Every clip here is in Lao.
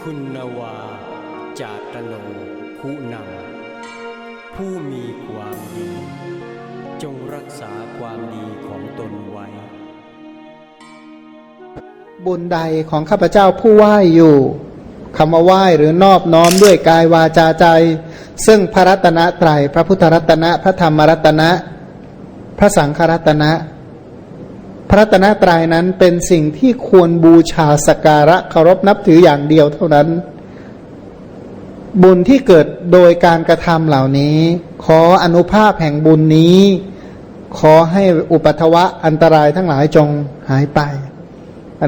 ຄຸນນະວາ ຈາຕະໂນ ຜູ້ນຳ ຜູ້ມີຄວາມດີ ຈົ່ງຮັກສາຄວາມດີຂອງຕົນໄວ້. ບຸນໃດຂອງຂ້າພະເຈົ້າຜູ້ໄຫວ້ຢູ່ ຄຳວ່າໄຫວ້ ຫຼື ນອບນ້ອມດ້ວຍກາຍ ວາຈາ ໃຈ ເຊິ່ງພະລັດຕະນະໄຕຣ ພະພຸດທະລັດຕະນະ ພະທຳມະລັດຕະນະ ພະສັງຄະລັດຕະນະ ພະລັດຕະນະໄຕຣນັ້ນເປັນສິ່ງທີ່ຄວນບູຊາສັກກາລະເຄົາລົບນັບຖືຢ່າງດຽວເທົ່ານັ້ນ. ບຸນທີ່ເກີດໂດຍການກະທຳເຫຼົ່ານີ້ ຂໍອະນຸພາບແຫ່ງບຸນນີ້ ຂໍໃຫ້ອຸປັດທະວະອັນຕະລາຍທັງຫຼາຍຈົ່ງຫາຍໄປ.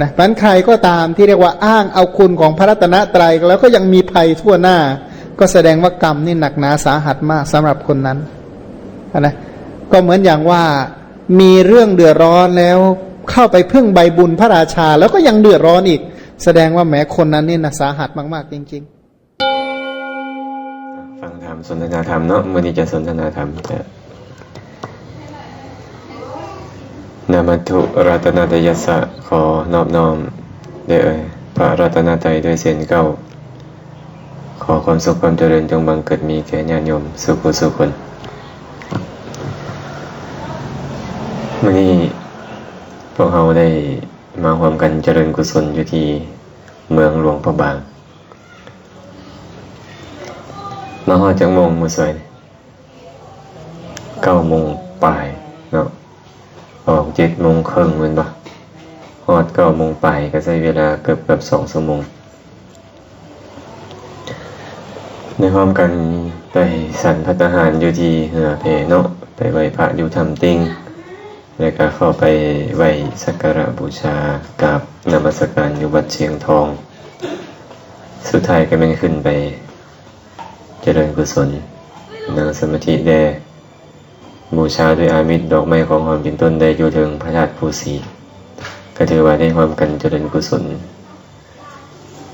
ນະ ມັນໃຄກໍຕາມທີ່ເອີ້ນວ່າອ້າງເອົາຄຸນຂອງພະລັດຕະນະໄຕຣ ແລ້ວກໍຍັງມີໄພທົ່ວໜ້າ ກໍສະແດງວ່າກຳນີ້ໜັກໜາສາຫັດມາກສຳລັບຄົນນັ້ນ. ນະ ກໍເໝືອນຢ່າງວ່າ ມີເລື່ອງເດືອດຮ້ອນແລ້ວ ເຂົ້າໄປເພິ່ງໃບບຸນພະລາຊາ ແລ້ວກໍຍັງເດືອດຮ້ອນອີກ ສະແດງວ່າແໝຄົນນັ້ນນີ້ນະສາຫັດມາກໆ ຈິງໆ. ຟັງທຳສົນທະນາທຳເນາະ ມື້ນີ້ຈະສົນທະນາທຳຈາກ ນະມັດຖຸລັດຕະນະຕະຍັດສະ ຂໍນອບນ້ອມແດ່ພະລັດຕະນະໄຕດ້ວຍເຊັ່ນເກົ່າ. ຂໍຄວາມສຸກຄວາມຈະເລີນຈົ່ງບັງເກີດມີແກ່ຍາດໂຍມສູ່ຜູ້ສູ່ຄົນ. ມື້ນີ້ພວກເຮົາໄດ້ມາຮ່ວມກັນຈະເລີນກຸສົນຢູ່ທີ່ເມືອງຫຼວງພະບາງ. ມາຮອດຈັກໂມງມື້ຊວຍ? ເກົ້າໂມງປາຍເນາະ. ອອກເຈັດໂມງເຄິ່ງແມ່ນບໍ່? ຮອດເກົ້າໂມງປາຍ ກໍໃຊ້ເວລາເກືອບໆສອງຊົ່ວໂມງ. ໄດ້ຮ່ວມກັນໄປສັນພັດຕາຫານຢູ່ທີ່ເຮືອແພເນາະ, ໄປໄຫວ້ພະຢູ່ຖ້ຳຕິ່ງ ແລ້ວກໍເຂົ້າໄປໄຫວ້ສັກກາລະບູຊາ ກາບນະມັດສະການຢູ່ວັດຊຽງທອງ. ສຸດທ້າຍກໍແມ່ນຂຶ້ນໄປ ຈະເລີນກຸສົນ, ນັ່ງສະມາທິແດ່, ບູຊາດ້ວຍອາມິດ, ດອກໄມ້, ຂອງຫອມເປັນຕົ້ນ ໄດ້ຢູ່ເທິງພະທາດພູສີ, ກໍຖືວ່າໄດ້ຮ່ວມກັນຈະເລີນກຸສົນ.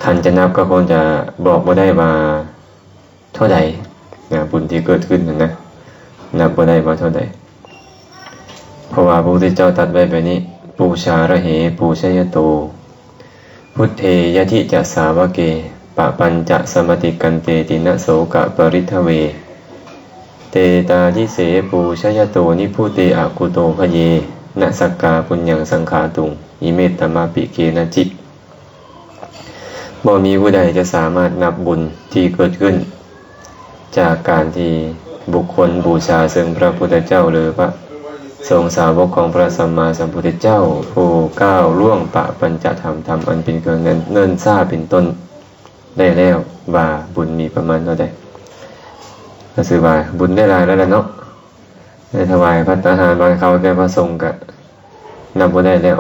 ຄັນຈະນັບກໍຄົງຈະບອກບໍ່ໄດ້ວ່າເທົ່າໃດນະ, ບຸນທີ່ເກີດຂຶ້ນຫັ້ນນະ, ນັບບໍ່ໄດ້ວ່າເທົ່າໃດ. ເພາະວ່າພະພຸດທະເຈົ້າຕັດໄວ້ແບບນີ້, ປູຊາລະເຫ ປູຊະຍະໂຕ ພຸດເທ ຍະທິຈະສາວະເກ ປະປັນຈະສະມະຕິກກັນເຕ ຕິນະໂສກະປະລິດທະເວ ເຕຕາທິເສ ປູຊະຍະໂຕ ນິບພຸເຕ ອະກຸໂຕພະເຍ ນະສັກກາປຸນຍັງສັງຂາຕຸງ ອິເມຕະມະປິເກນະຈິ. ບໍ່ມີຜູ້ໃດຈະສາມາດນັບບຸນທີ່ເກີດຂຶ້ນ ຈາກການທີ່ບຸກຄົນບູຊາເຊິ່ງພະພຸດທະເຈົ້າ ຫຼື ພະສົງສາວົກຂອງພະສຳມາສຳພຸດທະເຈົ້າ ຜູ້ກ້າວລ່ວງປະປັນຈະທຳ, ທຳອັນເປັນເຄື່ອງເນີນຊາເປັນຕົ້ນໄດ້ແລ້ວ ວ່າບຸນມີປະມານເທົ່າໃດ. ກໍຖືວ່າບຸນໄດ້ຫຼາຍແລ້ວລະເນາະ, ໄດ້ຖວາຍພັດຕາຫານ ຫວານເຂົ້າແກ່ພະສົງກະ ນັບບໍ່ໄດ້ແລ້ວ.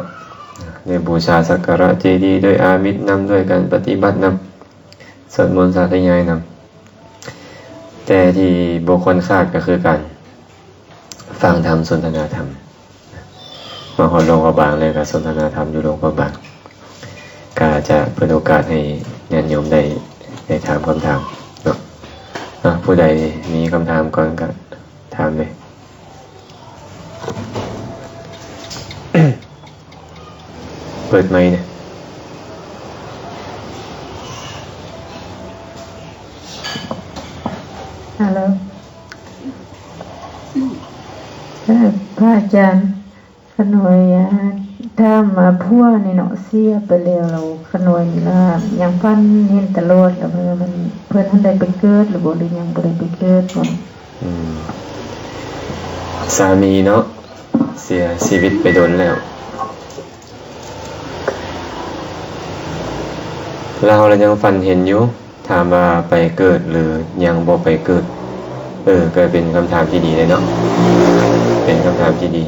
ໄດ້ບູຊາສັກກາລະເຈດີດ້ວຍອາມິດນຳ, ດ້ວຍການປະຕິບັດນຳ, ສວດມົນສາທະຍາຍນຳ. ແຕ່ທີ່ບໍ່ຄວນຂາດກໍຄືການຟັງທຳ, ສົນທະນາທຳ. ມາຮອດຫຼວງພະບາງແລ້ວກໍສົນທະນາທຳຢູ່ຫຼວງພະບາງ, ກໍຈະເປີດໂອກາດໃຫ້ຍາດໂຍມໄດ້, ໄດ້ຖາມຄຳຖາມເນາະ. ອາ, ຜູ້ໃດມີຄຳຖາມກ່ອນກໍຖາມເລີຍ. ເປີດໄມແດ່. ຮັລໂຫຼ ເອີ ພະອາຈານ, ຂະນ້ອຍ ອາ ຖາມວ່າຜົວນີ້ເນາະ ເສຍໄປແລ້ວ, ແລ້ວຂະນ້ອຍນີ້ລະຍັງຝັນເຫັນຕະຫຼອດ, ລະເພິ່ນ ເພິ່ນຫັ້ນໄດ້ໄປເກີດຫຼືບໍ່ ຫຼືຍັງບໍ່ໄດ້ໄປເກີດບໍ? ອືມ ສາມີເນາະ ເສຍຊີວິດໄປດົນແລ້ວ, ລາວລະຍັງຝັນເຫັນຢູ່. ຖາມວ່າໄປເກີດ ຫຼື ຍັງບໍ່ໄປເກີດ? ເອີ ກໍເປັນຄຳຖາມທີ່ດີເດ້ເນາະ, ເປັນຄຳຖາມທີ່ດີ.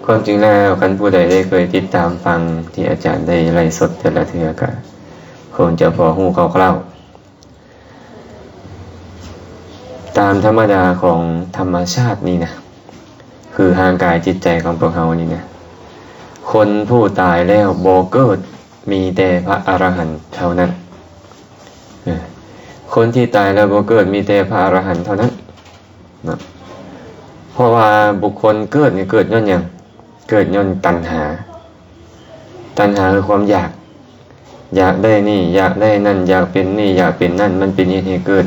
ຄວາມຈິງແລ້ວ ຄັນຜູ້ໃດໄດ້ເຄີຍຕິດຕາມຟັງທີ່ອາຈານໄດ້ໄລຟ໌ສົດແຕ່ລະເທື່ອ ກໍຄົງຈະພໍຮູ້ຄ່າວໆ. ຕາມທຳມະດາຂອງທຳມະຊາດນີ້ນະ, ຄືຮ່າງກາຍຈິດໃຈຂອງພວກເຮົານີ້ນະ, ຄົນຜູ້ຕາຍແລ້ວບໍ່ເກີດ ມີແຕ່ພະອະລະຫັນເທົ່ານັ້ນ. ເອີ ຄົນທີ່ຕາຍແລ້ວບໍ່ເກີດ ມີແຕ່ພະອະລະຫັນເທົ່ານັ້ນເນາະ. ເພາະວ່າບຸກຄົນເກີດນີ້ເກີດຍ້ອນຫຍັງ? ເກີດຍ້ອນຕັນຫາ. ຕັນຫາຄືຄວາມຢາກ. ຢາກໄດ້ນີ້ ຢາກໄດ້ນັ້ນ ຢາກເປັນນີ້ ຢາກເປັນນັ້ນ ມັນເປັນເຫດໃຫ້ເກີດ.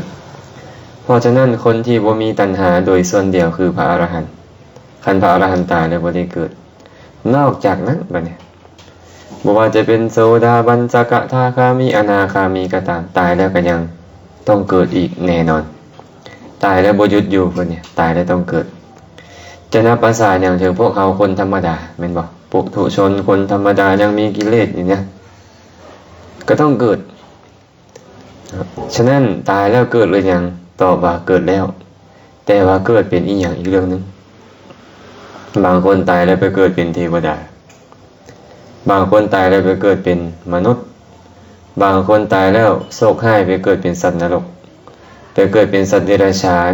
ເພາະສະນັ້ນ ຄົນທີ່ບໍ່ມີຕັນຫາໂດຍສ່ວນດຽວຄືພະອະລະຫັນ. ຄັນພະອະລະຫັນຕາຍແລ້ວບໍ່ໄດ້ເກີດ. ນອກຈາກນັ້ນ ບັດນີ້ ບໍ່ວ່າຈະເປັນໂສດາບັນ ສະກະທາຄາມີ ອະນາຄາມີກໍຕາມ, ຕາຍແລ້ວກໍຍັງຕ້ອງເກີດອີກແນ່ນອນ. ຕາຍແລ້ວບໍ່ຢຸດຢູ່ ເພິ່ນນີ້ ຕາຍແລ້ວຕ້ອງເກີດ. ຈະນັບພາສາຫຍັງເຖິງພວກເຮົາຄົນທຳມະດາ ແມ່ນບໍ່? ປຸຖຸຊົນ ຄົນທຳມະດາ ຍັງມີກິເລດຢູ່ນະ ກໍຕ້ອງເກີດ. ສະນັ້ນ ຕາຍແລ້ວເກີດຫຼືຍັງ? ຕອບວ່າເກີດແລ້ວ, ແຕ່ວ່າເກີດເປັນອີ່ຫຍັງອີກເລື່ອງໜຶ່ງ. ບາງຄົນຕາຍແລ້ວໄປເກີດເປັນເທວະດາ, ບາງຄົນຕາຍແລ້ວໄປເກີດເປັນມະນຸດ, ບາງຄົນຕາຍແລ້ວໂຊກຮ້າຍໄປເກີດເປັນສັດນະລົກ, ໄປເກີດເປັນສັດເດຍລະສານ,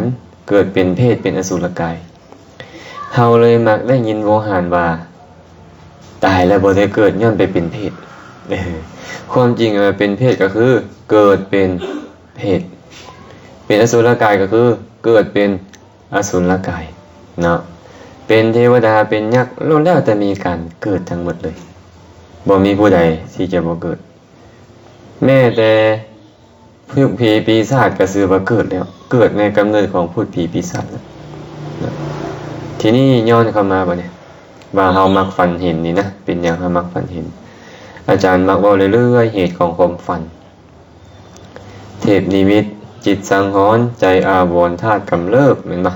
ເກີດເປັນເປດ ເປັນອະສຸລະກາຍ. ເຮົາເລີຍມັກໄດ້ຍິນໂວຫານວ່າ ຕາຍແລ້ວບໍ່ໄດ້ເກີດ ຍ້ອນໄປເປັນເປດ. ເອີ ຄວາມຈິງວ່າເປັນເປດກໍຄືເກີດເປັນເປດ, ເປັນອະສຸລະກາຍກໍຄືເກີດເປັນອະສຸລະກາຍເນາະ, ເປັນເທວະດາ ເປັນຍັກ ລ້ວນແລ້ວແຕ່ມີການເກີດທັງໝົດເລີຍ. ບໍ່ມີຜູ້ໃດທີ່ຈະບໍ່ເກີດ. ແມ້ແຕ່ ພູດຜີປີສາດກໍຊື່ວ່າເກີດແລ້ວ, ເກີດໃນກຳເນີດຂອງພູດຜີປີສາດແລ້ວ. ທີນີ້ຍ້ອນເຂົ້າມາບັດນີ້ ວ່າເຮົາມັກຝັນເຫັນນີ້ນະ, ເປັນຫຍັງເຮົາມັກຝັນເຫັນ? ອາຈານມັກເວົ້າເລື້ອຍໆ ເຫດຂອງຄວາມຝັນ. ເທບນິມິດ, ຈິດສັງຫອນ, ໃຈອາວອນ, ທາດກຳເລີບ, ແມ່ນບໍ່?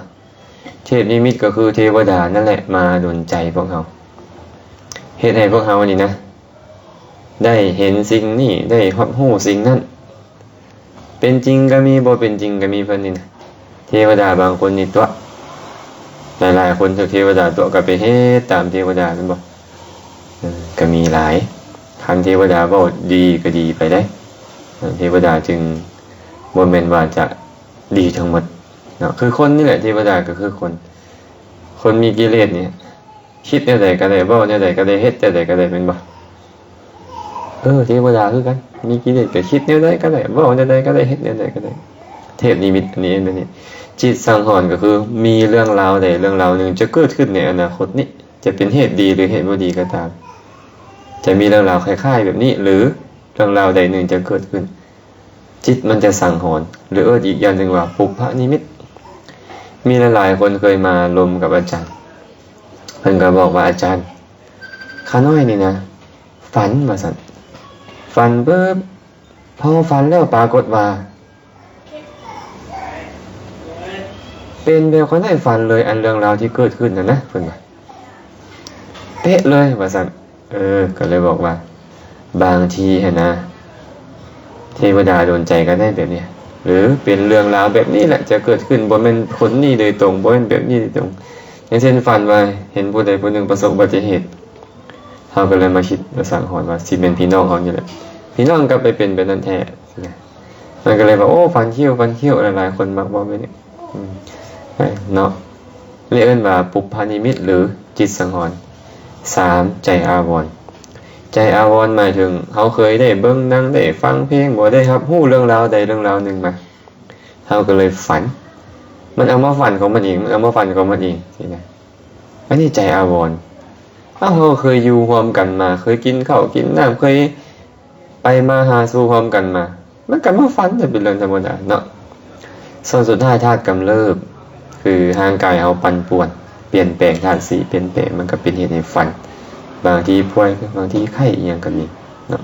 ເທບນິມິດກໍຄືເທວະດານັ້ນແຫຼະ ມາດົນໃຈພວກເຮົາ, ເຮັດໃຫ້ພວກເຮົານີ້ນະ ໄດ້ເຫັນສິ່ງນີ້ ໄດ້ຮັບຮູ້ສິ່ງນັ້ນ. ເປັນຈິງກໍມີ ບໍ່ເປັນຈິງກໍມີ ເພິ່ນນີ້ນະ. ເທວະດາບາງຄົນນີ້ຕົວະ ຫຼາຍໆຄົນຖືກເທວະດາຕົວະ ກໍໄປເຮັດຕາມເທວະດາ ແມ່ນບໍ່? ເອີ ກໍມີຫຼາຍ. ຄັນເທວະດາເວົ້າດີກໍດີໄປເດ້. ເທວະດາຈຶ່ງບໍ່ແມ່ນວ່າຈະດີທັງໝົດເນາະ. ຄືຄົນນີ້ແຫຼະ ເທວະດາກໍຄືຄົນ. ຄົນມີກິເລດນີ້ ຄິດແນວໃດກໍໄດ້ ເວົ້າແນວໃດກໍໄດ້ ເຮັດແນວໃດກໍໄດ້ ແມ່ນບໍ່? ເອີ ເທວະດາຄືກັນ ມີກິເລດກໍຄິດແນວໃດກໍໄດ້ ເວົ້າແນວໃດກໍໄດ້ ເຮັດແນວໃດກໍໄດ້. ເທບນິມິດອັນນີ້ເປັນແບບນີ້. ຈິດສັງຫອນກໍຄືມີເລື່ອງລາວໃດເລື່ອງລາວໜຶ່ງຈະເກີດຂຶ້ນໃນອະນາຄົດນີ້ ຈະເປັນເຫດດີ ຫຼື ເຫດບໍ່ດີກໍຕາມ, ຈະມີເລື່ອງລາວຄ້າຍໆແບບນີ້ ຫຼື ເລື່ອງລາວໃດໜຶ່ງຈະເກີດຂຶ້ນ. ຈິດມັນຈະສັງຫອນ ຫຼື ເອີ້ນອີກຢ່າງໜຶ່ງວ່າ ປຸບພະນິມິດ. ມີຫຼາຍໆຄົນເຄີຍມາລົມກັບອາຈານ ເພິ່ນກໍບອກວ່າ ອາຈານ ຂ້ານ້ອຍນີ້ນະ ຝັນ ວ່າຊັ້ນ. ຝັນປຶບ ພໍຝັນແລ້ວປາກົດວ່າ ເປັນແບບຂ້ອຍໃນຝັນເລີຍ ອັນເລື່ອງລາວທີ່ເກີດຂຶ້ນນັ້ນນະ ເພິ່ນວ່າ ເປະເລີຍ ວ່າຊັ້ນ. ເອີ ກໍເລີຍບອກວ່າ ບາງທີຫັ້ນນະ ເທວະດາດົນໃຈກໍໄດ້ແບບນີ້ ຫຼື ເປັນເລື່ອງລາວແບບນີ້ແຫຼະຈະເກີດຂຶ້ນ, ບໍ່ແມ່ນຄົນນີ້ໂດຍຕົງ, ບໍ່ແມ່ນແບບນີ້ໂດຍຕົງ. ຢ່າງເຊັ່ນ ຝັນວ່າເຫັນຜູ້ໃດຜູ້ໜຶ່ງປະສົບອຸບັດຕິເຫດ, ເຮົາກໍເລີຍມາຄິດມາສັງຫອນວ່າ ຊິແມ່ນພີ່ນ້ອງເຮົານີ້ແຫຼະ, ພີ່ນ້ອງກໍໄປເປັນແບບນັ້ນແທ້. ມັນກໍເລີຍວ່າ ໂອ້ ຝັນຄິ້ວ ຝັນຄິ້ວ, ຫຼາຍໆຄົນມັກເວົ້າແບບນີ້ ອືມ ເນາະ. ເອີ້ນວ່າ ປຸບພະນິມິດ ຫຼື ຈິດສັງຫອນ. ສາມ ໃຈອາວອນ. ໃຈອາວອນໝາຍເຖິງເຮົາເຄີຍໄດ້ເບິ່ງໜັງ ໄດ້ຟັງເພງ ບໍ່ ໄດ້ຮັບຮູ້ເລື່ອງລາວໃດເລື່ອງລາວໜຶ່ງມາ, ເຮົາກໍເລີຍຝັນ. ມັນເອົາມາຝັນຂອງມັນເອງ, ມັນເອົາມາຝັນຂອງມັນເອງຊີ້ນະ. ອັນນີ້ໃຈອາວອນ. ເອົາ ເຮົາເຄີຍຢູ່ຮ່ວມກັນມາ, ເຄີຍກິນເຂົ້າກິນນ້ຳ, ເຄີຍ ໄປມາຫາສູ່ພ້ອມກັນມາ, ມັນກໍມາຝັນ ເປັນເລື່ອງທຳມະດາເນາະ. ສ່ວນສຸດທ້າຍ ທາດກຳເລີບ ຄືຮ່າງກາຍເຮົາປັ່ນປ່ວນ, ປ່ຽນແປງ, ທາດສີ່ປ່ຽນແປງ, ມັນກໍເປັນເຫດໃຫ້ຝັນ, ບາງທີປ່ວຍ, ບາງທີໄຂ້ ອີ່ຫຍັງກໍມີເນາະ.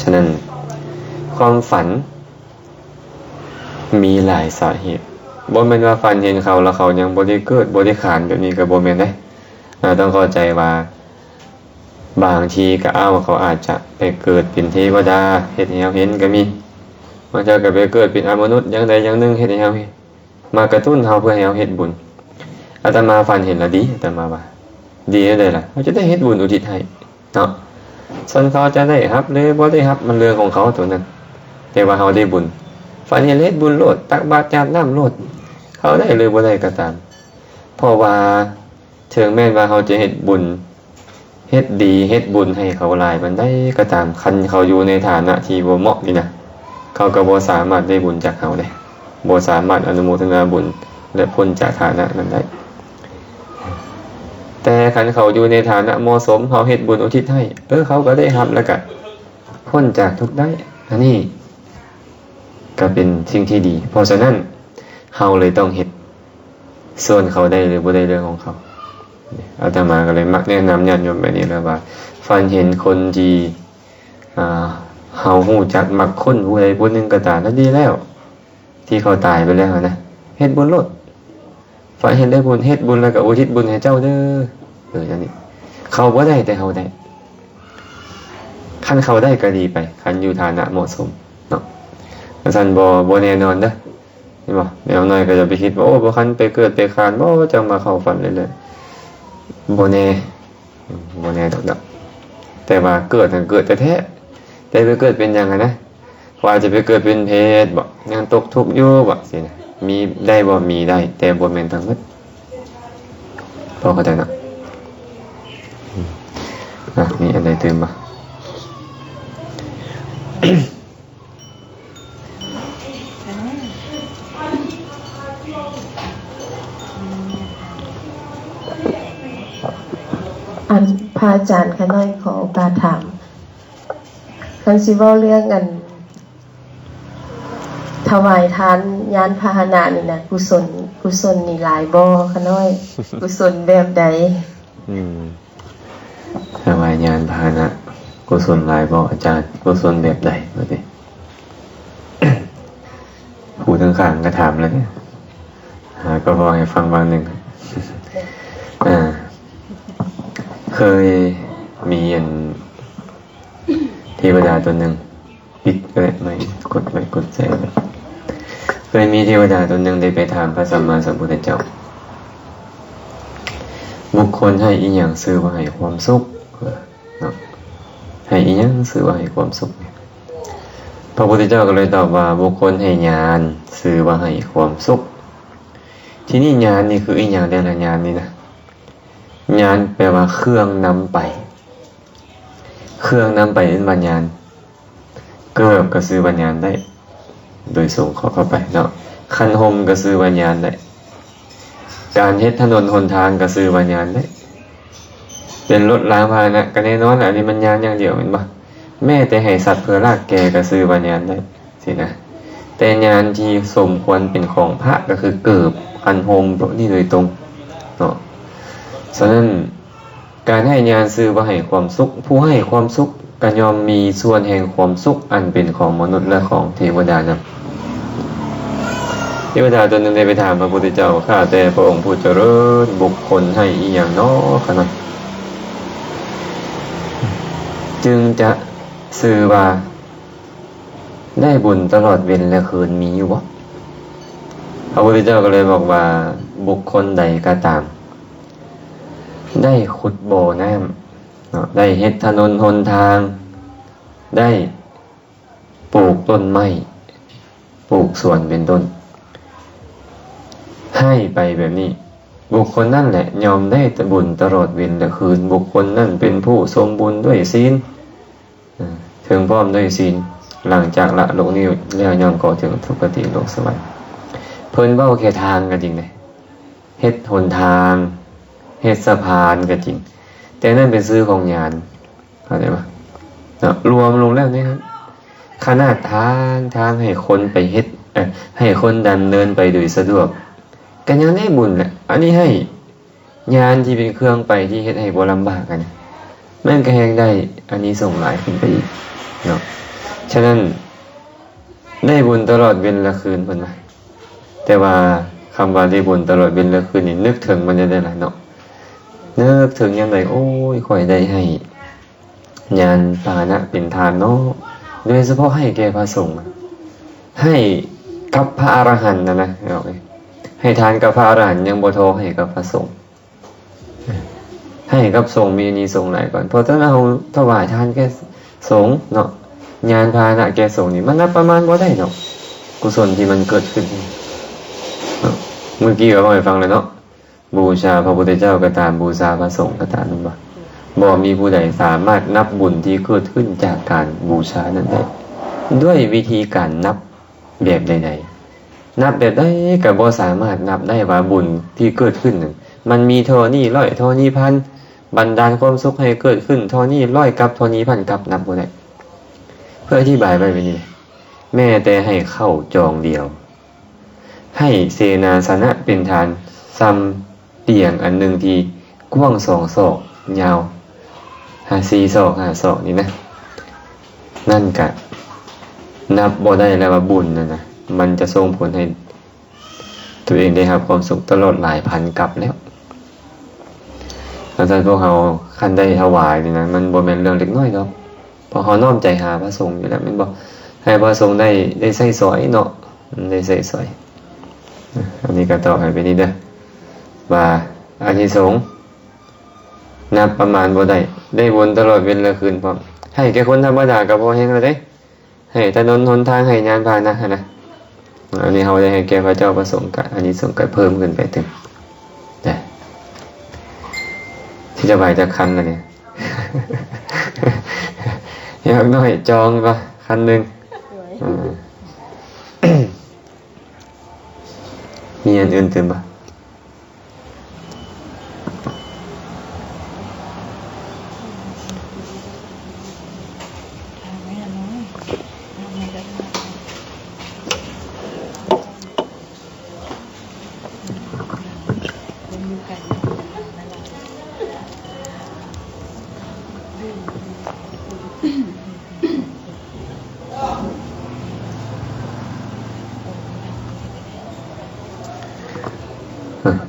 ສະນັ້ນ ຄວາມຝັນມີຫຼາຍສາເຫດ, ບໍ່ແມ່ນວ່າຝັນເຫັນເຂົາແລ້ວເຂົາຍັງບໍ່ໄດ້ເກີດ, ບໍ່ໄດ້ຂານ, ແບບນີ້ກໍບໍ່ແມ່ນເດ້. ເຮົາຕ້ອງເຂົ້າໃຈວ່າ ບາງທີກໍ ເອົາ ເຂົາອາດຈະໄປເກີດເປັນເທວະດາ ເຮັດໃຫ້ເຮົາເຫັນກໍມີ, ບາງເທື່ອກໍໄປເກີດເປັນອະມະນຸດ ຢ່າງໃດຢ່າງໜຶ່ງ ເຮັດໃຫ້ເຮົາເຫັນ, ມາກະຕຸ້ນເຮົາເພື່ອໃຫ້ເຮົາເຮັດບຸນ. ອາດຕະມາຝັນເຫັນລະດີ, ອາດຕະມາວ່າ ດີແນວໃດລະ? ເຮົາຈະໄດ້ເຮັດບຸນອຸທິດໃຫ້ເນາະ. ສ່ວນເຂົາຈະໄດ້ຮັບ ຫຼື ບໍ່ໄດ້ຮັບ ມັນເລື່ອງຂອງເຂົາໂຕນັ້ນ, ແຕ່ວ່າເຮົາໄດ້ບຸນ. ຝັນເຫັນເຮັດບຸນໂລດ, ຕັກບາດຢາດນ້ຳໂລດ, ເຂົາໄດ້ ຫຼື ບໍ່ໄດ້ກໍຕາມ. ເພາະວ່າ ເຖິງແມ່ນວ່າເຮົາຈະເຮັດບຸນ ເຮັດດີ ເຮັດບຸນໃຫ້ເຂົາຫຼາຍປານໃດກໍຕາມ, ຄັນເຂົາຢູ່ໃນຖານະທີ່ບໍ່ເໝາະນີ້ນະ, ເຂົາກໍບໍ່ສາມາດໄດ້ບຸນຈາກເຮົາເດ້, ບໍ່ສາມາດອະນຸໂມທະນາບຸນ ແລະ ພົ້ນຈາກຖານະນັ້ນໄດ້. ແຕ່ຄັນເຂົາຢູ່ໃນຖານະເໝາະສົມ, ເຮົາເຮັດບຸນອຸທິດໃຫ້, ເອີ, ເຂົາກໍໄດ້ຮັບ ແລ້ວກະ ພົ້ນຈາກທຸກໄດ້. ອັນນີ້ກໍເປັນສິ່ງທີ່ດີ. ເພາະສະນັ້ນ ເຮົາເລີຍຕ້ອງເຮັດ. ສ່ວນເຂົາໄດ້ຫຼືບໍ່ໄດ້ເລື່ອງຂອງເຂົາ. ອາດຕະມາກໍເລີຍມັກແນະນຳຍາດໂຍມແບບນີ້ແຫຼະວ່າ ຝັນເຫັນຄົນທີ່ ອ່າ ເຮົາຮູ້ຈັກມັກຄົນຜູ້ໃດຜູ້ໜຶ່ງກໍຕາມ ກໍດີແລ້ວ ທີ່ເຂົາຕາຍໄປແລ້ວນະ ເຮັດບຸນໂລດ. ຝາກເຮັດໄດ້ບຸນ ເຮັດບຸນແລ້ວກໍອຸທິດບຸນໃຫ້ເຈົ້າເດີ. ເອີ ຈັ່ງນີ້ ເຂົາບໍ່ໄດ້ແຕ່ເຮົາໄດ້. ຄັນເຂົາໄດ້ກໍດີໄປ ຄັນຢູ່ຖານະເໝາະສົມເນາະ. ຄັນຊັ້ນບໍ່ ບໍ່ແນ່ນອນເດີ. ເຫັນບໍ່? ແນວໜ້ອຍກໍຢ່າໄປຄິດວ່າ ໂອ້ ບໍ່ຄັນໄປເກີດໄປຄານບໍ່ ຈັ່ງມາເຂົ້າຝັນເລື້ອຍໆ. ບໍ່ແນ່ ບໍ່ແນ່ດອກເນາະ. ແຕ່ວ່າເກີດຫັ້ນເກີດແທ້ໆ ແຕ່ໄປເກີດເປັນຫຍັງຫັ້ນນະ? ວ່າຈະໄປເກີດເປັນເຜດບໍ? ຍັງຕົກທຸກຢູ່ບໍ? ຊີ້ນະ. ມີໄດ້ບໍ່? ມີໄດ້ ແຕ່ບໍ່ແມ່ນທັງໝົດ. ພໍເຂົ້າໃຈເນາະ? ອືມ ອ່ະ ມີອັນໃດຕື່ມບໍ່? ອັນ ພະອາຈານ ຂ້ານ້ອຍຂໍໂອກາດຖາມ ຄັນຊິເວົ້າເລື່ອງອັນ ຖວາຍທານຍານພາຫະນະນີ້ນະ ກຸສົນ ກຸສົນນີ້ຫຼາຍບໍ່ ຂ້ານ້ອຍ? ກຸສົນແບບໃດ? ອືມ ຖວາຍຍານພາຫະນະ ກຸສົນຫຼາຍບໍ່ອາຈານ? ກຸສົນແບບໃດ ວ່າຕິ? ຜູ້ທາງຂ້າງກໍຖາມແລ້ວເດ ຫາກໍເວົ້າໃຫ້ຟັງບາງໜຶ່ງ. ອ່າ ເຄີຍມີອັນ ເທວະດາຕົວໜຶ່ງ ປິດກໍໄດ້ ໄມ ກົດໄມ ກົດໃສ່ກໍໄດ້. ເຄີຍມີເທວະດາຕົວໜຶ່ງໄດ້ໄປຖາມພະສຳມາສຳພຸດທະເຈົ້າ ບຸກຄົນໃຫ້ອີ່ຫຍັງຊື່ວ່າໃຫ້ຄວາມສຸກ? ເນາະ ໃຫ້ອີ່ຫຍັງຊື່ວ່າໃຫ້ຄວາມສຸກ? ພະພຸດທະເຈົ້າກໍເລີຍຕອບວ່າ ບຸກຄົນໃຫ້ຍານຊື່ວ່າໃຫ້ຄວາມສຸກ. ທີນີ້ຍານນີ້ຄືອີ່ຫຍັງແດ່ລະ? ຍານນີ້ນະ ຍານແປວ່າເຄື່ອງນຳໄປ ເຄື່ອງນຳໄປເອີ້ນວ່າຍານ. ເກີບກໍຊື່ວ່າຍານໄດ້ ໂດຍສົງເຂົ້າໄປເນາະ. ຄັນຫົ່ມກໍຊື່ວ່າຍານໄດ້. ການເຮັດຖະໜົນຫົນທາງກໍຊື່ວ່າຍານໄດ້. ເປັນລົດລາງພາຫະນະກໍແນ່ນອນແຫຼະ ອັນນີ້ມັນຍານຢ່າງດຽວແມ່ນບໍ່? ແມ້ແຕ່ໃຫ້ສັດເພື່ອລາກແກ່ກໍຊື່ວ່າຍານໄດ້ຊີ້ນະ. ແຕ່ຍານທີ່ສົມຄວນເປັນຂອງພະກໍຄືເກີບ ຄັນຫົ່ມ ພວກນີ້ໂດຍຕົງເນາະ. ສະນັ້ນ ການໃຫ້ຍານຊື່ວ່າໃຫ້ຄວາມສຸກ, ຜູ້ໃຫ້ຄວາມສຸກກໍຍ່ອມມີສ່ວນແຫ່ງຄວາມສຸກອັນເປັນຂອງມະນຸດ ແລະ ຂອງເທວະດານຳ. ເທວະດາຕົນໜຶ່ງໄດ້ໄປຖາມພະພຸດທະເຈົ້າ, ຂ້າແຕ່ພະອົງຜູ້ຈະເລີນ, ບຸກຄົນໃຫ້ອີ່ຫຍັງນໍ ຂ້ານ້ອຍ ຈຶ່ງຈະຊື່ວ່າໄດ້ບຸນຕະຫຼອດເວັນ ແລະ ຄືນ ມີຢູ່ບໍ່? ພະພຸດທະເຈົ້າກໍເລີຍບອກວ່າ, ບຸກຄົນໃດກໍຕາມ ໄດ້ຂຸດບໍ່ນ້ຳເນາະ, ໄດ້ເຮັດຖະໜົນຫົນທາງ, ໄດ້ປູກຕົ້ນໄມ້, ປູກສວນເປັນຕົ້ນ, ໃຫ້ໄປແບບນີ້, ບຸກຄົນນັ້ນແຫຼະຍ່ອມໄດ້ບຸນຕະຫຼອດເວັນ ແລະ ຄືນ. ບຸກຄົນນັ້ນເປັນຜູ້ສົມບູນດ້ວຍສິນ, ເຖິງພ້ອມດ້ວຍສິນ, ຫຼັງຈາກລະໂລກນີ້ແລ້ວ ຍ່ອມເຂົ້າເຖິງສຸຄະຕິໂລກສະຫວັນ. ເພິ່ນເວົ້າແຄ່ທາງກໍຈິງເດ້, ເຮັດຫົນທາງ, ເຮັດສະພານກໍຈິງ, ແຕ່ນັ້ນເປັນຊື່ຂອງຍານ, ເຂົ້າໃຈບໍ່ເນາະ? ລວມລົງແລ້ວນີ້ ຂະໜາດທາງ, ທາງໃຫ້ຄົນໄປເຮັດ, ເອີ, ໃຫ້ຄົນດຳເນີນໄປໂດຍສະດວກ ກໍຍັງໄດ້ບຸນແຫຼະ. ອັນນີ້ໃຫ້ຍານທີ່ເປັນເຄື່ອງໄປທີ່ເຮັດໃຫ້ບໍ່ລຳບາກ, ອັນນັ້ນກໍແຮ່ງໄດ້ອານິສົງຫຼາຍຂຶ້ນໄປອີກເນາະ. ສະນັ້ນ ໄດ້ບຸນຕະຫຼອດເວັນ ແລະ ຄືນ ເພິ່ນວ່າ. ແຕ່ວ່າຄຳວ່າໄດ້ບຸນຕະຫຼອດເວັນ ແລະ ຄືນນີ້ ນຶກເຖິງມັນຈັ່ງໃດລະເນາະ? ນຶກເຖິງຍາມໃດ, ໂອ້ຍ ຂ້ອຍໄດ້ໃຫ້ຍານພາຫະນະເປັນທານເນາະ, ໂດຍສະເພາະໃຫ້ແກ່ພະສົງ, ໃຫ້ກັບພະອະລະຫັນນັ້ນນະ, ເອົາເລີຍ, ໃຫ້ທານກັບພະອະລະຫັນຍັງບໍ່ທໍ່ໃຫ້ກັບພະສົງ. ໃຫ້ກັບສົງມີອານິສົງຫຼາຍກ່ອນ. ເພາະຕອນເຮົາຖວາຍທານແກ່ສົງເນາະ, ຍານພາຫະນະແກ່ສົງນີ້ ມັນນັບປະມານບໍ່ໄດ້ດອກ, ກຸສົນທີ່ມັນເກີດຂຶ້ນເນາະ. ເມື່ອກີ້ເວົ້າໃຫ້ຟັງແລ້ວເນາະ, ບູຊາພະພຸດທະເຈົ້າກໍຕາມ, ບູຊາພະສົງກໍຕາມ, ແມ່ນບໍ່? ບໍ່ມີຜູ້ໃດສາມາດນັບບຸນທີ່ເກີດຂຶ້ນຈາກການບູຊານັ້ນໄດ້ ດ້ວຍວິທີການນັບ ແບບໃດໆ, ນັບແບບໃດກໍບໍ່ສາມາດນັບໄດ້ວ່າບຸນທີ່ເກີດຂຶ້ນນັ້ນ ມັນມີທໍ່ນີ້ຮ້ອຍ, ທໍ່ນີ້ພັນ, ບັນດານຄວາມສຸກໃຫ້ເກີດຂຶ້ນທໍ່ນີ້ຮ້ອຍກັບ, ທໍ່ນີ້ພັນກັບ, ນັບບໍ່ໄດ້. ເພິ່ນອະທິບາຍໄວ້ແບບນີ້ເດ້ ແມ້ແຕ່ໃຫ້ເຂົ້າຈອງດຽວ ໃຫ້ເສນາສະນະເປັນຖານ ສ່ຳຕຽງອັນໜຶ່ງທີ່ກວ້າງສອງສອກ ຍາວຫ້າ ສີ່ສອກ ຫ້າສອກນີ້ນະ ນັ້ນກະນັບບໍ່ໄດ້ແລ້ວວ່າບຸນນັ້ນນະ ມັນຈະສົ່ງຜົນໃຫ້ ຕົວເອງໄດ້ຮັບຄວາມສຸກຕະຫຼອດຫຼາຍພັນກັບແລ້ວ. ຈັ່ງຊັ້ນພວກເຮົາຄັນໄດ້ຖວາຍນີ້ນະ ມັນບໍ່ແມ່ນເລື່ອງເລັກນ້ອຍດອກ ເພາະເຮົານ້ອມໃຈຫາພະສົງຢູ່ແລ້ວແມ່ນບໍ່? ໃຫ້ພະສົງໄດ້ ໄດ້ໃຊ້ສອຍເນາະ ໄດ້ໃຊ້ສອຍ. ອັນນີ້ກໍຕອບໃຫ້ໄປນີ້ເດີ ວ່າອານິສົງນັບປະມານບໍ່ໄດ້ ໄດ້ບຸນຕະຫຼອດເວັນແລະຄືນພ້ອມ ໃຫ້ແກ່ຄົນທຳມະດາກໍພໍແຮງແລ້ວເດ້. ໃຫ້ຖະໜົນຫົນທາງ ໃຫ້ຍານພາຫະນະຫັ້ນນະ ອັນນີ້ເຮົາໄດ້ໃຫ້ແກ່ພະເຈົ້າພະສົງ ກະອານິສົງກະເພີ່ມຂຶ້ນໄປຕື່ມເດ້. ຊິຖວາຍຈັກຄັນລະນີ້? ຢ່າງໜ້ອຍຈອງວ່າຄັນໜຶ່ງ. ເອີ ມີອັນອື່ນຕື່ມບໍ່?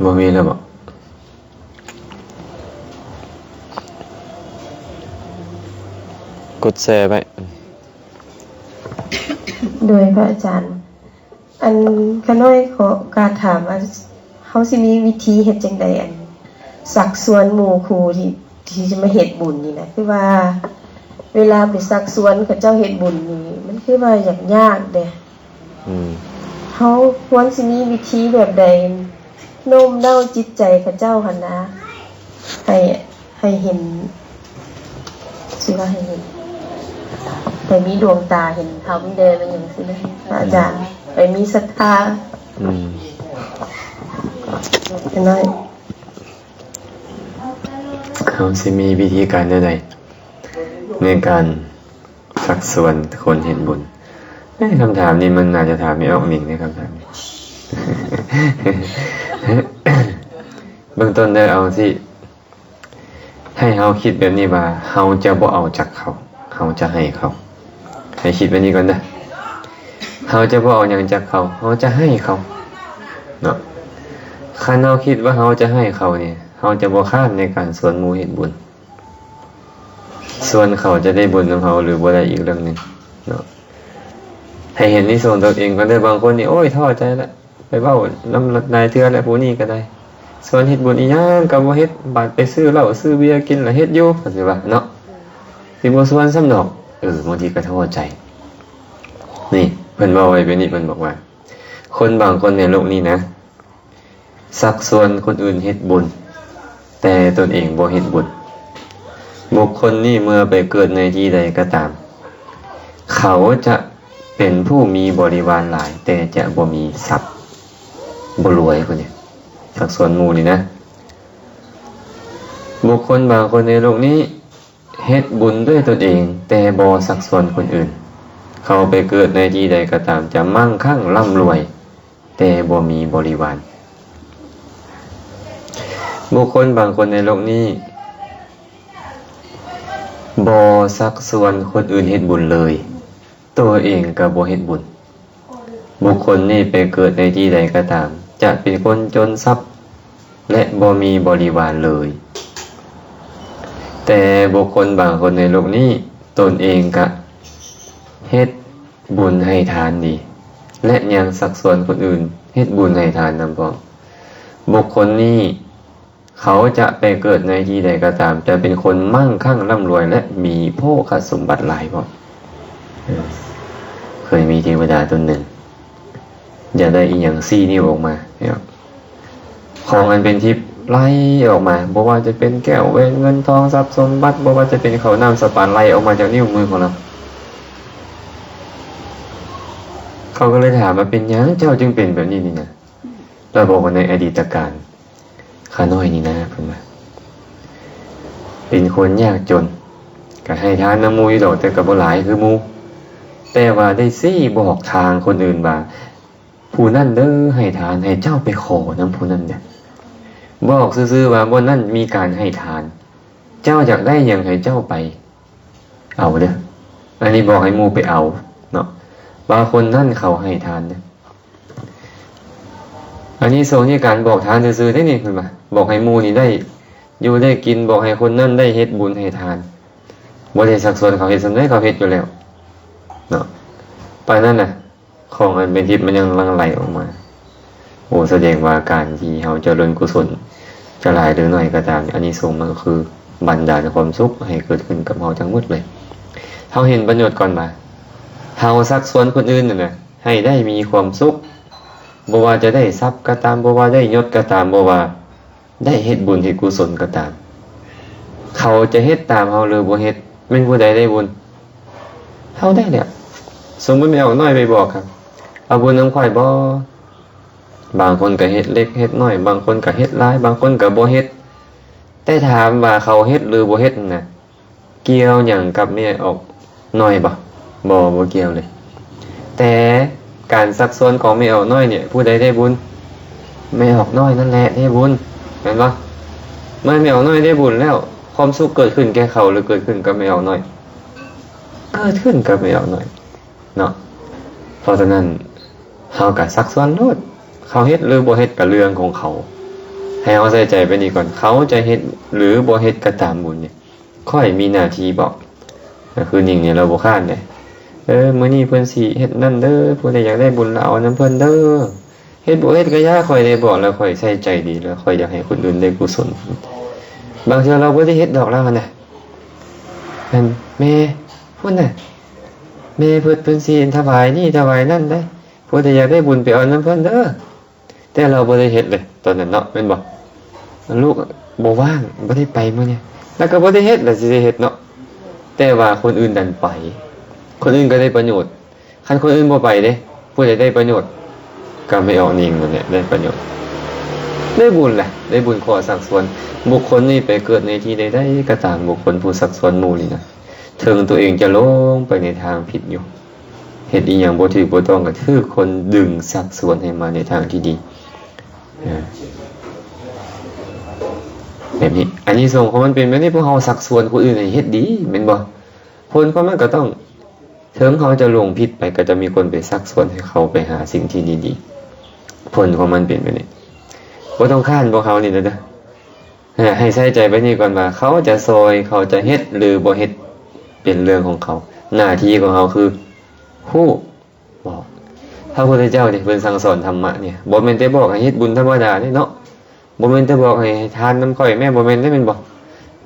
ບໍ່ມີແລ້ວບໍ? ກົດແຊໄວ້. ໂດຍ ພະອາຈານ ອັນ ຂ້ານ້ອຍຂໍໂອກາດຖາມວ່າ ເຮົາຊິມີວິທີເຮັດຈັ່ງໃດ ອັນ ຊັກຊວນໝູ່ຄູ່ທີ່ ທີ່ຈະມາເຮັດບຸນນີ້ນະ ຄືວ່າເວລາໄປຊັກຊວນເຂົາເຈົ້າເຮັດບຸນນີ້ ມັນຄືວ່າຍາກໆເດ້. ອືມ ເຮົາຄວນຊິມີວິທີແບບໃດໂນ້ມນ້າວຈິດໃຈເຂົາເຈົ້າຫັ້ນນະ ໃຫ້ ໃຫ້ເຫັນ ຊິວ່າໃຫ້ເຫັນ ໃຫ້ມີດວງຕາເຫັນທຳແດ່ແມ່ນຫຍັງຊີ້ນະ ພະອາຈານ ໃຫ້ມີສັດທາ. ອືມ ເຫັນບໍ່? ເຮົາຊິມີວິທີການແນວໃດ ໃນການຊັກຊວນຄົນເຮັດບຸນ? ເອີ ຄຳຖາມນີ້ມັນໜ້າຈະຖາມແມ່ອອກນິງເດ້ ຄຳຖາມນີ້. ເບື້ອງຕົ້ນເດີ ເອົາຈັ່ງຊີ້ ໃຫ້ເຮົາຄິດແບບນີ້ວ່າ ເຮົາຈະບໍ່ເອົາຈາກເຂົາ ເຮົາຈະໃຫ້ເຂົາ. ໃຫ້ຄິດແບບນີ້ກ່ອນເດີ ເຮົາຈະບໍ່ເອົາຫຍັງຈາກເຂົາ ເຮົາຈະໃຫ້ເຂົາເນາະ. ຄັນເຮົາຄິດວ່າເຮົາຈະໃຫ້ເຂົານີ້ ເຮົາຈະບໍ່ຄ້ານໃນການຊວນໝູ່ເຮັດບຸນ. ສ່ວນເຂົາຈະໄດ້ບຸນນຳເຮົາຫຼືບໍ່ໄດ້ອີກເລື່ອງໜຶ່ງເນາະ. ໃຫ້ເຫັນນິສົງຕົນເອງກ່ອນເດີ. ບາງຄົນນີ້ ໂອ້ຍ ທໍ້ໃຈລະ ໄປເວົ້ານຳຫຼາຍເທື່ອແລ້ວ ຜູ້ນີ້ກໍໄດ້ ຊວນເຮັດບຸນອີ່ຫຍັງກໍບໍ່ເຮັດ ບາດໄປຊື້ເຫຼົ້າຊື້ເບຍກິນລະເຮັດຢູ່ ເພິ່ນຊິວ່າເນາະ ຊິບໍ່ຊວນຊ້ຳດອກ. ເອີ ບາງທີກໍທໍ້ໃຈ. ນີ້ ເພິ່ນເວົ້າໄວ້ແບບນີ້ ເພິ່ນບອກວ່າ ຄົນບາງຄົນໃນໂລກນີ້ນະ ຊັກຊວນຄົນອື່ນເຮັດບຸນ ແຕ່ຕົນເອງບໍ່ເຮັດບຸນ. ບຸກຄົນນີ້ເມື່ອໄປເກີດໃນທີ່ໃດກໍຕາມ ເຂົາຈະເປັນຜູ້ມີບໍລິວານຫຼາຍ ແຕ່ຈະບໍ່ມີຊັບ ບໍ່ລວຍ. ຜູ້ນີ້ຊັກຊວນໝູ່ນີ້ນະ. ບຸກຄົນບາງຄົນໃນໂລກນີ້ ເຮັດບຸນດ້ວຍຕົນເອງ ແຕ່ບໍ່ຊັກຊວນຄົນອື່ນ. ເຂົາໄປເກີດໃນທີ່ໃດກໍຕາມ ຈະມັ່ງຄັ່ງລ່ຳລວຍ ແຕ່ບໍ່ມີບໍລິວານ. ບຸກຄົນບາງຄົນໃນໂລກນີ້ ບໍ່ຊັກຊວນຄົນອື່ນເຮັດບຸນເລີຍ. ໂຕເອງກໍບໍ່ເຮັດບຸນ. ບຸກຄົນນີ້ໄປເກີດໃນທີ່ໃດກໍຕາມ ຈະເປັນຄົນຈົນຊັບ ແລະ ບໍ່ມີບໍລິວານເລີຍ. ແຕ່ບຸກຄົນບາງຄົນໃນໂລກນີ້ ຕົນເອງກະເຮັດບຸນໃຫ້ທານດີ ແລະ ຍັງຊັກຊວນຄົນອື່ນເຮັດບຸນໃຫ້ທານນຳພ້ອມ. ບຸກຄົນນີ້ ເຂົາຈະໄປເກີດໃນທີ່ໃດກໍຕາມ ຈະເປັນຄົນມັ່ງຄັ່ງລ່ຳລວຍ ແລະ ມີໂພຄະສົມບັດຫຼາຍພ້ອມ. ເອີ ເຄີຍມີເທວະດາຕົນໜຶ່ງ ຢາກໄດ້ອີ່ຫຍັງ ຊີ້ນິ້ວອອກມາເນາະ ຂອງອັນເປັນທິບໄຫຼອອກມາ ບໍ່ວ່າຈະເປັນແກ້ວແຫວນເງິນທອງຊັບສົມບັດ ບໍ່ວ່າຈະເປັນເຂົ້ານ້ຳສະປາ ໄຫຼອອກມາຈາກນິ້ວມືຂອງລາວ. ເຂົາກໍເລີຍຖາມວ່າ ເປັນຫຍັງເຈົ້າຈຶ່ງເປັນແບບນີ້ນີ້ນະ? ລາວບອກວ່າ ໃນອະດີດຕະການ ຂ້ານ້ອຍນີ້ນະ ເພິ່ນວ່າ ເປັນຄົນຍາກຈົນ ກໍໃຫ້ທານນຳໝູ່ຢູ່ດອກ ແຕ່ກໍບໍ່ຫຼາຍຄືໝູ່. ແຕ່ວ່າໄດ້ຊີ້ບອກທາງຄົນອື່ນວ່າ ຜູ້ນັ້ນເດີໃຫ້ທານ ໃຫ້ເຈົ້າໄປຂໍນຳຜູ້ນັ້ນເດີ. ບອກຊື່ໆວ່າບ່ອນນັ້ນມີການໃຫ້ທານ ເຈົ້າຢາກໄດ້ຫຍັງໃຫ້ເຈົ້າໄປເອົາເດີ. ອັນນີ້ບອກໃຫ້ໝູ່ໄປເອົາເນາະ ວ່າຄົນນັ້ນເຂົາໃຫ້ທານເດີ. ອານິສົງໃນການບອກທານຊື່ໆເດ້ນີ້ ເພິ່ນວ່າບອກໃຫ້ໝູ່ນີ້ໄດ້ຢູ່ໄດ້ກິນ ບອກໃຫ້ຄົນນັ້ນໄດ້ເຮັດບຸນໃຫ້ທານ. ບໍ່ໄດ້ຊັກຊວນເຂົາເຮັດສ່ຳໃດ ເຂົາເຮັດຢູ່ແລ້ວເນາະ. ປານນັ້ນນະ ຂອງອັນເປັນທິບມັນຍັງຫຼັ່ງໄຫຼອອກມາ. ໂອ້ ສະແດງວ່າການທີ່ເຮົາຈະເລີນກຸສົນ ຈະຫຼາຍຫຼືໜ້ອຍກໍຕາມ ອານິສົງມັນກໍຄືບັນດານຄວາມສຸກໃຫ້ເກີດຂຶ້ນກັບເຮົາທັງໝົດເລີຍ. ເຮົາເຫັນປະໂຫຍດກ່ອນວ່າ ເຮົາຊັກຊວນຄົນອື່ນນັ້ນນະ ໃຫ້ໄດ້ມີຄວາມສຸກ ບໍ່ວ່າຈະໄດ້ຊັບກໍຕາມ ບໍ່ວ່າໄດ້ຍົດກໍຕາມ ບໍ່ວ່າ ໄດ້ເຮັດບຸນເຮັດກຸສົນກໍຕາມ ເຂົາຈະເຮັດຕາມເຮົາຫຼືບໍ່ເຮັດ ແມ່ນຜູ້ໃດໄດ້ບຸນ? ເຮົາໄດ້ແຫຼະ. ສົມມຸດແມ່ອອກນ້ອຍໄປບອກ ເອົາບຸນນຳຂ້ອຍບໍ່? ບາງຄົນກໍເຮັດເລັກເຮັດນ້ອຍ ບາງຄົນກໍເຮັດຫຼາຍ ບາງຄົນກໍບໍ່ເຮັດ. ແຕ່ຖາມວ່າເຂົາເຮັດຫຼືບໍ່ເຮັດນັ້ນນະ ກ່ຽວຫຍັງກັບແມ່ອອກນ້ອຍບໍ່? ບໍ່ ບໍ່ກ່ຽວເລີຍ. ແຕ່ການຊັກຊວນຂອງແມ່ອອກນ້ອຍນີ້ ຜູ້ໃດໄດ້ບຸນ? ແມ່ອອກນ້ອຍນັ້ນແຫຼະໄດ້ບຸນ ແມ່ນບໍ່? ເມື່ອແມ່ອອກນ້ອຍໄດ້ບຸນແລ້ວ ຄວາມສຸກເກີດຂຶ້ນແກ່ເຂົາ ຫຼືເກີດຂຶ້ນກັບແມ່ອອກນ້ອຍ? ເກີດຂຶ້ນກັບແມ່ອອກນ້ອຍເນາະ. ເພາະສະນັ້ນ ເຮົາກໍຊັກຊວນໂລດ ເຂົາເຮັດຫຼືບໍ່ເຮັດກໍເລື່ອງຂອງເຂົາ. ໃຫ້ເຮົາໃສ່ໃຈໄປນີ້ກ່ອນ ເຂົາຈະເຮັດຫຼືບໍ່ເຮັດກໍຕາມບຸນນີ້ ຂ້ອຍມີໜ້າທີ່ບອກ. ກໍຄືນິງນີ້ລາວບໍ່ຄ້ານເດ້ ເອີ ມື້ນີ້ເພິ່ນຊິເຮັດນັ້ນເດີ ຜູ້ໃດຢາກໄດ້ບຸນລະເອົານຳເພິ່ນເດີ. ເຮັດບໍ່ເຮັດກໍຢ່າ ຂ້ອຍໄດ້ບອກແລ້ວ ຂ້ອຍໃສ່ໃຈດີແລ້ວ ຂ້ອຍຢາກໃຫ້ຄົນອື່ນໄດ້ກຸສົນ. ບາງເທື່ອລາວບໍ່ໄດ້ເຮັດດອກລາວຫັ້ນນະ ແມ່ນ ແມ່ພຸ້ນນະ ແມ່ເພິ່ນ ເພິ່ນຊິຖວາຍນີ້ຖວາຍນັ້ນເດ້ ຜູ້ໃດຢາກໄດ້ບຸນໄປເອົານຳເພິ່ນເດີ. ແຕ່ລາວບໍ່ໄດ້ເຮັດເລີຍຕອນນັ້ນເນາະ ແມ່ນບໍ່? ລູກບໍ່ວ່າງ ບໍ່ໄດ້ໄປມື້ນີ້ ລາວກໍບໍ່ໄດ້ເຮັດ ລາວຊິໄດ້ເຮັດເນາະ. ແຕ່ວ່າຄົນອື່ນດັນໄປ ຄົນອື່ນກໍໄດ້ປະໂຫຍດ. ຄັນຄົນອື່ນບໍ່ໄປເດ້ ຜູ້ໃດໄດ້ປະໂຫຍດ? ກໍແມ່ອອກນິງນັ້ນແຫຼະໄດ້ປະໂຫຍດ ໄດ້ບຸນແຫຼະ ໄດ້ບຸນເພາະຊັກຊວນ. ບຸກຄົນນີ້ໄປເກີດໃນທີ່ໃດໆກໍຕາມ ບຸກຄົນຜູ້ຊັກຊວນໝູ່ນີ້ນະ ເຖິງຕົວເອງຈະຫຼົງໄປໃນທາງຜິດຢູ່ ເຮັດອີ່ຫຍັງບໍ່ຖືກບໍ່ຕ້ອງ ກໍຖືກຄົນດຶງຊັກຊວນໃຫ້ມາໃນທາງທີ່ດີ. ເອີ ແບບນີ້ ອານິສົງຂອງມັນເປັນແບບນີ້ ພວກເຮົາຊັກຊວນຄົນອື່ນໃຫ້ເຮັດດີ ແມ່ນບໍ່? ຜົນຂອງມັນກໍຕ້ອງ ເຖິງເຮົາຈະຫຼົງຜິດໄປ ກໍຈະມີຄົນໄປຊັກຊວນໃຫ້ເຮົາໄປຫາສິ່ງທີ່ດີໆ. ຜົນຂອງມັນເປັນແບບນີ້. ບໍ່ຕ້ອງຄ້ານພວກເຮົານີ້ນະເດີ. ໃຫ້ໃສ່ໃຈໄວ້ນີ້ກ່ອນວ່າ ເຂົາຈະຊ່ອຍ ເຂົາຈະເຮັດ ຫຼື ບໍ່ເຮັດ ເປັນເລື່ອງຂອງເຂົາ. ໜ້າທີ່ຂອງເຮົາຄືຮູ້ ບອກ. ພະພຸດທະເຈົ້ານີ້ເພິ່ນສັ່ງສອນທຳມະນີ້ ບໍ່ແມ່ນແຕ່ບອກໃຫ້ເຮັດບຸນທຳມະດາເດ້ເນາະ. ບໍ່ແມ່ນແຕ່ບອກໃຫ້ທານນຳຂ້ອຍແມ່ ບໍ່ແມ່ນເດ້ ແມ່ນບໍ່?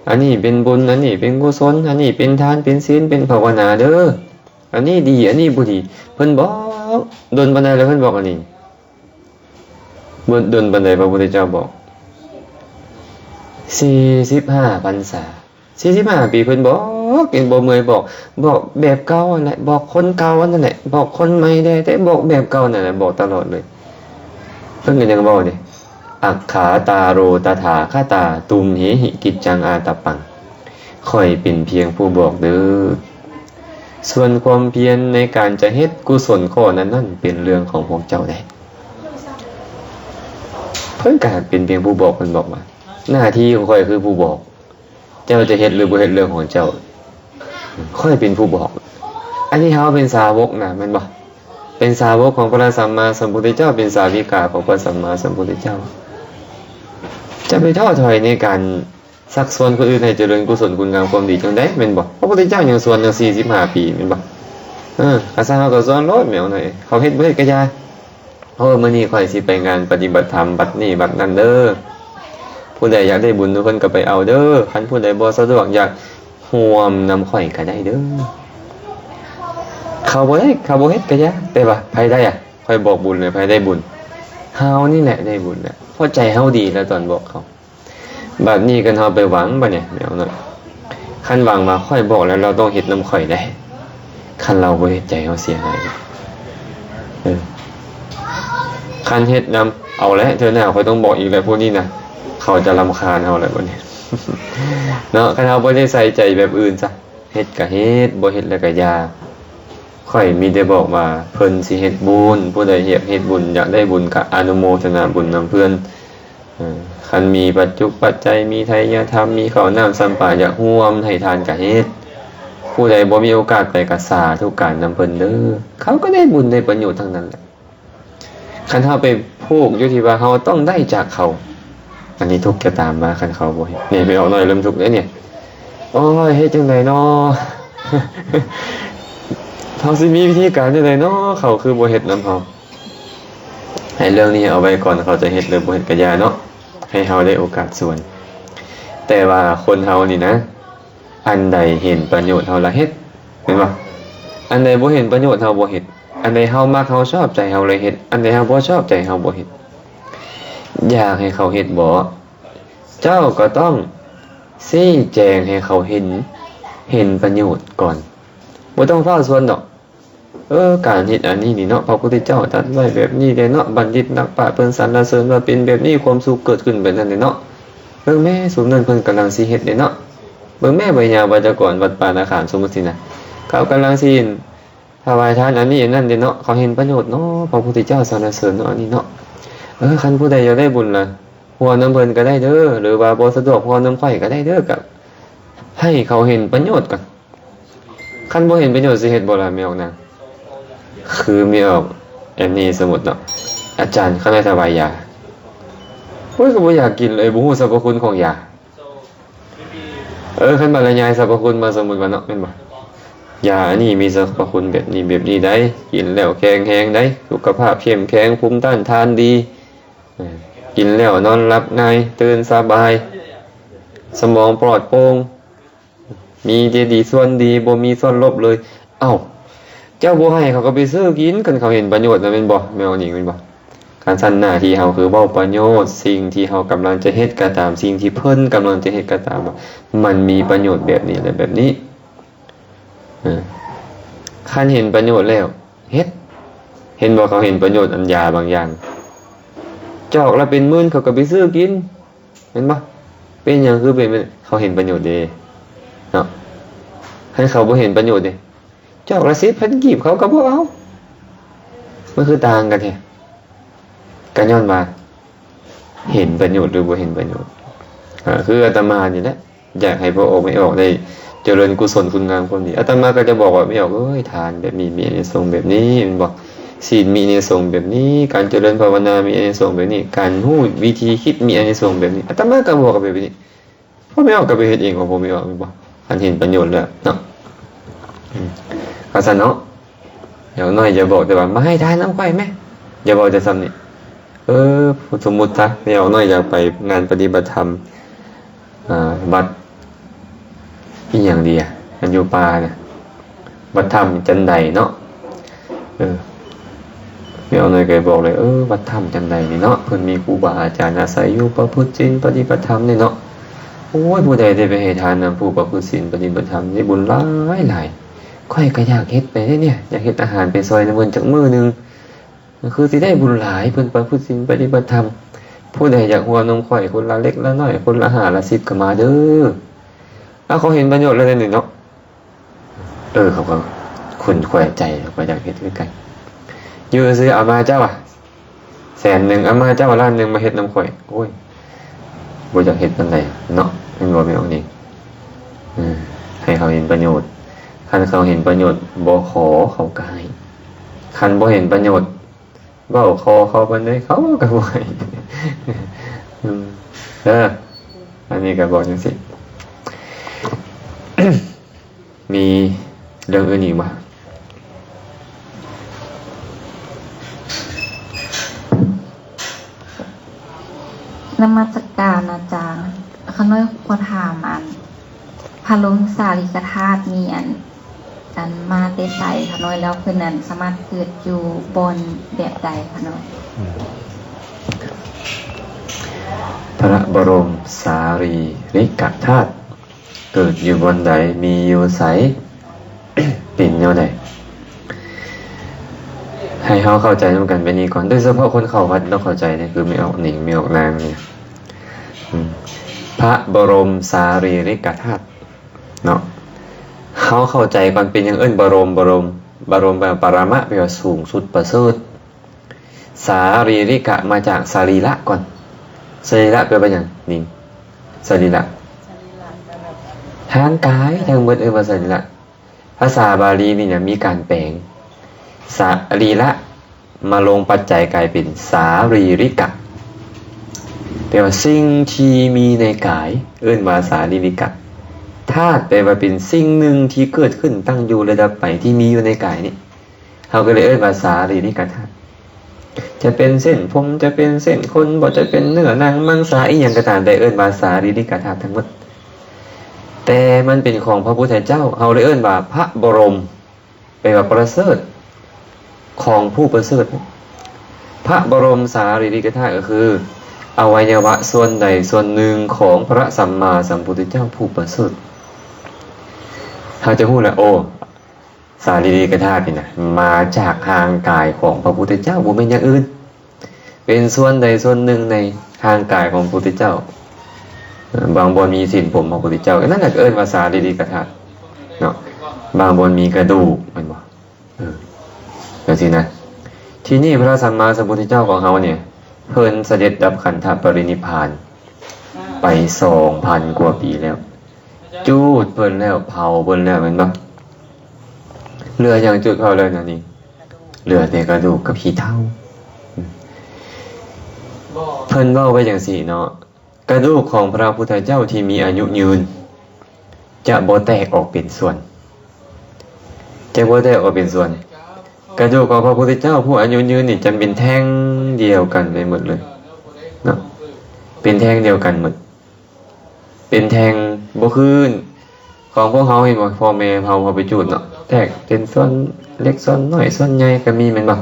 ອັນນີ້ເປັນບຸນ ອັນນີ້ເປັນກຸສົນ ອັນນີ້ເປັນທານ ເປັນສິນ ເປັນພາວະນາເດີ ອັນນີ້ດີ ອັນນີ້ບໍ່ດີ. ເພິ່ນບອກດົນປານໃດແລ້ວ ເພິ່ນບອກອັນນີ້? ດົນ ດົນປານໃດພະພຸດທະເຈົ້າບອກ? ສີ່ສິບຫ້າພັນສາ ສີ່ສິບຫ້າປີ ເພິ່ນບອກ ເຫັນບໍ່ເມື່ອຍບອກ ບອກແບບເກົ່າຫັ້ນແຫຼະ ບອກຄົນເກົ່າຫັ້ນແຫຼະ ບອກຄົນໃໝ່ແດ່ ແຕ່ບອກແບບເກົ່ານັ້ນແຫຼະ ບອກຕະຫຼອດເລີຍ. ເພິ່ນກໍຍັງເວົ້າເດ້ ອັກຂາຕາໂຣຕະຖາຄະຕາ ຕຸມເຫຫິກິດຈັງອາຕະປັງ ຂ້ອຍເປັນພຽງຜູ້ບອກເດີ ສ່ວນຄວາມພຽນໃນການຈະເຮັດກຸສົນຂໍ້ນັ້ນໆ ເປັນເລື່ອງຂອງພວກເຈົ້າໄດ໋. ເພິ່ນກໍເປັນພຽງຜູ້ບອກ ເພິ່ນບອກວ່າ ໜ້າທີ່ຂອງຂ້ອຍຄືຜູ້ບອກ ເຈົ້າຈະເຮັດຫຼືບໍ່ເຮັດເລື່ອງຂອງເຈົ້າ ຂ້ອຍເປັນຜູ້ບອກ. ອັນນີ້ເຮົາເປັນສາວົກນະ ແມ່ນບໍ່? ເປັນສາວົກຂອງພະສຳມາສຳພຸດທະເຈົ້າ ເປັນສາວິກາຂອງພະສຳມາສຳພຸດທະເຈົ້າ ຈະໄປທໍ້ຖອຍໃນການຊັກຊວນຄົນອື່ນໃຫ້ຈະເລີນກຸສົນຄຸນງາມຄວາມດີຈັ່ງໃດ ແມ່ນບໍ່? ພະພຸດທະເຈົ້າຍັງສອນຕັ້ງສີ່ສິບຫ້າປີ ແມ່ນບໍ່? ເອີ ຂ້າພະເຈົ້າກໍສອນໂລດ ແມ່ນບໍ່? ເຂົາເຮັດບໍ່ເຮັດກໍຢ່າ. ໂອ້ ມື້ນີ້ຂ້ອຍຊິໄປງານປະຕິບັດທຳວັດນີ້ວັດນັ້ນເດີ ຜູ້ໃດຢາກໄດ້ບຸນນຳເພິ່ນກໍໄປເອົາເດີ ຄັນຜູ້ໃດບໍ່ສະດວກຢາກຮ່ວມນຳຂ້ອຍກໍໄດ້ເດີ. ເຂົາບໍ່ໄດ້ ເຂົາບໍ່ເຮັດກໍຢ່າ ແຕ່ວ່າໃຜໄດ້ອະ? ຂ້ອຍບອກບຸນແລ້ວ ໃຜໄດ້ບຸນ? ເຮົານີ້ແຫຼະໄດ້ບຸນແຫຼະ ເພາະໃຈເຮົາດີແລ້ວຕອນບອກເຂົາ. ບາດນີ້ຄັນເຮົາໄປຫວັງ ບາດນີ້ແມ່ນບໍ່? ຄັນຫວັງວ່າຂ້ອຍບອກແລ້ວລາວຕ້ອງເຮັດນຳຂ້ອຍໄດ໋ ຄັນລາວບໍ່ເຮັດ ໃຈເຮົາເສຍຫາຍ. ເອີ ຄັນເຮັດນຳ ເອົາແຫຼະ ເທື່ອໜ້າຂ້ອຍຕ້ອງບອກອີກແລ້ວ ພວກນີ້ນະ ເຂົາຈະລຳຄານເຮົາແລ້ວບາດນີ້ເນາະ. ຄັນເຮົາບໍ່ໄດ້ໃສ່ໃຈແບບອື່ນຊະ ເຮັດກະເຮັດ ບໍ່ເຮັດແລ້ວກະຢ່າ. ຂ້ອຍມີແຕ່ບອກວ່າເພິ່ນຊິເຮັດບຸນ, ຜູ້ໃດຢາກເຮັດບຸນ, ຢາກໄດ້ບຸນ ກະອະນຸໂມທະນາບຸນນຳເພິ່ນ. ເອີ ຄັນມີປັດຈຸປັດໄຈ, ມີໄທຍະທຳ, ມີເຂົ້ານ້ຳຊຳປາ, ຢາກຮ່ວມໃຫ້ທານກະເຮັດ. ຜູ້ໃດບໍ່ມີໂອກາດໄປ ກະສາທຸການນຳເພິ່ນເດີ. ເຂົາກໍໄດ້ບຸນໄດ້ປະໂຫຍດທັງນັ້ນແຫຼະ. ຄັນເຮົາໄປຜູກຢູ່ທີ່ວ່າເຮົາຕ້ອງໄດ້ຈາກເຂົາ, ອັນນີ້ທຸກຈະຕາມມາ ຄັນເຂົາບໍ່ເຮັດ. ນີ້ ແມ່ອອກນ້ອຍເລີ່ມທຸກແລ້ວນີ້. ໂອ້ຍ ເຮັດຈັ່ງໃດນໍ? ເຮົາຊິມີວິທີການຈັ່ງໃດນໍ? ເຂົາຄືບໍ່ເຮັດນຳເຮົາ? ໃຫ້ເລື່ອງນີ້ເອົາໄວ້ກ່ອນ, ເຂົາຈະເຮັດຫຼືບໍ່ເຮັດກະຢ່າເນາະ, ໃຫ້ເຮົາໄດ້ໂອກາດຊວນ. ແຕ່ວ່າຄົນເຮົານີ້ນະ, ອັນໃດເຫັນປະໂຫຍດເຮົາລະເຮັດ, ແມ່ນບໍ່? ອັນໃດບໍ່ເຫັນປະໂຫຍດເຮົາບໍ່ເຮັດ. ອັນໃດເຮົາມັກເຮົາຊອບໃຈເຮົາເລີຍເຮັດ, ອັນໃດເຮົາບໍ່ຊອບໃຈເຮົາບໍ່ເຮັດ. ຢາກໃຫ້ເຂົາເຮັດບໍ? ເຈົ້າກໍຕ້ອງຊີ້ແຈງໃຫ້ເຂົາເຫັນ, ເຫັນປະໂຫຍດກ່ອນ. ບໍ່ຕ້ອງຟ້າວຊວນດອກ. ເອີ ການເຮັດອັນນີ້ນີ້ເນາະ, ພະພຸດທະເຈົ້າຕັດໄວ້ແບບນີ້ເດ້ເນາະ, ບັນດິດນັກປາດເພິ່ນສັນລະເສີນວ່າເປັນແບບນີ້, ຄວາມສຸກເກີດຂຶ້ນແບບນັ້ນເດ້ເນາະ. ເບິ່ງແມ້ ຊຸມນັ້ນເພິ່ນກຳລັງຊິເຮັດເດ້ເນາະ. ເບິ່ງແມ້ ໄວຍາວັດຈະກອນວັດປ່ານາຂາມ ສົມມຸດຊີ້ນະ, ເຂົາກຳລັງຊິ ຖວາຍທານອັນນີ້ອັນນັ້ນເດ້ເນາະ, ເຂົາເຫັນປະໂຫຍດເນາະ, ພະພຸດທະເຈົ້າສັນລະເສີນເນາະ ອັນນີ້ເນາະ. ເອີ ຄັນຜູ້ໃດຢາກໄດ້ບຸນລະ ຮ່ວມນຳເພິ່ນກໍໄດ້ເດີ, ຫຼືວ່າບໍ່ສະດວກຮ່ວມນຳຂ້ອຍກໍໄດ້ເດີ, ກໍໃຫ້ເຂົາເຫັນປະໂຫຍດກ່ອນ. ຄັນບໍ່ເຫັນປະໂຫຍດຊິເຮັດບໍ່ລະ ແມ່ອອກນາງ? ຄືແມ່ອອກແອນນີ ສົມມຸດເນາະ, ອາຈານ ຂ້ານ້ອຍຖວາຍຢາ. ໂອ້ຍ ກໍບໍ່ຢາກກິນເລີຍ, ບໍ່ຮູ້ສັບພະຄຸນຂອງຢາ. ເອີ ຄັນບັນລະຍາຍສັບພະຄຸນມາ ສົມມຸດວ່າເນາະ ແມ່ນບໍ່? ຢາອັນນີ້ມີສັບພະຄຸນແບບນີ້ແບບນີ້ໃດ໋, ກິນແລ້ວແຂງແຮງໃດ໋, ສຸຂະພາບເຂັ້ມແຂງ, ພູມຕ້ານທານດີ, ເອີ ກິນແລ້ວນອນຫຼັບງ່າຍ, ຕື່ນສະບາຍ, ສະໝອງປອດໂປ່ງ, ມີແຕ່ດີສ່ວນດີ, ບໍ່ມີສ່ວນລົບເລີຍ. ເອົ້າ, ເຈົ້າບໍ່ໃຫ້ເຂົາກໍໄປຊື້ກິນ ຄັນເຂົາເຫັນປະໂຫຍດນະ ແມ່ນບໍ່? ແມ່ນບໍ່ນີ້ ແມ່ນບໍ່? ຄັນຊັ້ນໜ້າທີ່ເຮົາຄືເວົ້າປະໂຫຍດ, ສິ່ງທີ່ເຮົາກຳລັງຈະເຮັດກໍຕາມ, ສິ່ງທີ່ເພິ່ນກຳລັງຈະເຮັດກໍຕາມ, ມັນມີປະໂຫຍດແບບນີ້ ແລະ ແບບນີ້. ເອີ ຄັນເຫັນປະໂຫຍດແລ້ວເຮັດ. ເຫັນບໍ່? ເຂົາເຫັນປະໂຫຍດອັນຢາບາງຢ່າງ, ຈອກລະເປັນໝື່ນ ເຂົາກໍໄປຊື້ກິນ. ແມ່ນບໍ່? ເປັນຫຍັງຄືເປັນແບບນັ້ນ? ເຂົາເຫັນປະໂຫຍດເດ້ເນາະ. ຄັນເຂົາບໍ່ເຫັນປະໂຫຍດເດ້, ຈອກລະສິບພັນກີບເຂົາກໍບໍ່ເອົາ. ມັນຄືຕ່າງກັນແທ້? ກໍຍ້ອນວ່າເຫັນປະໂຫຍດ ຫຼື ບໍ່ເຫັນປະໂຫຍດ. ເອີ ຄືອາດຕະມານີ້ແຫຼະ, ຢາກໃຫ້ພໍ່ອອກແມ່ອອກໄດ້ຈະເລີນກຸສົນຄຸນງາມຄວາມດີ. ອາດຕະມາກໍຈະບອກວ່າ ແມ່ອອກເອີຍ, ທານແບບນີ້ມີອານິສົງແບບນີ້ ແມ່ນບໍ່? ສິນມີອານິສົງແບບນີ້, ການຈະເລີນພາວະນາມີອານິສົງແບບນີ້, ການຮູ້ວິທີຄິດມີອານິສົງແບບນີ້. ອາດຕະມາກໍບອກແບບນີ້, ພໍ່ແມ່ອອກກໍໄປເຮັດເອງຂອງພໍ່ແມ່ອອກ ແມ່ນບໍ່? ຄັນເຫັນປະໂຫຍດແລ້ວເນາະ. ອືມ ກໍຊັ້ນເນາະ. ຢ່າງໜ້ອຍຢ່າບອກແຕ່ວ່າ ມາໃຫ້ທານນຳຂ້ອຍແມ້, ຢ່າບອກແຕ່ສ່ຳນີ້. ເອີ ສົມມຸດຊະ ແມ່ອອກນ້ອຍຢາກໄປງານປະຕິບັດທຳ ອ່າ ວັດອີ່ຫຍັງດີອະ ອັນຢູ່ປ່ານະ, ວັດຖ້ຳຈັນໄດເນາະ. ເອີ ແມ່ອອກນ້ອຍກໍບອກເລີຍ, ເອີ ວັດຖ້ຳຈັນໄດນີ້ເນາະ, ເພິ່ນມີຄູບາອາຈານອາໄສຢູ່ ປະພຶດສິນປະຕິບັດທຳນີ້ເນາະ. ໂອ້ຍ ຜູ້ໃດໄດ້ໄປໃຫ້ທານນຳຜູ້ປະພຶດສິນປະຕິບັດທຳ ໄດ້ບຸນຫຼາຍໆ. ຂ້ອຍກໍຢາກເຮັດໄປເດ້ເນຍ, ຢາກເຮັດອາຫານໄປຊ່ອຍນຳເພິ່ນຈັກມື້ໜຶ່ງ. ຄືຊິໄດ້ບຸນຫຼາຍ, ເພິ່ນປະພຶດສິນປະຕິບັດທຳ. ຜູ້ໃດຢາກຮ່ວມນຳຂ້ອຍຄົນລະເລັກລະນ້ອຍ, ຄົນລະຫ້າລະສິບກໍມາເດີ. ເອົາ ເຂົາເຫັນປະໂຫຍດແລ້ວເດ້ນີ້ເນາະ. ເອີ ເຂົາກໍຂຸ້ນແຂວະໃຈ, ເຂົາກໍຢາກເຮັດຄືກັນ. ຢູ່ຊື່ໆ ອາມາເຈົ້າອະແສນໜຶ່ງ, ອາມາເຈົ້າລ້ານໜຶ່ງ ມາເຮັດນຳຂ້ອຍ. ໂອ້ຍ ບໍ່ຢາກເຮັດປານໃດເນາະ, ແມ່ນບໍ່ແມ່ອອກນີ້? ເອີ ໃຫ້ເຂົາເຫັນປະໂຫຍດ. ຄັນເຂົາເຫັນປະໂຫຍດ ບໍ່ຂໍເຂົາກໍໃຫ້, ຄັນບໍ່ເຫັນປະໂຫຍດ ເວົ້າຂໍເຂົາປານໃດ ເຂົາກໍບໍ່ໃຫ້. ອືມ ເອີ ອັນນີ້ກໍບອກຈັ່ງຊີ້. ມີເລື່ອງອື່ນອີກບໍ່? ນະມັດສະການອາຈານ. ຂ້ານ້ອຍຂໍຖາມ ອັນ ພະບໍລົມສາລີລິກະທາດນີ້ ອັນ ອັນມາແຕ່ໃສຂະນ້ອຍ ແລ້ວເພິ່ນນັ້ນສາມາດເກີດຢູ່ບ່ອນແບບໃດຂະນ້ອຍ? ອືມ ພະບໍລົມສາລີລິກະທາດເກີດຢູ່ບ່ອນໃດ? ມີຢູ່ໃສ? ເປັນແນວໃດ? ໃຫ້ເຮົາເຂົ້າໃຈນຳກັນແບບນີ້ກ່ອນ, ໂດຍສະເພາະຄົນເຂົ້າວັດຕ້ອງເຂົ້າໃຈເດ້, ຄືແມ່ອອກນິງ ແມ່ອອກນາງນີ້ ອືມ ພະບໍລົມສາລີລິກະທາດ ເນາະ. ເຮົາເຂົ້າໃຈກ່ອນ ເປັນຫຍັງເອີ້ນບໍລົມ ບໍລົມ? ບະລົມ ປະ ປະລະມະ ແປວ່າສູງສຸດປະເສີດ. ສາລີລິກະ ມາຈາກສະລີລະກ່ອນ. ສະລີລະແປວ່າຫຍັງ? ນີ້ ສະລີລະ ຮ່າງກາຍທັງໝົດເອີ້ນວ່າສະລີລະ. ພາສາບາລີນີ້ນະມີການແປງສະລີລະມາລົງປັດໄຈກາຍເປັນສາລີລິກະ ແປວ່າສິ່ງທີ່ມີໃນກາຍ ເອີ້ນວ່າສາລີລິກະ. ທາດແປວ່າເປັນສິ່ງໜຶ່ງທີ່ເກີດຂຶ້ນ, ຕັ້ງຢູ່ ແລະ ດັບໄປ ທີ່ມີຢູ່ໃນກາຍນີ້ ເຮົາກໍເລີຍເອີ້ນວ່າສາລີລິກະທາດ. ຈະເປັນເສັ້ນຜົມ, ຈະເປັນເສັ້ນຂົນ, ບໍ່ ຈະເປັນເນື້ອໜັງມັງສາ ອີ່ຫຍັງກໍຕາມແຕ່ ເອີ້ນວ່າສາລີລິກະທາດທັງໝົດ. ແຕ່ມັນເປັນຂອງພະພຸດທະເຈົ້າ ເຮົາເລີຍເອີ້ນວ່າພະບໍລົມ ແປວ່າປະເສີດ ຂອງຜູ້ປະເສີດ. ພະບໍລົມສາລີລິກະທາດກໍຄືອະໄວຍະວະສ່ວນໃດສ່ວນໜຶ່ງຂອງພະສຳມາສຳພຸດທະເຈົ້າຜູ້ປະເສີດ. ເຮົາຈະຮູ້ແລ້ວ ໂອ້ ສາລີລິກະທາດນີ້ນະ ມາຈາກຮ່າງກາຍຂອງພະພຸດທະເຈົ້າ ບໍ່ແມ່ນຢ່າງອື່ນ ເປັນສ່ວນໃດສ່ວນໜຶ່ງໃນຮ່າງກາຍຂອງພະພຸດທະເຈົ້າ. ເອີ ບາງບ່ອນມີເສັ້ນຜົມຂອງພະພຸດທະເຈົ້າ ອັນນັ້ນແຫຼະກໍເອີ້ນວ່າສາລີລິກະທາດເນາະ. ບາງບ່ອນມີກະດູກ ແມ່ນບໍ່? ເອີ ຈັ່ງຊີ້ນະ. ທີນີ້ພະສຳມາສຳພຸດທະເຈົ້າຂອງເຮົານີ້ ເພິ່ນສະເດັດດັບຂັນທະປະລິນິບພານໄປສອງພັນກວ່າປີແລ້ວ. ຈູດເພິ່ນແລ້ວ ເຜົາເພິ່ນແລ້ວ ແມ່ນບໍ່? ເຫຼືອຫຍັງ? ຈູດເຜົາເຫຼືອຫຍັງນີ້? ເຫຼືອແຕ່ກະດູກກັບຂີ້ເຖົ້າ. ເພິ່ນເວົ້າໄວ້ຈັ່ງຊີ້ເນາະ, ກະດູກຂອງພະພຸດທະເຈົ້າທີ່ມີອາຍຸຍືນ ຈະບໍ່ແຕກອອກເປັນສ່ວນ, ຈະບໍ່ແຕກອອກເປັນສ່ວນ. ກະດູກຂອງພະພຸດທະເຈົ້າຜູ້ອາຍຸຍືນນີ້ ຈະເປັນແທ່ງດຽວກັນໄປໝົດເລີຍເນາະ, ເປັນແທ່ງດຽວກັນໝົດ. ເປັນແທ່ງ ບໍ່ຄືຂອງພວກເຮົາ ເຫັນບໍ່? ພໍ່ແມ່ເຮົາ ເຮົາໄປຈູດເນາະ ແຕກເປັນສ່ວນເລັກສ່ວນນ້ອຍ ສ່ວນໃຫຍ່ກໍມີ ແມ່ນບໍ່?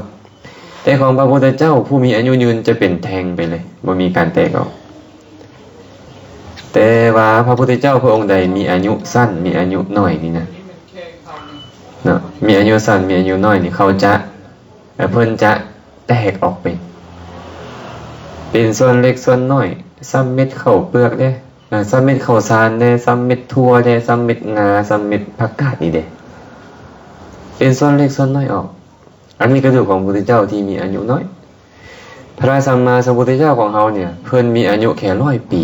ແຕ່ຂອງພະພຸດທະເຈົ້າຜູ້ມີອາຍຸຍືນຈະເປັນແທ່ງໄປເລີຍ ບໍ່ມີການແຕກອອກ. ແຕ່ວ່າພະພຸດທະເຈົ້າພະອົງໃດມີອາຍຸສັ້ນ ມີອາຍຸໜ້ອຍນີ້ນະ ເນາະ ມີອາຍຸສັ້ນ ມີອາຍຸໜ້ອຍນີ້ ເຂົາຈະ ແລະ ເພິ່ນຈະແຕກອອກເປັນ ເປັນສ່ວນເລັກສ່ວນນ້ອຍ ສ່ຳເມັດເຂົ້າເປືອກເດ້ ສ່ຳເມັດເຂົ້າສານເດ້ ສ່ຳເມັດຖົ່ວເດ້ ສ່ຳເມັດງາ ສ່ຳເມັດຜັກກາດນີ້ເດ້ ເປັນສ່ວນເລັກສ່ວນນ້ອຍອອກ. ອັນນີ້ກະດູກຂອງພະພຸດທະເຈົ້າທີ່ມີອາຍຸນ້ອຍ. ພະສຳມາສຳພຸດທະເຈົ້າຂອງເຮົານີ້ ເພິ່ນມີອາຍຸແຄ່ຮ້ອຍປີ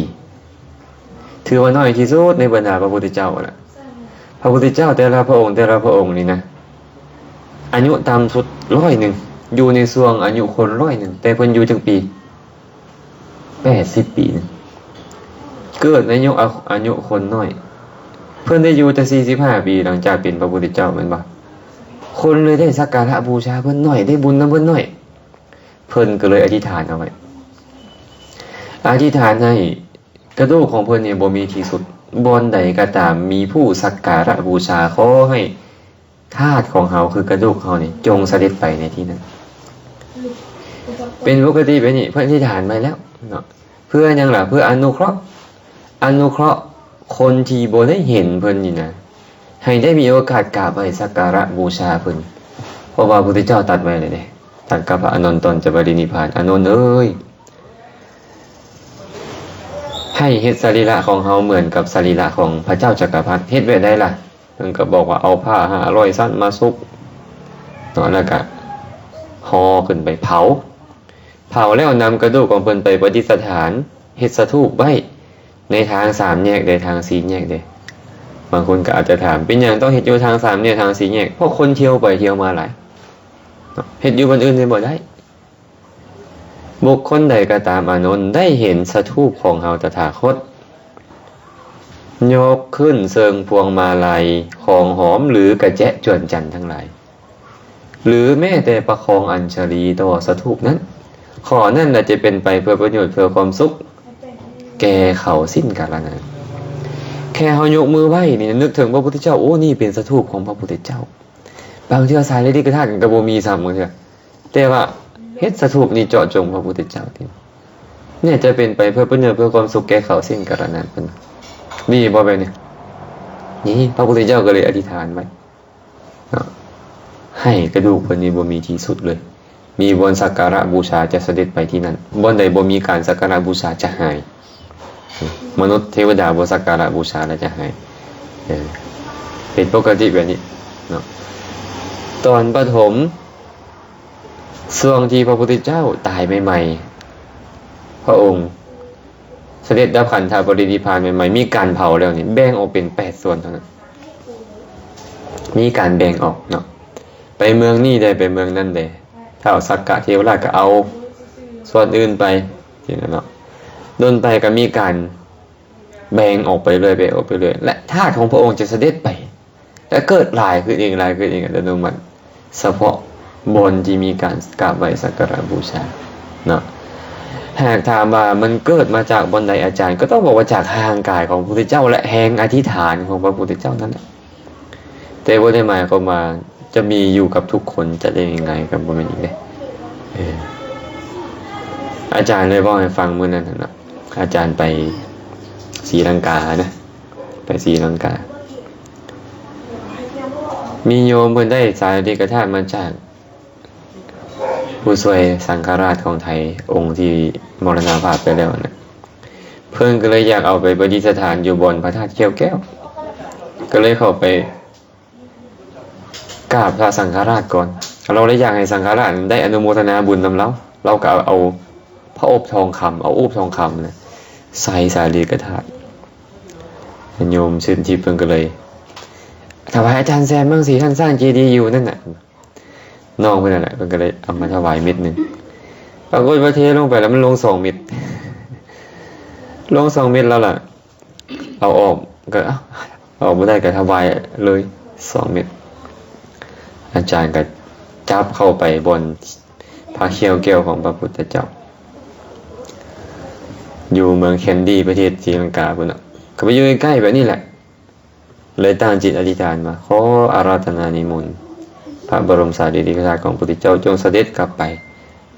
ຖືວ່ານ້ອຍທີ່ສຸດໃນບັນດາພະພຸດທະເຈົ້າແຫຼະ. ພະພຸດທະເຈົ້າແຕ່ລະພະອົງ ແຕ່ລະພະອົງນີ້ນະ ອາຍຸຕ່ຳສຸດຮ້ອຍໜຶ່ງ ຢູ່ໃນຊ່ວງອາຍຸຄົນຮ້ອຍໜຶ່ງ ແຕ່ເພິ່ນຢູ່ຈັກປີ? ແປດສິບປີໜຶ່ງ ເກີດໃນຍຸກອາ ອາຍຸຄົນນ້ອຍ ເພິ່ນໄດ້ຢູ່ແຕ່ສີ່ສິບຫ້າປີ ຫຼັງຈາກເປັນພະພຸດທະເຈົ້າ ແມ່ນບໍ່? ຄົນເລີຍໄດ້ສັກກາລະບູຊາເພິ່ນໜ້ອຍ ໄດ້ບຸນນຳເພິ່ນໜ້ອຍ ເພິ່ນກໍເລີຍອະທິຖານເອົາໄວ້ ອະທິຖານໃຫ້ກະດູກຂອງເພິ່ນນີ້ບໍ່ມີທີ່ສຸດ ບ່ອນໃດກໍຕາມມີຜູ້ສັກກາລະບູຊາ ຂໍໃຫ້ທາດຂອງເຮົາ ຄືກະດູກເຮົານີ້ ຈົ່ງສະເດັດໄປໃນທີ່ນັ້ນ. ເປັນປົກກະຕິແບບນີ້ ເພິ່ນອະທິຖານໄວ້ແລ້ວເນາະ ເພື່ອຫຍັງລະ? ເພື່ອອະນຸເຄາະ ອະນຸເຄາະຄົນທີ່ບໍ່ໄດ້ເຫັນເພິ່ນນີ້ນະ ໃຫ້ໄດ້ມີໂອກາດກາບໄຫວ້ສັກກາລະບູຊາເພິ່ນ ເພາະວ່າພະພຸດທະເຈົ້າຕັດໄວ້ແລ້ວເດ້ ຕັດກັບພະອານົນຕອນຈະປະລິນິບພານ ອານົນເອີຍ ໃຫ້ເຮັດສະລີລະຂອງເຮົາເໝືອນກັບສະລີລະຂອງພະເຈົ້າຈັກກະພັດ ເຮັດແບບໃດລະ? ເພິ່ນກໍບອກວ່າເອົາຜ້າຫ້າຮ້ອຍຊັ້ນມາຊຸບເນາະ ແລ້ວກະຫໍຂຶ້ນໄປເຜົາ ເຜົາແລ້ວນຳກະດູກຂອງເພິ່ນໄປປະດິດສະຖານ ເຮັດສະຖູບໄວ້ໃນທາງສາມແຍກເດ້ ທາງສີ່ແຍກເດ້. ບາງຄົນກໍອາດຈະຖາມ ເປັນຫຍັງຕ້ອງເຮັດຢູ່ທາງສາມແຍກ ທາງສີ່ແຍກ? ເພາະຄົນທ່ຽວໄປທ່ຽວມາຫຼາຍ ເຮັດຢູ່ບ່ອນອື່ນໄດ້ບໍ່? ບໍ່ໄດ້. ບຸກຄົນໃດກໍຕາມ ອານົນ ໄດ້ເຫັນສະຖູບຂອງເຮົາຕະຖາຄົດ ຍົກຂຶ້ນເຊິ່ງພວງມາໄລ ຂອງຫອມ ຫຼື ກະແຈະຈວນຈັນທັງຫຼາຍ ຫຼື ແມ້ແຕ່ປະຄອງອັນຊະລີຕໍ່ສະຖູບນັ້ນ ຂໍ້ນັ້ນລະຈະເປັນໄປເພື່ອປະໂຫຍດ ເພື່ອຄວາມສຸກແກ່ເຂົາສິ້ນກາລະນານ. ແຄ່ເຮົາຍົກມືໄຫວ້ນີ້ ນຶກເຖິງພະພຸດທະເຈົ້າ ໂອ້ ນີ້ເປັນສະຖູບຂອງພະພຸດທະເຈົ້າ. ບາງເທື່ອສາລີລິກະທາດກໍບໍ່ມີຊ້ຳ ບາງເທື່ອ ແຕ່ວ່າເຮັດສະຖູບນີ້ເຈາະຈົງພະພຸດທະເຈົ້າຕິ ແນ່ຈະເປັນໄປເພື່ອປະໂຫຍດ ເພື່ອຄວາມສຸກແກ່ເຂົາສິ້ນກາລະນານເພິ່ນ ດີບໍ່ແບບນີ້? ນີ້ ພະພຸດທະເຈົ້າກໍເລີຍອະທິຖານໄວ້ເນາະ ໃຫ້ກະດູກເພິ່ນນີ້ບໍ່ມີທີ່ສຸດເລີຍ ມີບ່ອນສັກກາລະບູຊາຈະສະເດັດໄປທີ່ນັ້ນ ບ່ອນໃດບໍ່ມີການສັກກາລະບູຊາຈະຫາຍ. ມະນຸດເທວະດາບໍ່ສັກກາລະບູຊາແລ້ວຈະຫາຍ ເອີ ເປັນປົກກະຕິແບບນີ້ເນາະ. ຕອນປະຖົມ ຊ່ວງທີ່ພະພຸດທະເຈົ້າຕາຍໃໝ່ໆ ພະອົງສະເດັດດັບຂັນທະປະລິນິບພານໃໝ່ໆ ມີການເຜົາແລ້ວນີ້ ແບ່ງອອກເປັນແປດສ່ວນເທົ່ານັ້ນ ມີການແບ່ງອອກເນາະ ໄປເມືອງນີ້ແດ່ ໄປເມືອງນັ້ນແດ່ ທ້າວສັກກະເທວະລາດກໍເອົາສ່ວນອື່ນໄປ ຈັ່ງນັ້ນເນາະ ດົນໄປກໍມີການ ແບ່ງອອກໄປເລື້ອຍ ແບ່ງອອກໄປເລື້ອຍ ແລະ ທາດຂອງພະອົງຈະສະເດັດໄປ ແລະ ເກີດຫຼາຍຂຶ້ນອີກ ຫຼາຍຂຶ້ນອີກອັດຕະໂນມັດ ສະເພາະບ່ອນທີ່ມີການກາບໄຫວ້ສັກກາລະບູຊາເນາະ. ຫາກຖາມວ່າມັນເກີດມາຈາກບ່ອນໃດອາຈານ ກໍຕ້ອງບອກວ່າຈາກຮ່າງກາຍຂອງພະພຸດທະເຈົ້າ ແລະ ແຮງອະທິຖານຂອງພະພຸດທະເຈົ້ານັ້ນແຫຼະ. ແຕ່ບໍ່ໄດ້ໝາຍຄວາມວ່າຈະມີຢູ່ກັບທຸກຄົນ ຈະໄດ້ງ່າຍໆ ກໍບໍ່ແມ່ນອີກເດ້. ເອີ ອາຈານເລີຍເວົ້າໃຫ້ຟັງມື້ນັ້ນຫັ້ນນະ ອາຈານໄປສີລັງການະ ໄປສີລັງກາ ມີໂຍມເພິ່ນໄດ້ສາລີລິກະທາດມາຈາກ ຜູ້ຊ່ວຍສັງຄະລາດຂອງໄທ ອົງທີ່ມໍລະນະພາບໄປແລ້ວນະ ເພິ່ນກໍເລີຍຢາກເອົາໄປປະດິດສະຖານຢູ່ບ່ອນພະທາດແກ້ວແກ້ວ ກໍເລີຍເຂົ້າໄປກາບພະສັງຄະລາດກ່ອນ. ລາວເລີຍຢາກໃຫ້ສັງຄະລາດໄດ້ອະນຸໂມທະນາບຸນນຳລາວ ລາວກໍເອົາພະອົບທອງຄຳ ເອົາໂອບທອງຄຳນະໃສ່ສາລີລິກະທາດ. ໂຍມສິນທິເພິ່ນກໍເລີຍຖວາຍອາຈານແຊມເບິ່ງຊິ ທ່ານສ້າງເຈດີຢູ່ນັ້ນນະ. ນ້ອງເພິ່ນນັ້ນແຫຼະ ເພິ່ນກໍເລີຍເອົາມາຖວາຍເມັດໜຶ່ງ ປາກົດວ່າເທລົງໄປແລ້ວມັນລົງສອງເມັດ ລົງສອງເມັດແລ້ວລະ ເອົາອອກກໍ ເອົາ ເອົາບໍ່ໄດ້ກໍຖວາຍເລີຍສອງເມັດ. ອາຈານກໍຈັບເຂົ້າໄປບ່ອນພະແຂ້ວແກ້ວຂອງພະພຸດທະເຈົ້າ ຢູ່ເມືອງແຄນດີ ປະເທດສີລັງກາພຸ້ນນະ ກໍໄປຢູ່ໃກ້ໆ ແບບນີ້ແຫຼະ. ເລີຍຕັ້ງຈິດອະທິຖານວ່າ ຂໍອາລາທະນານິມົນພະບໍລົມສາລີລິກະທາດຂອງພຸດທະເຈົ້າ ຈົ່ງສະເດັດກັບໄປ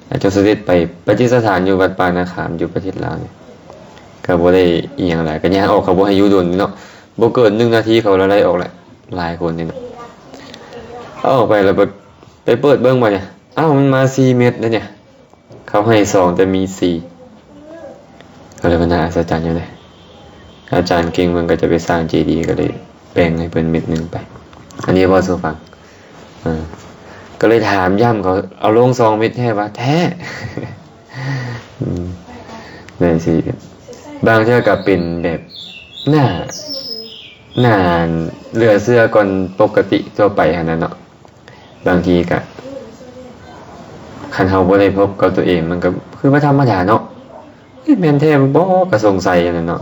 ແລະ ຈົ່ງສະເດັດໄປປະດິດສະຖານຢູ່ວັດປ່ານາຂາມ ຢູ່ປະເທດລາວນີ້. ກໍບໍ່ໄດ້ອີ່ຫຍັງຫຼາຍ ກໍຍ່າງອອກ ເຂົາບໍ່ໃຫ້ຢູ່ດົນເນາະ ບໍ່ເກີນໜຶ່ງນາທີ ເຂົາລະໄລ່ອອກແຫຼະ ຫຼາຍຄົນນີ້ນະ. ເອົາອອກໄປແລ້ວ ໄປ ໄປເປີດເບິ່ງບາດນີ້ ອ້າວ ມັນມາສີ່ເມັດເດ້ນີ້. ເຂົາໃຫ້ສອງ ແຕ່ມີສີ່ ກໍເລີຍວ່າໜ້າອັດສະຈັນຢູ່ເດ້. ອາຈານເກັ່ງເພິ່ນກໍຈະໄປສ້າງເຈດີ ກໍເລີຍແບ່ງໃຫ້ເພິ່ນເມັດໜຶ່ງໄປ. ອັນນີ້ເວົ້າສູ່ຟັງ ເອີ ກໍເລີຍຖາມຢ້ຳເຂົາ ເອົາລົງສອງເມັດແທ້ວະ? ແທ້. ອືມ ແມ່ນຊິ ບາງເທື່ອກໍເປັນແບບໜ້າ ໜ້າເຫຼືອເຊື່ອກ່ອນປົກກະຕິທົ່ວໄປຫັ້ນນະເນາະ. ບາງທີກະ ຄັນເຮົາບໍ່ໄດ້ພົບກັບຕົວເອງ ມັນກະຄືວ່າທຳມະດາເນາະ. ເອີ ແມ່ນແທ້ບໍ່ ກະສົງໄສຫັ້ນນະເນາະ.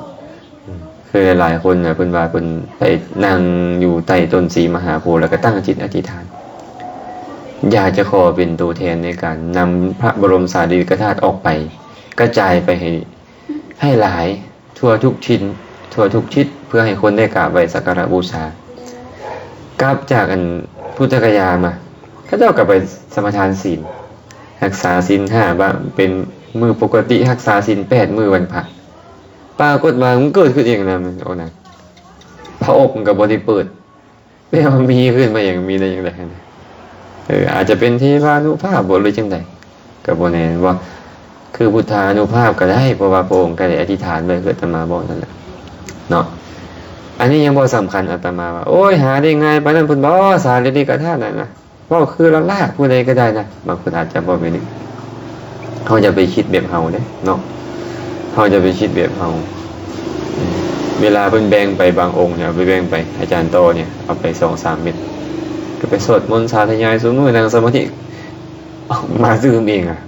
ອືມ ຄືຫຼາຍໆຄົນນະ ເພິ່ນວ່າເພິ່ນໄປນັ່ງຢູ່ໃຕ້ຕົ້ນສີມະຫາໂພ ແລ້ວກະຕັ້ງຈິດອະທິຖານ ຢາກຈະຂໍເປັນໂຕແທນໃນການນຳພະບໍລົມສາລີລິກະທາດອອກໄປ ກະຈາຍໄປໃຫ້ ໃຫ້ຫຼາຍ ທົ່ວທຸກຖິ່ນ ທົ່ວທຸກທິດ ເພື່ອໃຫ້ຄົນໄດ້ກາບໄຫວ້ສັກກາລະບູຊາ. ກັບຈາກອັນພຸດທະກະຍາມາ ເຂົາເຈົ້າກໍໄປສະມາທານສິນ ຮັກສາສິນຫ້າບາງ ເປັນມື້ປົກກະຕິ ຮັກສາສິນແປດມື້ວັນພະ. ປາກົດວ່າມັນເກີດຂຶ້ນເອງນະ ມັນ ໂອນະ ພະອົບມັນກໍບໍ່ໄດ້ເປີດ. ແປວ່າມີຂຶ້ນມາຫຍັງ ມີໄດ້ຈັ່ງໃດຫັ້ນ? ເອີ ອາດຈະເປັນເທວານຸພາບບໍ ຫຼືຈັ່ງໃດ ກໍບໍ່ແນ່ ແມ່ນບໍ່? ຄືພຸດທານຸພາບກໍໄດ້ ເພາະວ່າພະອົງກໍໄດ້ອະທິຖານໄວ້ ຄືອາດຕະມາບອກນັ້ນແຫຼະເນາະ. ອັນນີ້ຍັງບໍ່ສຳຄັນ ອາດຕະມາວ່າ ໂອ້ຍ ຫາໄດ້ງ່າຍປານນັ້ນພຸ້ນບໍ ສາລີລິກະທາດນັ້ນນະ. ເວົ້າຄືລະລາກ ຜູ້ໃດກໍໄດ້ນະ ບາງຄົນອາດຈະບໍ່ແມ່ນ ເຮົາຢ່າໄປຄິດແບບເຮົາເດ້ເນາະ ເຮົາຢ່າໄປຄິດແບບເຮົາ. ເວລາເພິ່ນແບ່ງໄປບາງອົງເນຍ ເອົາໄປແບ່ງໄປ ອາຈານຕໍ່ເນຍ ເອົາໄປສອງສາມເມັດ ກໍໄປສວດມົນສາທະຍາຍຊຸມື້ ນັ່ງສະມາທິ ເອົາມາຕື່ມເອງອະ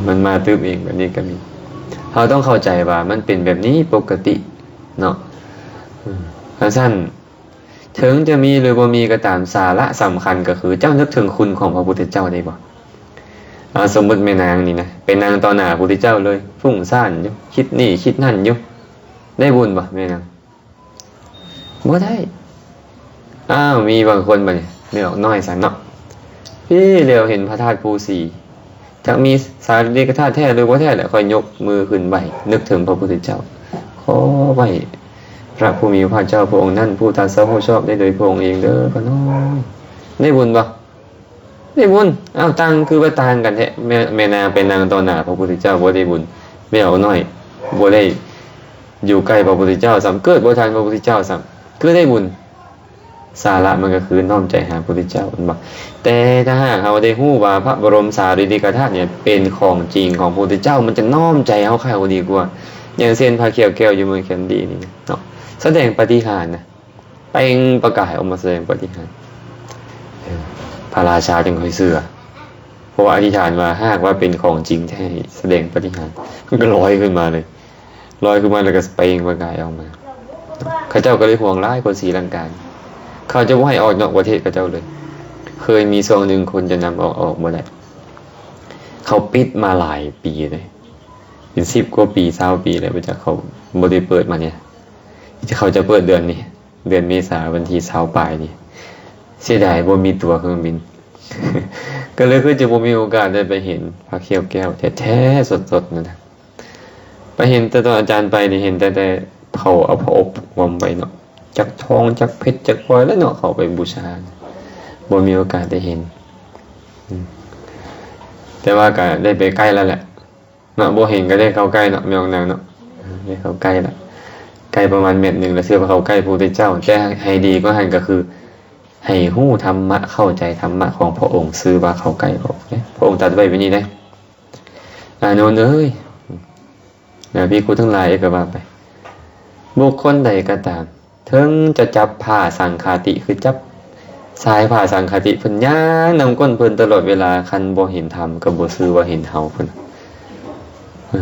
ມັນມາຕື່ມເອງ ແບບນີ້ກໍມີ. ເຮົາຕ້ອງເຂົ້າໃຈວ່າມັນເປັນແບບນີ້ປົກກະຕິເນາະ. ຄັນຊັ້ນ ເຖິງຈະມີ ຫຼື ບໍ່ມີກໍຕາມ ສາລະສຳຄັນກໍຄືເຈົ້ານຶກເຖິງຄຸນຂອງພະພຸດທະເຈົ້າໄດ້ບໍ່? ເອົາ ສົມມຸດແມ່ນາງນີ້ນະ ໄປນັ່ງຕໍ່ໜ້າພະພຸດທະເຈົ້າເລີຍ ຟຸ້ງຊານຢູ່ ຄິດນີ້ຄິດນັ້ນຢູ່ ໄດ້ບຸນບໍ່ແມ່ນາງ? ບໍ່ໄດ້. ອ້າວ ມີບາງຄົນບາດນີ້ ແມ່ນອກນ້ອຍຊັ້ນເນາະ ພີ້ຫຼຽວເຫັນພະທາດພູສີ ຈັກມີສາລີລິກະທາດແທ້ ຫຼື ບໍ່ແທ້ແຫຼະ ຄ່ອຍຍົກມືຂຶ້ນໄຫວ້ ນຶກເຖິງພະພຸດທະເຈົ້າ ຂໍໄຫວ້ພະຜູ້ມີພະພາກເຈົ້າພະອົງນັ້ນ ຜູ້ຕັດສະຮູ້ຊອບໄດ້ໂດຍພະອົງເອງເດີ ຂ້ານ້ອຍ. ໄດ້ບຸນບໍ່? ໄດ້ບຸນ. ອ້າວ ຕ່າງ ຄືວ່າຕ່າງກັນແທ້ ແມ່ ແມ່ນາງໄປນັ່ງຕໍ່ໜ້າພະພຸດທະເຈົ້າບໍ່ໄດ້ບຸນ ແມ່ອອກນ້ອຍບໍ່ໄດ້ຢູ່ໃກ້ພະພຸດທະເຈົ້າຊ້ຳ ເກີດບໍ່ທັນພະພຸດທະເຈົ້າຊ້ຳ ຄືໄດ້ບຸນ. ສາລະມັນກໍຄືນ້ອມໃຈຫາພະພຸດທະເຈົ້າ ແມ່ນບໍ່? ແຕ່ຖ້າຫາກເຮົາໄດ້ຮູ້ວ່າພະບໍລົມສາລີລິກະທາດນີ້ເປັນຂອງຈິງຂອງພະພຸດທະເຈົ້າ ມັນຈະນ້ອມໃຈເຮົາເຂົ້າດີກວ່າ. ຢ່າງເຊັ່ນພະແກ້ວແກ້ວຢູ່ເມືອງແຄນດີນີ້ເນາະ ສະແດງປາຕິຫານນະ ເປັ່ງປະກາຍອອກມາສະແດງປາຕິຫານ ເອີ ພະລາຊາຈຶ່ງຄ່ອຍເຊື່ອ ເພາະວ່າອະທິຖານວ່າຫາກວ່າເປັນຂອງຈິງແທ້ ໃຫ້ສະແດງປາຕິຫານ ມັນກໍລອຍຂຶ້ນມາເລີຍ. ລອຍຂຶ້ນມາແລ້ວກໍເປັ່ງປະກາຍອອກມາ. ເຂົາເຈົ້າກໍເລີຍຫ່ວງຫຼາຍຄົນສີລັງກາ. ເຂົາຈະບໍ່ໃຫ້ອອກນອກປະເທດເຂົາເຈົ້າເລີຍ. ເຄີຍມີຊ່ວງໜຶ່ງຄົນຈະນຳອອກ ອອກບໍ່ໄດ້. ເຂົາປິດມາຫຼາຍປີເດ້. ເປັນສິບກວ່າປີ ຊາວປີແລ້ວ ເຂົາບໍ່ໄດ້ເປີດມານີ້. ເຂົາຈະເປີດເດືອນນີ້ ເດືອນເມສາ ວັນທີຊາວປາຍນີ້. ເສຍດາຍບໍ່ມີຕົ໋ວເຄື່ອງບິນ. ກໍເລີຍຄືຈະບໍ່ມີໂອກາດໄດ້ໄປເຫັນພະແກ້ວແກ້ວແທ້ໆ ສົດໆ ນັ້ນນະ. ໄປເຫັນແຕ່ຕອນອາຈານໄປນີ້ ເຫັນແຕ່ ແຕ່ເຂົາເອົາຜ້າອົບຫວມໄວ້ເນາະ ຈັກທອງ ຈັກເພັດ ຈັກພລອຍແຫຼະເນາະ ເຂົາໄປບູຊາ ບໍ່ມີໂອກາດໄດ້ເຫັນ. ອືມ ແຕ່ວ່າກໍໄດ້ໄປໃກ້ແລ້ວແຫຼະເນາະ ບໍ່ເຫັນກໍໄດ້ເຂົ້າໃກ້ເນາະ ແມ່ອອກນາງເນາະ ໄດ້ເຂົ້າໃກ້ແລ້ວ ໃກ້ປະມານແມັດໜຶ່ງ ແລ້ວຊື່ວ່າເຂົ້າໃກ້ພະພຸດທະເຈົ້າ. ແຕ່ໃຫ້ດີກວ່າຫັ້ນກໍຄື ໃຫ້ຮູ້ທຳມະ ເຂົ້າໃຈທຳມະຂອງພະອົງ ຊື່ວ່າເຂົ້າໃກ້ພະອົງເດ້. ພະອົງຕັດໄວ້ແບບນີ້ເດ້ ອານົນເອີຍ ແລະ ພິກຂຸທັງຫຼາຍກໍວ່າໄປ ບຸກຄົນໃດກໍຕາມ ເຖິງຈະຈັບຜ້າສັງຄະຕິ ຄືຈັບສາຍຜ້າສັງຄະຕິ ເພິ່ນຍ່າງນຳກົ້ນເພິ່ນຕະຫຼອດເວລາ ຄັນບໍ່ເຫັນທຳ ກໍບໍ່ຊື່ວ່າເຫັນເຮົາ ເພິ່ນ ເອີ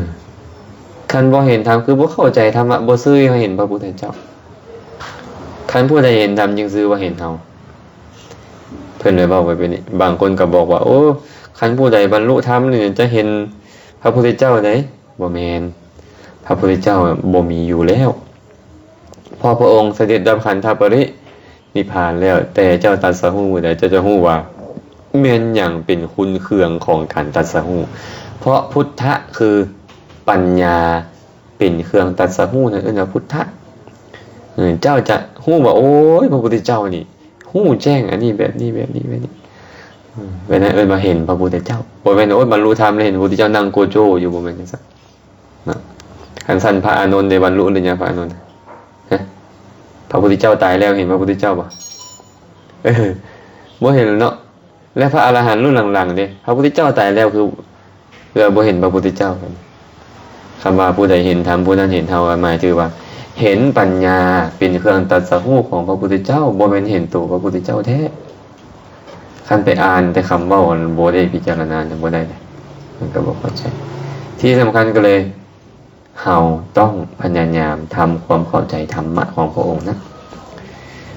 ຄັນບໍ່ເຫັນທຳ ຄືບໍ່ເຂົ້າໃຈທຳມະ ບໍ່ຊື່ວ່າເຫັນພະພຸດທະເຈົ້າ. ຄັນຜູ້ໃດເຫັນທຳ ຈຶ່ງຊື່ວ່າເຫັນເຮົາ. ເພິ່ນໄດ້ເວົ້າໄວ້ແບບນີ້. ບາງຄົນກໍບອກວ່າ ໂອ້ ຄັນຜູ້ໃດບັນລຸທຳນີ້ຈະເຫັນພະພຸດທະເຈົ້າໃດ໋. ບໍ່ແມ່ນ, ພະພຸດທະເຈົ້າບໍ່ມີຢູ່ແລ້ວ ເພາະພະອົງສະເດັດດັບຂັນທະປະລິນິບພານແລ້ວ. ແຕ່ເຈົ້າຕັດສະຮູ້ມື້ໃດ ເຈົ້າຈະຮູ້ວ່າແມ່ນຫຍັງເປັນຄຸນເຄື່ອງຂອງການຕັດສະຮູ້. ເພາະພຸດທະຄືປັນຍາ ເປັນເຄື່ອງຕັດສະຮູ້ນັ້ນເອີ້ນວ່າພຸດທະ. ເອີ ເຈົ້າຈະຮູ້ວ່າ ໂອ້ຍ ພະພຸດທະເຈົ້ານີ້ຮູ້ແຈ້ງອັນນີ້ແບບນີ້ ແບບນີ້ ແບບນີ້. ເອີ ແບບນັ້ນເອີ້ນວ່າເຫັນພະພຸດທະເຈົ້າ. ບໍ່ແມ່ນ ໂອ້ຍ ບັນລຸທຳແລ້ວເຫັນພະພຸດທະເຈົ້ານັ່ງໂກໂຈຢູ່ ບໍ່ແມ່ນຈັ່ງຊັ້ນເນາະ. ຄັນຊັ້ນພະອານົນໄດ້ບັນລຸຫຼືຍັງ ພະອານົນ? ຮະ? ພະພຸດທະເຈົ້າຕາຍແລ້ວເຫັນພະພຸດທະເຈົ້າບໍ່? ເອີ ບໍ່ເຫັນແລ້ວເນາະ. ແລະ ພະອະລະຫັນລຸນຫຼັງໆເດ້ ພະພຸດທະເຈົ້າຕາຍແລ້ວ ຄື ຄືບໍ່ເຫັນພະພຸດທະເຈົ້າ. ຄຳວ່າຜູ້ໃດເຫັນທຳ ຜູ້ນັ້ນເຫັນເຮົາ ໝາຍເຖິງວ່າເຫັນປັນຍາເປັນເຄື່ອງຕັດສະຮູ້ຂອງພະພຸດທະເຈົ້າ ບໍ່ແມ່ນເຫັນໂຕພະພຸດທະເຈົ້າແທ້. ຄັນໄປອ່ານແຕ່ຄຳເວົ້າ ບໍ່ໄດ້ພິຈາລະນາ ບໍ່ໄດ້ເດ້ ມັນກໍບໍ່ເຂົ້າໃຈ. ທີ່ສຳຄັນກໍເລີຍ ເຮົາຕ້ອງພະຍາຍາມທຳຄວາມເຂົ້າໃຈທຳມະຂອງພະອົງນະ.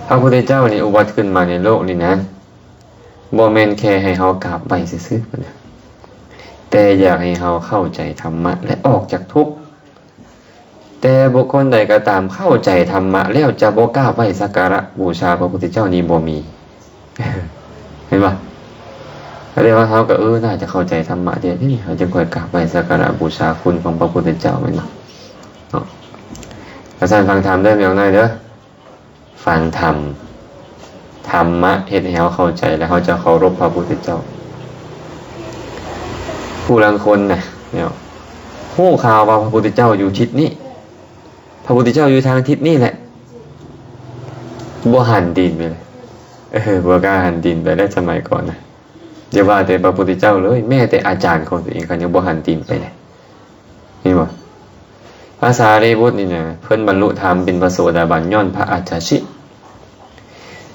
ພະພຸດທະເຈົ້ານີ້ອຸບັດຂຶ້ນມາໃນໂລກນີ້ນະ ບໍ່ແມ່ນແຄ່ໃຫ້ເຮົາກາບໄຫວ້ຊື່ໆ ແຕ່ຢາກໃຫ້ເຮົາເຂົ້າໃຈທຳມະ ແລະ ອອກຈາກທຸກ. ແຕ່ບຸກຄົນໃດກໍຕາມເຂົ້າໃຈທຳມະແລ້ວ ຈະບໍ່ກາບໄຫວ້ສັກກາລະບູຊາພະພຸດທະເຈົ້ານີ້ບໍ່ມີ. ເຫັນບໍ່? ກໍເລີຍວ່າເຮົາກໍ ເອີ ໜ້າຈະເຂົ້າໃຈທຳມະແທ້ເດ ເຮົາຈຶ່ງຄ່ອຍກາບໄຫວ້ສັກກາລະບູຊາຄຸນຂອງພະພຸດທະເຈົ້າ ແມ່ນບໍ່ເນາະ? ກະຊັ້ນຟັງທຳເດີ ແມ່ອອກນາງເດີ ຟັງທຳ ທຳມະເຮັດໃຫ້ເຮົາເຂົ້າໃຈ ແລະ ເຮົາຈະເຄົາລົບພະພຸດທະເຈົ້າ. ຜູ້ລາງຄົນນະ ແນວ ຮູ້ຂ່າວວ່າພະພຸດທະເຈົ້າຢູ່ທິດນີ້ ພະພຸດທະເຈົ້າຢູ່ທາງທິດນີ້ແຫຼະ ບໍ່ຫັນຕີນໄປເລີຍ. ເອີ ບໍ່ກ້າຫັນຕີນໄປແລ້ວ ສະໄໝກ່ອນນະ. ຢ່າວ່າແຕ່ພະພຸດທະເຈົ້າເລີຍ ແມ້ແຕ່ອາຈານຂອງຕົວເອງ ເຂົາຍັງບໍ່ຫັນຕີນໄປເລີຍ. ເຫັນບໍ່? ພະສາລີບຸດນີ້ນະ ເພິ່ນບັນລຸທຳເປັນພະໂສດາບັນຍ້ອນພະອັດສະຊິ.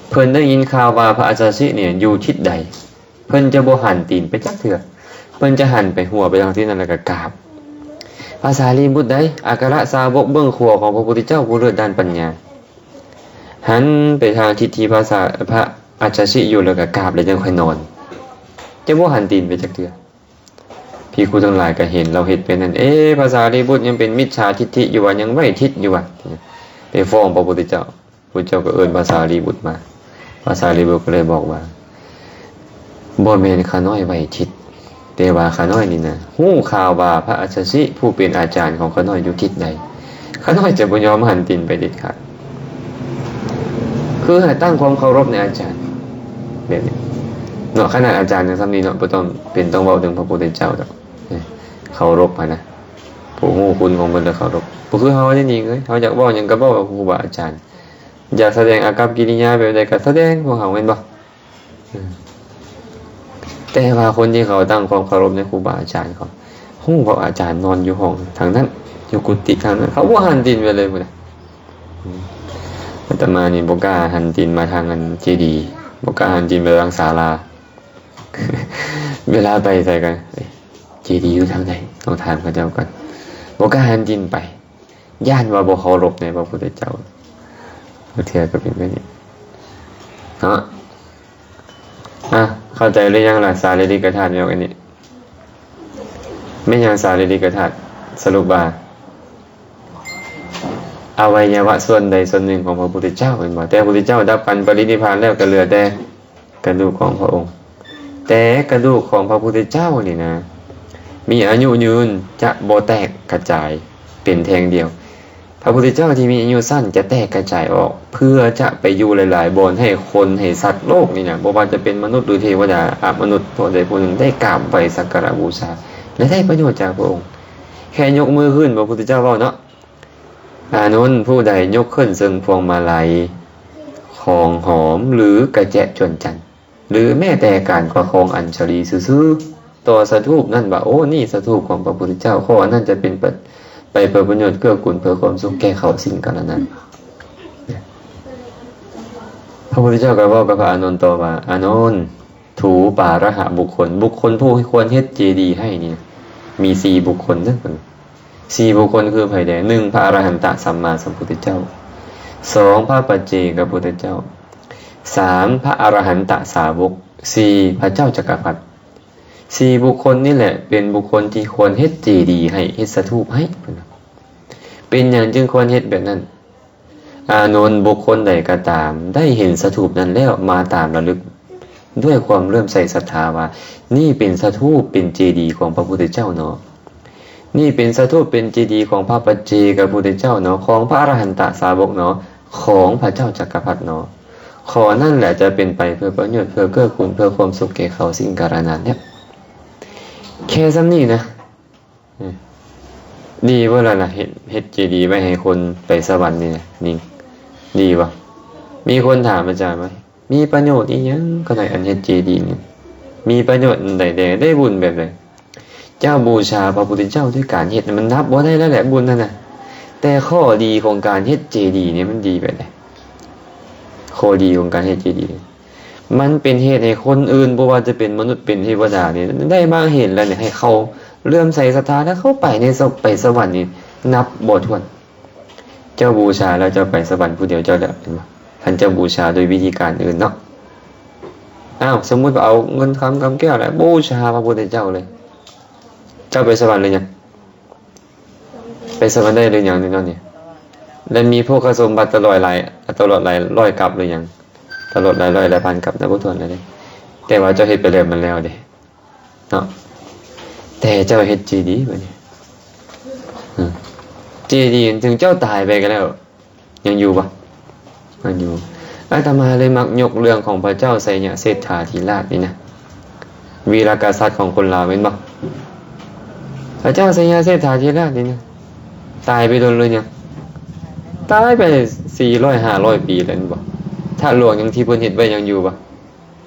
ເພິ່ນໄດ້ຍິນຂ່າວວ່າພະອັດສະຊິນີ້ຢູ່ທິດໃດ ເພິ່ນຈະບໍ່ຫັນຕີນໄປຈັກເທື່ອ. ເພິ່ນຈະຫັນໄປຫົວໄປທາງທິດນັ້ນ ແລ້ວກໍກາບ. ພະສາລີບຸດໃດ ອັກຄະລະສາວົກເບື້ອງຂວາຂອງພະພຸດທະເຈົ້າຜູ້ເລີດດ້ານປັນຍາ ຫັນໄປທາງທິດທີ່ພະສາ ພະອັດສະຊິຢູ່ ແລ້ວກໍກາບ ແລ້ວຈັ່ງຄ່ອຍນອນ ຈະບໍ່ຫັນຕີນໄປຈັກເທື່ອ. ພິກຂຸທັງຫຼາຍກໍເຫັນລາວເຮັດແບບນັ້ນ. ເອ ພະສາລີບຸດຍັງເປັນມິດສາທິດຖິຢູ່ຫວາ ຍັງໄຫວ້ທິດຢູ່ຫວາ ໄປຟ້ອງພະພຸດທະເຈົ້າ. ພະພຸດທະເຈົ້າກໍເອີ້ນພະສາລີບຸດມາ. ພະສາລີບຸດກໍເລີຍບອກວ່າ ບໍ່ແມ່ນຂ້ານ້ອຍໄຫວ້ທິດ ແຕ່ວ່າຂ້ານ້ອຍນີ້ນະ ຮູ້ຂ່າວວ່າພະອັດສະຊິຜູ້ເປັນອາຈານຂອງຂ້ານ້ອຍຢູ່ທິດໃດ ຂ້ານ້ອຍຈະບໍ່ຍອມຫັນຕີນໄປເດັດຂາດ. ຄືໃຫ້ຕັ້ງຄວາມເຄົາລົບໃນອາຈານແບບນີ້ເນາະ. ຂະໜາດອາຈານຍັງສ່ຳນີ້ເນາະ ບໍ່ຕ້ອງເປັນຕ້ອງເວົ້າເຖິງພະພຸດທະເຈົ້າດອກ. ເຄົາລົບຫັ້ນນະ ຜູ້ຮູ້ຄຸນຂອງເພິ່ນລະເຄົາລົບ. ບໍ່ຄືເຮົາເດ້ນີ້ເອີຍ ເຮົາຢາກເວົ້າຫຍັງກໍເວົ້າກັບຄູບາອາຈານ. ຢາກສະແດງອາກັບກິລິຍາແບບໃດກໍສະແດງພວກເຮົາແມ່ນບໍ່? ເອີ ແຕ່ວ່າຄົນທີ່ເຂົາຕັ້ງຄວາມເຄົາລົບໃນຄູບາອາຈານເຂົາ ຮູ້ວ່າອາຈານນອນຢູ່ຫ້ອງທາງນັ້ນ ຢູ່ກຸຕິທາງນັ້ນ ເຂົາບໍ່ຫັນຕີນໄປເລີຍພຸ້ນນະ. ອາດຕະມານີ້ບໍ່ກ້າຫັນຕີນມາທາງອັນເຈດີ ບໍ່ກ້າຫັນຕີນໄປທາງສາລາ. ເວລາໄປໃສກໍ ເອີຍ ເຈດີຢູ່ທາງໃດ ຕ້ອງຖາມເຂົາເຈົ້າກ່ອນ ບໍ່ກ້າຫັນຕີນໄປ ຢ້ານວ່າບໍ່ເຄົາລົບໃນພະພຸດທະເຈົ້າ. ບາງເທື່ອກໍເປັນແບບນີ້ເນາະ. ອ່ະ ເຂົ້າໃຈຫຼືຍັງລະ ສາລີລິກະທາດແມ່ນອັນນີ້? ແມ່ນຫຍັງສາລີລິກະທາດ? ສະຫຼຸບວ່າ ອະໄວຍະວະສ່ວນໃດສ່ວນໜຶ່ງຂອງພະພຸດທະເຈົ້າແມ່ນບໍ່? ແຕ່ພະພຸດທະເຈົ້າດັບຂັນປະລິນິບພານແລ້ວ ກໍເຫຼືອແຕ່ກະດູກຂອງພະອົງ. ແຕ່ກະດູກຂອງພະພຸດທະເຈົ້ານີ້ນະ ມີອາຍຸຍືນ ຈະບໍ່ແຕກກະຈາຍເປັນແທ່ງດຽວ. ພະພຸດທະເຈົ້າທີ່ມີອາຍຸສັ້ນຈະແຕກກະຈາຍອອກ ເພື່ອຈະໄປຢູ່ຫຼາຍໆບ່ອນ ໃຫ້ຄົນ ໃຫ້ສັດໂລກນີ້ນະ ບໍ່ວ່າຈະເປັນມະນຸດ ຫຼື ເທວະດາ ອະມະນຸດ ຜູ້ໃດຜູ້ໜຶ່ງໄດ້ກາບໄຫວ້ສັກກາລະບູຊາ ແລະ ໄດ້ປະໂຫຍດຈາກພະອົງ. ແຄ່ຍົກມືຂຶ້ນ ພະພຸດທະເຈົ້າເວົ້າເນາະ ອານົນ ຜູ້ໃດຍົກຂຶ້ນເຊິ່ງພວງມາໄລ ຂອງຫອມ ຫຼື ກະແຈະຈວນຈັນ ຫຼື ແມ້ແຕ່ການປະຄອງອັນຊະລີຊື່ໆ ຕໍ່ສະຖູບນັ້ນວ່າ ໂອ້ ນີ້ສະຖູບຂອງພະພຸດທະເຈົ້າ ຂໍ້ອັນນັ້ນຈະເປັນໄປ ໄປເພື່ອປະໂຫຍດເກື້ອກູນເພື່ອຄວາມສຸກແກ່ເຂົາສິ້ນກາລະນານ. ພະພຸດທະເຈົ້າກໍເວົ້າກັບພະອານົນຕໍ່ວ່າ ອານົນ ຖູປາລະຫະບຸກຄົນ ບຸກຄົນຜູ້ຄວນເຮັດເຈດີໃຫ້ນີ້ ມີສີ່ບຸກຄົນເດີ. ສີ່ບຸກຄົນຄືໃຜແດ່? ໜຶ່ງ ພະອະລະຫັນຕະສຳມາສຳພຸດທະເຈົ້າ, ສອງ ພະປັດເຈກະພຸດທະເຈົ້າ, ສາມ ພະອະລະຫັນຕະສາວົກ, ສີ່ ພະເຈົ້າຈັກກະພັດ. ສີ່ບຸກຄົນນີ້ແຫຼະ ເປັນບຸກຄົນທີ່ຄວນເຮັດເຈດີໃຫ້ ເຮັດສະຖູບໃຫ້. ເປັນຫຍັງຈຶ່ງຄວນເຮັດແບບນັ້ນ? ອານົນ ບຸກຄົນໃດກໍຕາມ ໄດ້ເຫັນສະຖູບນັ້ນແລ້ວ ມາຕາມລະລຶກດ້ວຍຄວາມເຫຼື້ອມໃສສັດທາວ່າ ນີ້ເປັນສະຖູບ ເປັນເຈດີຂອງພະພຸດທະເຈົ້າເນາະ, ນີ້ເປັນສະຖູບ ເປັນເຈດີຂອງພະປັດເຈກະພຸດທະເຈົ້າເນາະ, ຂອງພະອະລະຫັນຕະສາວົກເນາະ, ຂອງພະເຈົ້າຈັກກະພັດເນາະ. ຂໍ້ນັ້ນແຫຼະຈະເປັນໄປເພື່ອປະໂຫຍດ ເພື່ອເກື້ອກູນ ເພື່ອຄວາມສຸກແກ່ເຂົາສິ້ນກາລະນານແລ້ວ. ແຄ່ສ່ຳນີ້ນະ. ເອີ ດີບໍ່ລະລະ ເຮັດ ເຮັດເຈດີໄວ້ໃຫ້ຄົນໄປສະຫວັນນີ້ນະ ນີ້ ດີບໍ່? ມີຄົນຖາມອາຈານວ່າ ມີປະໂຫຍດອີ່ຫຍັງກໍໄດ້ ອັນເຮັດເຈດີນີ້ ມີປະໂຫຍດອັນໃດແດ່? ໄດ້ບຸນແບບໃດ? ເຈົ້າບູຊາພະພຸດທະເຈົ້າດ້ວຍການເຮັດ ມັນນັບບໍ່ໄດ້ແລ້ວແຫຼະ ບຸນຫັ້ນນະ. ແຕ່ຂໍ້ດີຂອງການເຮັດເຈດີນີ້ ມັນດີແບບໃດ? ຂໍ້ດີຂອງການເຮັດເຈດີ ມັນເປັນເຫດໃຫ້ຄົນອື່ນ ບໍ່ວ່າຈະເປັນມະນຸດ ເປັນເທວະດານີ້ ໄດ້ມາເຫັນແລ້ວນີ້ ໃຫ້ເຂົາເຫຼື້ອມໃສສັດທາ ແລ້ວເຂົາໄປໃນສະ ໄປສະຫວັນນີ້ ນັບບໍ່ຖ້ວນ. ເຈົ້າບູຊາແລ້ວ ເຈົ້າໄປສະຫວັນຜູ້ດຽວເຈົ້າແລ້ວ ເຫັນບໍ່? ຄັນເຈົ້າບູຊາໂດຍວິທີການອື່ນເນາະ. ອ້າວ ສົມມຸດວ່າເອົາເງິນຄຳກຳແກ້ວແຫຼະ ບູຊາພະພຸດທະເຈົ້າເລີຍ ເຈົ້າໄປສະຫວັນຫຼືຍັງ? ໄປສະຫວັນໄດ້ຫຼືຍັງນີ້ເນາະນີ້? ແລະ ມີໂພຄະສົມບັດຕະຫຼອດຫຼາຍ ຕະຫຼອດຫຼາຍຮ້ອຍກັບຫຼືຍັງ? ຕະຫຼອດຫຼາຍຮ້ອຍຫຼາຍພັນກັບ ນັບບໍ່ຖ້ວນເລີຍເດ້. ແຕ່ວ່າເຈົ້າເຮັດໄປແລ້ວ ມັນແລ້ວເດ້ເນາະ. ແຕ່ເຈົ້າເຮັດເຈດີບັດນີ້ ເອີ ເຈດີ ເຖິງເຈົ້າຕາຍໄປກໍແລ້ວ ຍັງຢູ່ບໍ່? ຍັງຢູ່. ອາດຕະມາເລີຍມັກຍົກເລື່ອງຂອງພະເຈົ້າໄຊຍະເສດຖາທິລາດນີ້ນະ ວີລະກະສັດຂອງຄົນລາວແມ່ນບໍ່? ພະເຈົ້າໄຊຍະເສດຖາທິລາດນີ້ນະ ຕາຍໄປດົນແລ້ວຍັງ? ຕາຍໄປສີ່ຮ້ອຍຫ້າຮ້ອຍປີແລ້ວແມ່ນບໍ່? ທາດຫຼວງຍັງທີ່ເພິ່ນເຮັດໄວ້ຍັງຢູ່ບໍ່?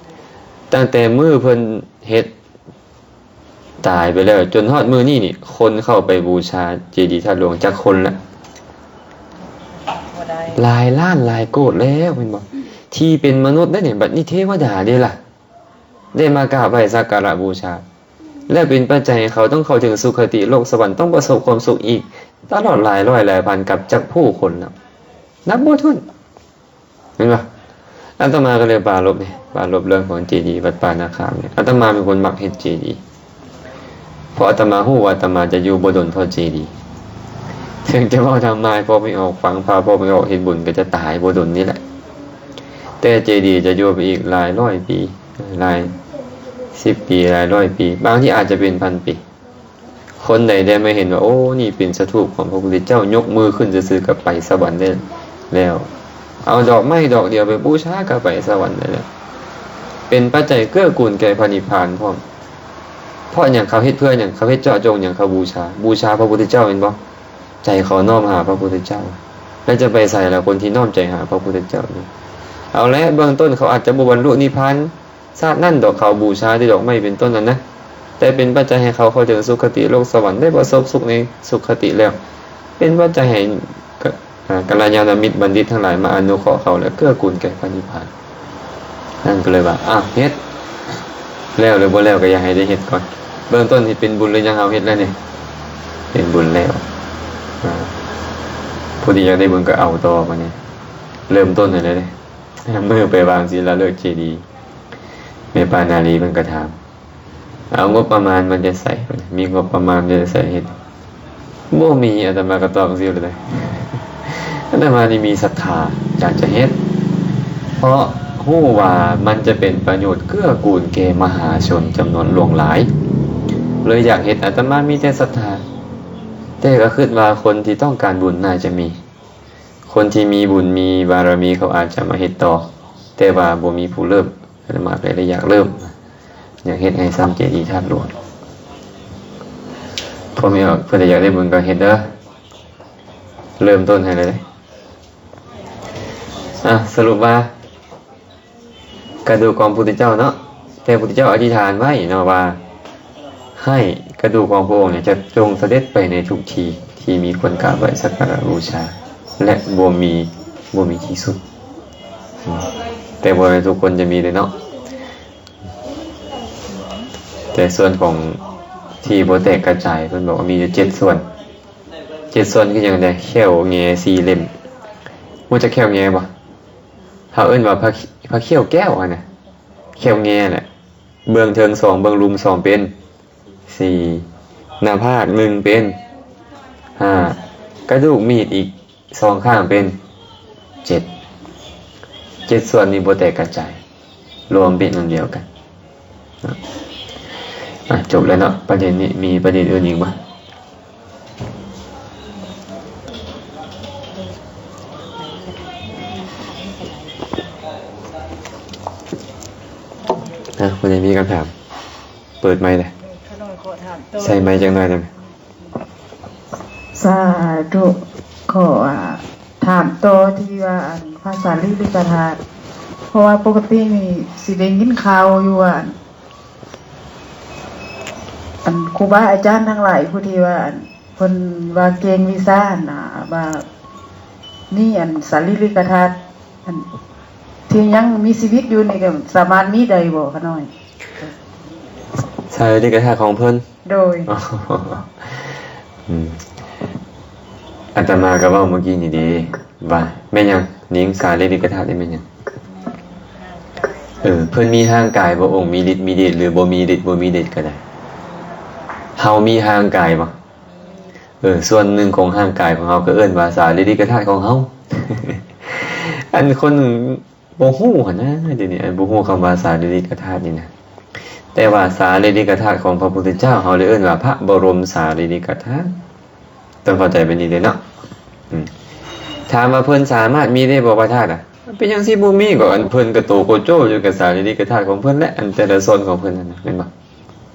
ຕັ້ງແຕ່ມື້ເພິ່ນເຮັດ ຕາຍໄປແລ້ວ ຈົນຮອດມື້ນີ້ນີ້ ຄົນເຂົ້າໄປບູຊາເຈດີທາດຫຼວງຈັກຄົນລະ? ບໍ່ໄດ້ ຫຼາຍລ້ານຫຼາຍໂກດແລ້ວແມ່ນບໍ່? ທີ່ເປັນມະນຸດໄດ້ນີ້ ບັດນີ້ເທວະດາເດ້ລະ ໄດ້ມາກາບໄຫວ້ສັກກາລະບູຊາ ແລະ ເປັນປັດໄຈໃຫ້ເຂົາຕ້ອງເຂົ້າເຖິງສຸຄະຕິໂລກສະຫວັນ ຕ້ອງປະສົບຄວາມສຸກອີກຕະຫຼອດຫຼາຍຮ້ອຍຫຼາຍພັນກັບຈັກຜູ້ຄົນແລ້ວ ນັບບໍ່ຖ້ວນ. ເຫັນບໍ່? ອາດຕະມາກໍເລີຍປາລົບນີ້ ປາລົບເລື່ອງຂອງເຈດີວັດປ່ານາຄາມນີ້. ອາດຕະມາເປັນຄົນມັກເຮັດເຈດີ ເພາະອາດຕະມາຮູ້ວ່າອາດຕະມາຈະຢູ່ບໍ່ດົນເພາະເຈດີ. ເຖິງຈະເວົ້າທຳນາຍເພາະໄມ່ອອກ ຝັງພາເພາະໄມ່ອອກ ເຮັດບຸນກໍຈະຕາຍບໍ່ດົນນີ້ແຫຼະ. ແຕ່ເຈດີຈະຢູ່ໄປອີກຫຼາຍຮ້ອຍປີ ຫຼາຍສິບປີ ຫຼາຍຮ້ອຍປີ ບາງທີອາດຈະເປັນພັນປີ. ຄົນໃດໄດ້ມາເຫັນວ່າ ໂອ້ ນີ້ເປັນສະຖູບຂອງພະພຸດທະເຈົ້າ ຍົກມືຂຶ້ນຊື່ໆກໍໄປສະຫວັນໄດ້ແລ້ວ ເອົາດອກໄມ້ດອກດຽວໄປບູຊາກໍໄປສະຫວັນໄດ້ແລ້ວ ເປັນປັດໄຈເກື້ອກູນແກ່ພະນິບພານພ້ອມ. ເພາະຫຍັງ? ເຂົາເຮັດເພື່ອຫຍັງ? ເຂົາເຮັດເຈາະຈົງຫຍັງ? ເຂົາບູຊາ ບູຊາພະພຸດທະເຈົ້າແມ່ນບໍ່? ໃຈເຂົານ້ອມຫາພະພຸດທະເຈົ້າ ແລະຈະໄປໃສລະຄົນທີ່ນ້ອມໃຈຫາພະພຸດທະເຈົ້ານີ້? ເອົາແລະ ເບື້ອງຕົ້ນເຂົາອາດຈະບໍ່ບັນລຸນິບພານຊາດນັ້ນດອກ ເຂົາບູຊາແຕ່ດອກໄມ້ເປັນຕົ້ນນັ້ນນະ ແຕ່ເປັນປັດໄຈໃຫ້ເຂົາເຂົ້າເຖິງສຸຄະຕິໂລກສະຫວັນ ໄດ້ປະສົບສຸກໃນສຸຄະຕິແລ້ວ ເປັນປັດໄຈໃຫ້ ອາ ກັນລະຍານະມິດບັນດິດທັງຫຼາຍມາອະນຸເຄາະເຂົາ ແລະເກື້ອກູນແກ່ພະນິບພານ. ນັ້ນກໍເລີຍວ່າ ອາ ເຮັດ ແລ້ວຫຼືບໍ່ແລ້ວກໍຢ່າໃຫ້ໄດ້ເຮັດກ່ອນ. ເບື້ອງຕົ້ນເຮັດເປັນບຸນຫຼືຍັງ? ເຮົາເຮັດແລ້ວນີ້ ເປັນບຸນແລ້ວ. ອາ ຜູ້ທີ່ຢາກໄດ້ບຸນກໍເອົາຕໍ່ບາດນີ້ ເລີ່ມຕົ້ນໃຫ້ເລີຍເດ້. ມື້ໄປວາງສິລາເລີກເຈດີ ແມ່ປ້ານາລີເພິ່ນກໍຖາມ ເອົາງົບປະມານມາແຕ່ໃສ? ມີງົບປະມານມາແຕ່ໃສເຮັດ? ບໍ່ມີ. ອາດຕະມາກໍຕອບຈັ່ງຊີ້ເລີຍ. ອາດຕະມານີ້ມີສັດທາ ຢາກຈະເຮັດ ເພາະຮູ້ວ່າມັນຈະເປັນປະໂຫຍດເກື້ອກູນແກ່ມະຫາຊົນຈຳນວນຫຼວງຫຼາຍ ເລີຍຢາກເຮັດ. ອາດຕະມາມີແຕ່ສັດທາ ແຕ່ກໍຄິດວ່າຄົນທີ່ຕ້ອງການບຸນໜ້າຈະມີ ຄົນທີ່ມີບຸນມີບາລະມີເຂົາອາດຈະມາເຮັດຕໍ່ ແຕ່ວ່າບໍ່ມີຜູ້ເລີ່ມ. ອາດຕະມາກໍເລີຍຢາກເລີ່ມ ຢາກເຮັດໃຫ້ສ້າງເຈດີທາດຫຼວງ. ພໍ່ແມ່ເພິ່ນຢາກໄດ້ບຸນກໍເຮັດເດີ ເລີ່ມຕົ້ນໃຫ້ເລີຍເດ້. ອາ ສະຫຼຸບວ່າ ກະດູກຂອງພຸດທະເຈົ້າເນາະ ແຕ່ພຸດທະເຈົ້າອະທິຖານໄວ້ເນາະວ່າ ໃຫ້ກະດູກຂອງພະອົງເນຍ ຈະຈົ່ງສະເດັດໄປໃນທຸກທີ່ທີ່ມີຄົນກາບໄຫວ້ສັກກາລະບູຊາ ແລະ ບໍ່ມີ ບໍ່ມີທີ່ສຸດ. ແຕ່ບໍ່ແມ່ນທຸກຄົນຈະມີເດ້ເນາະ. ແຕ່ສ່ວນຂອງທີ່ບໍ່ແຕກກະຈາຍ ເພິ່ນບອກວ່າມີຢູ່ເຈັດສ່ວນ. ເຈັດສ່ວນຄືຫຍັງແດ່? ແຂ້ວແງສີ່ເຫຼັ້ມ. ຮູ້ຈັກແຂ້ວແງບໍ່? ເຮົາເອີ້ນວ່າພະ ພະຂ້ຽວແກ້ວຫັ້ນນະ ແຂ້ວແງແຫຼະ. ເບື້ອງເທິງສອງ ເບື້ອງລຸ່ມສອງເປັນສີ່ ໜ້າຜາກໜຶ່ງເປັນຫ້າ ກະດູກມີດອີກສອງຂ້າງເປັນເຈັດ. ເຈັດສ່ວນນີ້ບໍ່ແຕກກະຈາຍ ລວມເປັນອັນດຽວກັນ. ອາ ຈົບແລ້ວເນາະ ປະເດັນນີ້. ມີປະເດັນອື່ນອີກບໍ່? ອາ ຜູ້ໃດມີຄຳຖາມ ເປີດໄມເລີຍ. ຂະນ້ອຍຂໍຖາມຕໍ່ ໃສ່ໄມຈັກໜ້ອຍໄດ້ໄໝ? ສາທຸ. ຂໍ ອາ ຖາມຕໍ່ທີ່ວ່າ ອັນ ພະສາລີລິກະທາດ ເພາະວ່າປົກກະຕິນີ້ຊິໄດ້ຍິນຂ່າວຢູ່ວ່າ ອັນ ອັນຄູບາອາຈານທັງຫຼາຍຜູ້ທີ່ວ່າ ອັນ ເພິ່ນວ່າເກັ່ງວິຊາຫັ້ນນະ ວ່າມີ ອັນ ສາລີລິກະທາດ ອັນ ທີ່ຍັງມີຊີວິດຢູ່ນີ້ກໍສາມາດມີໄດ້ບໍ່ຂະນ້ອຍ? ສາລີລິກະທາດຂອງເພິ່ນ? ໂດຍ. ອືມ ອາດຕະມາກໍເວົ້າມື້ກີ້ນີ້ເດ້ ວ່າແມ່ນຫຍັງ? ນິງ ສາລີລິກະທາດນີ້ແມ່ນຫຍັງ? ເອີ ເພິ່ນມີຮ່າງກາຍ ພະອົງມີລິດມີເດດ ຫຼື ບໍ່ມີລິດບໍ່ມີເດດກໍໄດ້. ເຮົາມີຮ່າງກາຍບໍ່? ເອີ ສ່ວນໜຶ່ງຂອງຮ່າງກາຍຂອງເຮົາ ກໍເອີ້ນວ່າສາລີລິກະທາດຂອງເຮົາ. ອັນຄົນ ບໍ່ຮູ້ຫັ້ນນະ ດຽວນີ້ ອັນ ບໍ່ຮູ້ຄຳວ່າສາລີລິກະທາດນີ້ນະ. ແຕ່ວ່າສາລີລິກະທາດຂອງພະພຸດທະເຈົ້າ ເຮົາເລີຍເອີ້ນວ່າພະບໍລົມສາລີລິກະທາດ. ຕ້ອງເຂົ້າໃຈແບບນີ້ເດ້ເນາະ. ອືມ ຖາມວ່າເພິ່ນສາມາດມີໄດ້ບໍ່ພະທາດນະ? ເປັນຫຍັງຊິບໍ່ມີ? ກໍອັນເພິ່ນກະໂຕໂກໂຈຢູ່ກັບສາລີລິກະທາດຂອງເພິ່ນແຫຼະ ອັນແຕ່ລະສ່ວນຂອງເພິ່ນຫັ້ນນະ ແມ່ນບໍ່?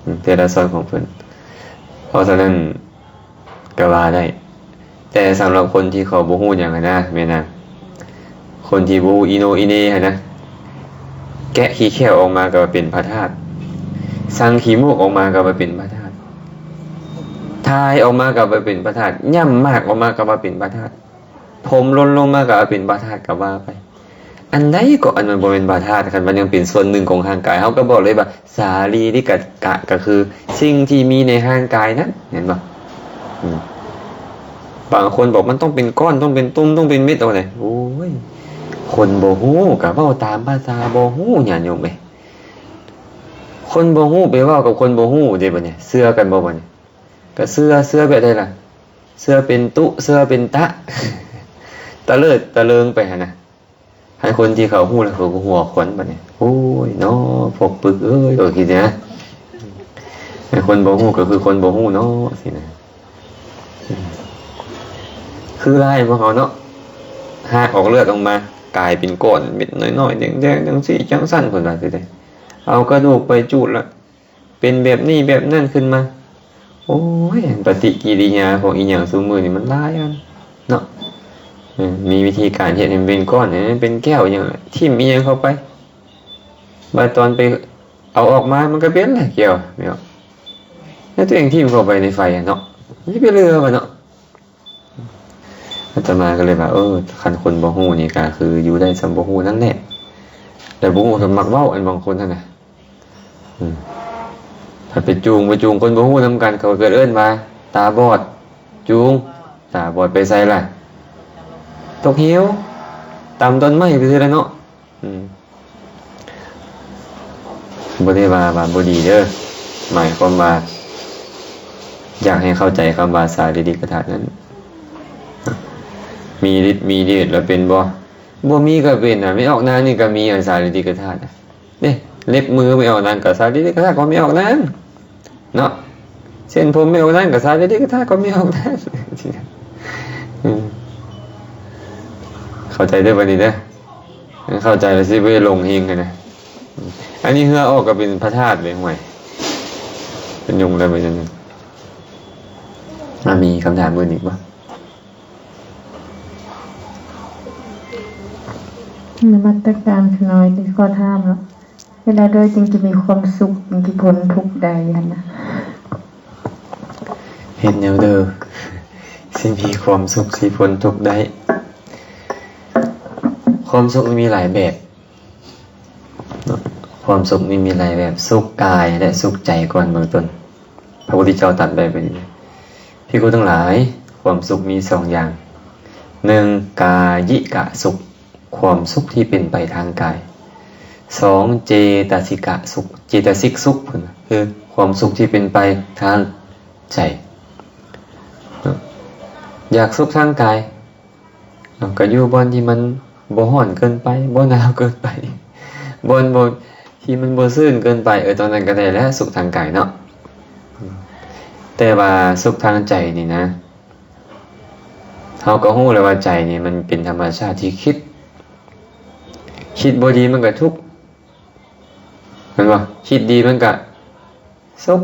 ອືມ ແຕ່ລະສ່ວນຂອງເພິ່ນ. ເພາະສະນັ້ນ ກໍວ່າໄດ້. ແຕ່ສຳລັບຄົນທີ່ເຂົາບໍ່ຮູ້ຫຍັງຫັ້ນນະ ແມ່ນນະ ຄົນທີ່ບໍ່ຮູ້ອີໂໜອີເໜຫັ້ນນະ ແກະຂີ້ແຂ້ວອອກມາກໍວ່າເປັນພະທາດ, ສັງຂີ້ມູກອອກມາກໍວ່າເປັນພະທາດ, ຖ່າຍອອກມາກໍວ່າເປັນພະທາດ, ຫຍ້ຳໝາກອອກມາກໍວ່າເປັນພະທາດ, ຜົມຫຼົ່ນລົງມາກໍວ່າເປັນພະທາດ ກໍວ່າໄປ. ອັນໃດກໍອັນມັນບໍ່ແມ່ນພະທາດ ຄັນມັນຍັງເປັນສ່ວນໜຶ່ງຂອງຮ່າງກາຍ ເຮົາກໍບອກເລີຍວ່າ ສາລີລິກະ ກະ ກໍຄືສິ່ງທີ່ມີໃນຮ່າງກາຍນັ້ນ ເຫັນບໍ່? ອືມ ບາງຄົນບອກມັນຕ້ອງເປັນກ້ອນ ຕ້ອງເປັນຕຸ່ມ ຕ້ອງເປັນເມັດ ເອົາແຫຼະ. ໂອ້ຍ ຄົນບໍ່ຮູ້ກໍເວົ້າຕາມພາສາບໍ່ຮູ້ ຍາດໂຍມເອີຍ. ຄົນບໍ່ຮູ້ໄປເວົ້າກັບຄົນບໍ່ຮູ້ເດ້ ບັດນີ້ເຊື່ອກັນບໍ່? ບັດນີ້ກໍເຊື່ອ ເຊື່ອແບບໃດລະ? ເຊື່ອເປັນຕຸ ເຊື່ອເປັນຕະ ຕະເລີດຕະເລີງໄປຫັ້ນນະ. ໃຫ້ຄົນທີ່ເຂົາຮູ້ແລ້ວເຂົາກໍຫົວຂວັນບັດນີ້ ໂອ້ຍເນາະ ພວກປຶກເອີຍ ກໍຄິດນະ ໃຫ້ຄົນບໍ່ຮູ້ກໍຄືຄົນບໍ່ຮູ້ເນາະ ຊີ້ນະ. ຄືລາຍພວກເຮົາເນາະ ຫາກອອກເລືອດອອກມາ ກາຍເປັນກ້ອນເມັດນ້ອຍໆ ແດງໆ ຈັ່ງຊີ້ຈັ່ງຊັ້ນ ເພິ่ນວ່າຊີ້ເດ້. ເອົາກະດູກໄປຈູດລະ ເປັນແບບນີ້ແບບນັ້ນຂຶ້ນມາ. ໂອ້ຍ ປະຕິກິລິຍາຂອງອີ່ຫຍັງຊຸມື້ນີ້ມັນຫຼາຍອັນເນາະ. ເອີ ມີວິທີການເຮັດໃຫ້ມັນເປັນກ້ອນ ເອີ ເປັນແກ້ວຫຍັງ ຖິ້ມອີ່ຫຍັງເຂົ້າໄປ ບາດຕອນໄປເອົາອອກມາ ມັນກໍເປັນແລ້ວແກ້ວ ແມ່ນບໍ່? ແລ້ວຕົວເອງຖິ້ມເຂົ້າໄປໃນໄຟຫັ້ນເນາະ ມັນຊິໄປເຫຼືອວະເນາະ. ອາດຕະມາກໍເລີຍວ່າ ເອີ ຄັນຄົນບໍ່ຮູ້ນີ້ກໍຄືຢູ່ໄດ້ສ່ຳບໍ່ຮູ້ນັ້ນແຫຼະ ແລ້ວບໍ່ຮູ້ກໍມັກເວົ້າ ອັນບາງຄົນຫັ້ນນະ ອືມ ຖ້າໄປຈູງ ໄປຈູງຄົນບໍ່ຮູ້ນຳກັນ ເຂົາກໍເອີ້ນວ່າຕາບອດຈູງ ຕາບອດໄປໃສລະ? ຕົກເຫວ ຕາມຕົ້ນໄມ້ໄປຊີ້ລະເນາະ. ອືມ ບໍ່ໄດ້ວ່າ ວ່າບໍ່ດີເດີ ໝາຍຄວາມວ່າ ຢາກໃຫ້ເຂົ້າໃຈຄຳວ່າສາລີລິກະທາດນັ້ນ ມີລິດມີເດດແລ້ວເປັນບໍ່? ບໍ່ມີກໍເປັນນະ ແມ່ອອກນາງນີ້ກໍມີ ອັນສາລີລິກະທາດນະ ເດ້ ເລັບມືແມ່ອອກນາງກໍສາລີລິກະທາດຂອງແມ່ອອກນາງເນາະ ເສັ້ນຜົມແມ່ອອກນາງກໍສາລີລິກະທາດຂອງແມ່ອອກນາງ. ອືມ ເຂົ້າໃຈເດີບັດນີ້ເດີ ເຂົ້າໃຈແລ້ວຊິບໍ່ໄດ້ຫຼົງເຮງຫັ້ນນະ. ອັນນີ້ເຫື່ອອອກກໍເປັນພະທາດເລີຍ ຫ້ວຍ ເປັນຍຸງແລ້ວບັດນີ້. ອາ ມີຄຳຖາມອື່ນອີກບໍ່? ນະມັດຕະການຂະນ້ອຍ ຂໍຖາມເນາະ ເຮັດແນວໃດຈຶ່ງຈະມີຄວາມສຸກ ຈຶ່ງຈະພົ້ນທຸກໄດ້ຫັ້ນນະ? ເຮັດແນວໃດຊິມີຄວາມສຸກ ຊິພົ້ນທຸກໄດ້? ຄວາມສຸກມັນມີຫຼາຍແບບເນາະ ຄວາມສຸກນີ້ມີຫຼາຍແບບ ສຸກກາຍ ແລະ ສຸກໃຈກ່ອນເບື້ອງຕົ້ນ. ພະພຸດທະເຈົ້າຕັດໄວ້ແບບນີ້ ພິກຂຸທັງຫຼາຍ ຄວາມສຸກມີສອງຢ່າງ ໜຶ່ງ ກາຍິກະສຸກ ຄວາມສຸກທີ່ເປັນໄປທາງກາຍ, ສອງ ເຈຕະສິກະສຸກ ເຈຕະສິກສຸກ ເພິ່ນວ່າ ຄືຄວາມສຸກທີ່ເປັນໄປທາງໃຈ. ຢາກສຸກທາງກາຍ ເນາະ ກໍຢູ່ບ່ອນທີ່ມັນບໍ່ຮ້ອນເກີນໄປ ບໍ່ໜາວເກີນໄປ ບ່ອນບໍ່ ທີ່ມັນບໍ່ຊື້ນເກີນໄປ ເອີ ຕອນນັ້ນກໍໄດ້ແລ້ວ ສຸກທາງກາຍເນາະ. ແຕ່ວ່າສຸກທາງໃຈນີ້ນະ ເຮົາກໍຮູ້ແລ້ວວ່າໃຈນີ້ມັນເປັນທຳມະຊາດທີ່ຄິດ ຄິດບໍ່ດີມັນກໍທຸກ ແມ່ນບໍ່? ຄິດດີມັນກໍສຸກ.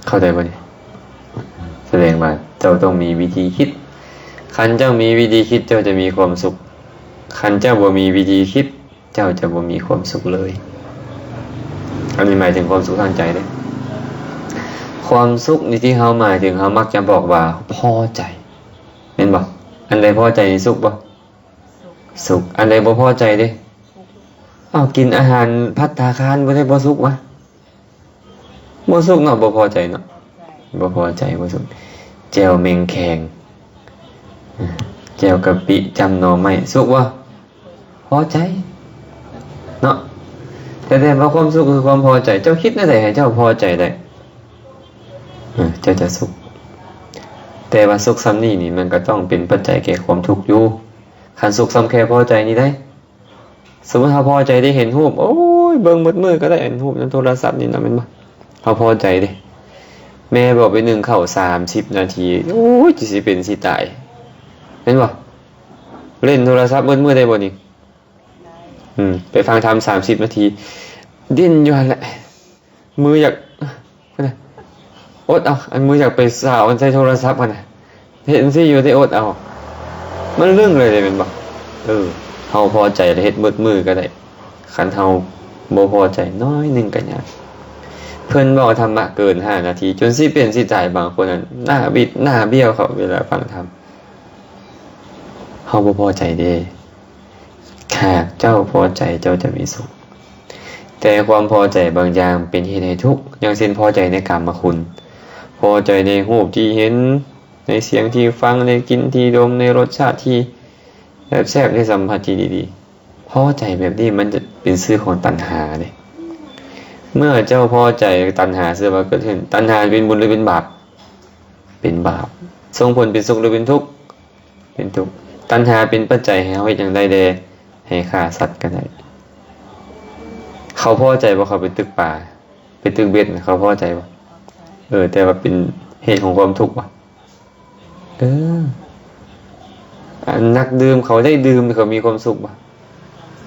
ເຂົ້າໃຈບໍ່ນີ້? ສະແດງວ່າເຈົ້າຕ້ອງມີວິທີຄິດ. ຄັນເຈົ້າມີວິທີຄິດ ເຈົ້າຈະມີຄວາມສຸກ. ຄັນເຈົ້າບໍ່ມີວິທີຄິດ ເຈົ້າຈະບໍ່ມີຄວາມສຸກເລີຍ. ອັນນີ້ໝາຍເຖິງຄວາມສຸກທາງໃຈເດ້. ຄວາມສຸກນີ້ທີ່ເຮົາໝາຍເຖິງ ເຮົາມັກຈະບອກວ່າພໍໃຈ ແມ່ນບໍ່? ອັນໃດພໍໃຈນີ້ສຸກບໍ່? ສຸກ. ອັນໃດບໍ່ພໍໃຈເດ້? ເອົ້າ ກິນອາຫານພັດຕາຄານບໍ່ໄດ້ບໍ່ສຸກຫວາ? ບໍ່ສຸກເນາະ ບໍ່ພໍໃຈເນາະ ບໍ່ພໍໃຈ ບໍ່ສຸກ. ແຈ່ວແມງແຄງ ແຈ່ວກະປິ ຈ້ຳໜໍ່ໄມ້ ສຸກບໍ່? ພໍໃຈເນາະ. ແຕ່ ແຕ່ວ່າຄວາມສຸກຄືຄວາມພໍໃຈ ເຈົ້າຄິດແນວໃດໃຫ້ເຈົ້າພໍໃຈໄດ້ ເອີ ເຈົ້າຈະສຸກ. ແຕ່ວ່າສຸກສ່ຳນີ້ນີ້ ມັນກໍຕ້ອງເປັນປັດໄຈແກ່ຄວາມທຸກຢູ່. ຄັນສຸກສ່ຳແຄ່ພໍໃຈນີ້ໄດ້ ສົມມຸດເຮົາພໍໃຈໄດ້ເຫັນຮູບ ໂອ້ຍ ເບິ່ງໝົດມື້ກໍໄດ້ ເຫັນຮູບໃນໂທລະສັບນີ້ນະ ແມ່ນບໍ່? ເຮົາພໍໃຈເດ້ ແມ່ບອກໄປໜຶ້ງເຂົ້າສາມສິບນາທີ ໂອ້ຍ ຈະຊິເປັນຊິຕາຍ ແມ່ນບໍ່? ເລ່ນໂທລະສັບໝົດມື້ໄດ້ບໍ່ນີ້? ອືມ ໄປຟັງທຳສາມສິບນາທີ ດິ້ນຢູ່ຫັ້ນແຫຼະ. ມືຢາກ ອົດເອົາ ອັນມືຢາກໄປສາວອັນໃສ່ໂທລະສັບຫັ້ນນະ ເຮັດຈັ່ງຊີ້ຢູ່ໄດ້ ອົດເອົາ. ມັນລຶ້ງເລີຍເດ້ ແມ່ນບໍ່? ເອີ ເຮົາພໍໃຈແລ້ວເຮັດໝົດມື້ກໍໄດ້ ຄັນເຮົາບໍ່ພໍໃຈໜ້ອຍໜຶ່ງກໍຍາກ. ເພິ່ນເວົ້າທຳມະເກີນຫ້ານາທີ ຈົນຊິເປັນຊິຕາຍ ບາງຄົນນັ້ນ ໜ້າບິດໜ້າບ້ຽວເຂົາເວລາຟັງທຳ. ເຮົາບໍ່ພໍໃຈເດ້. ຫາກເຈົ້າພໍໃຈ ເຈົ້າຈະມີສຸກ. ແຕ່ຄວາມພໍໃຈບາງຢ່າງເປັນເຫດໃຫ້ທຸກ, ຢ່າງເຊັ່ນ ພໍໃຈໃນກາມະຄຸນ, ພໍໃຈໃນຮູບທີ່ເຫັນ, ໃນສຽງທີ່ຟັງ, ໃນກິ່ນທີ່ດົມ, ໃນລົດຊາດທີ່ແຊບໆ, ໃນສຳຜັດທີ່ດີໆ. ພໍໃຈແບບນີ້ມັນຈະເປັນຊື່ຂອງຕັນຫາເດ້. ເມື່ອເຈົ້າພໍໃຈ, ຕັນຫາຊື່ວ່າເກີດຂຶ້ນ. ຕັນຫາເປັນບຸນຫຼືເປັນບາບ? ເປັນບາບ. ສົ່ງຜົນເປັນສຸກຫຼືເປັນທຸກ? ເປັນທຸກ. ຕັນຫາເປັນປັດໄຈໃຫ້ເຮົາເຮັດຫຍັງໄດ້ແດ່? ໃຫ້ຂ້າສັດກໍໄດ້. ເຂົາພໍໃຈບໍ່ ເຂົາໄປຕຶກປາ, ໄປຕຶກເບັດ, ເຂົາພໍໃຈບໍ່? ເອີ, ແຕ່ວ່າເປັນເຫດຂອງຄວາມທຸກບໍ່? ເອີ. ອັນນັກດື່ມເຂົາໄດ້ດື່ມ, ເຂົາມີຄວາມສຸກບໍ່?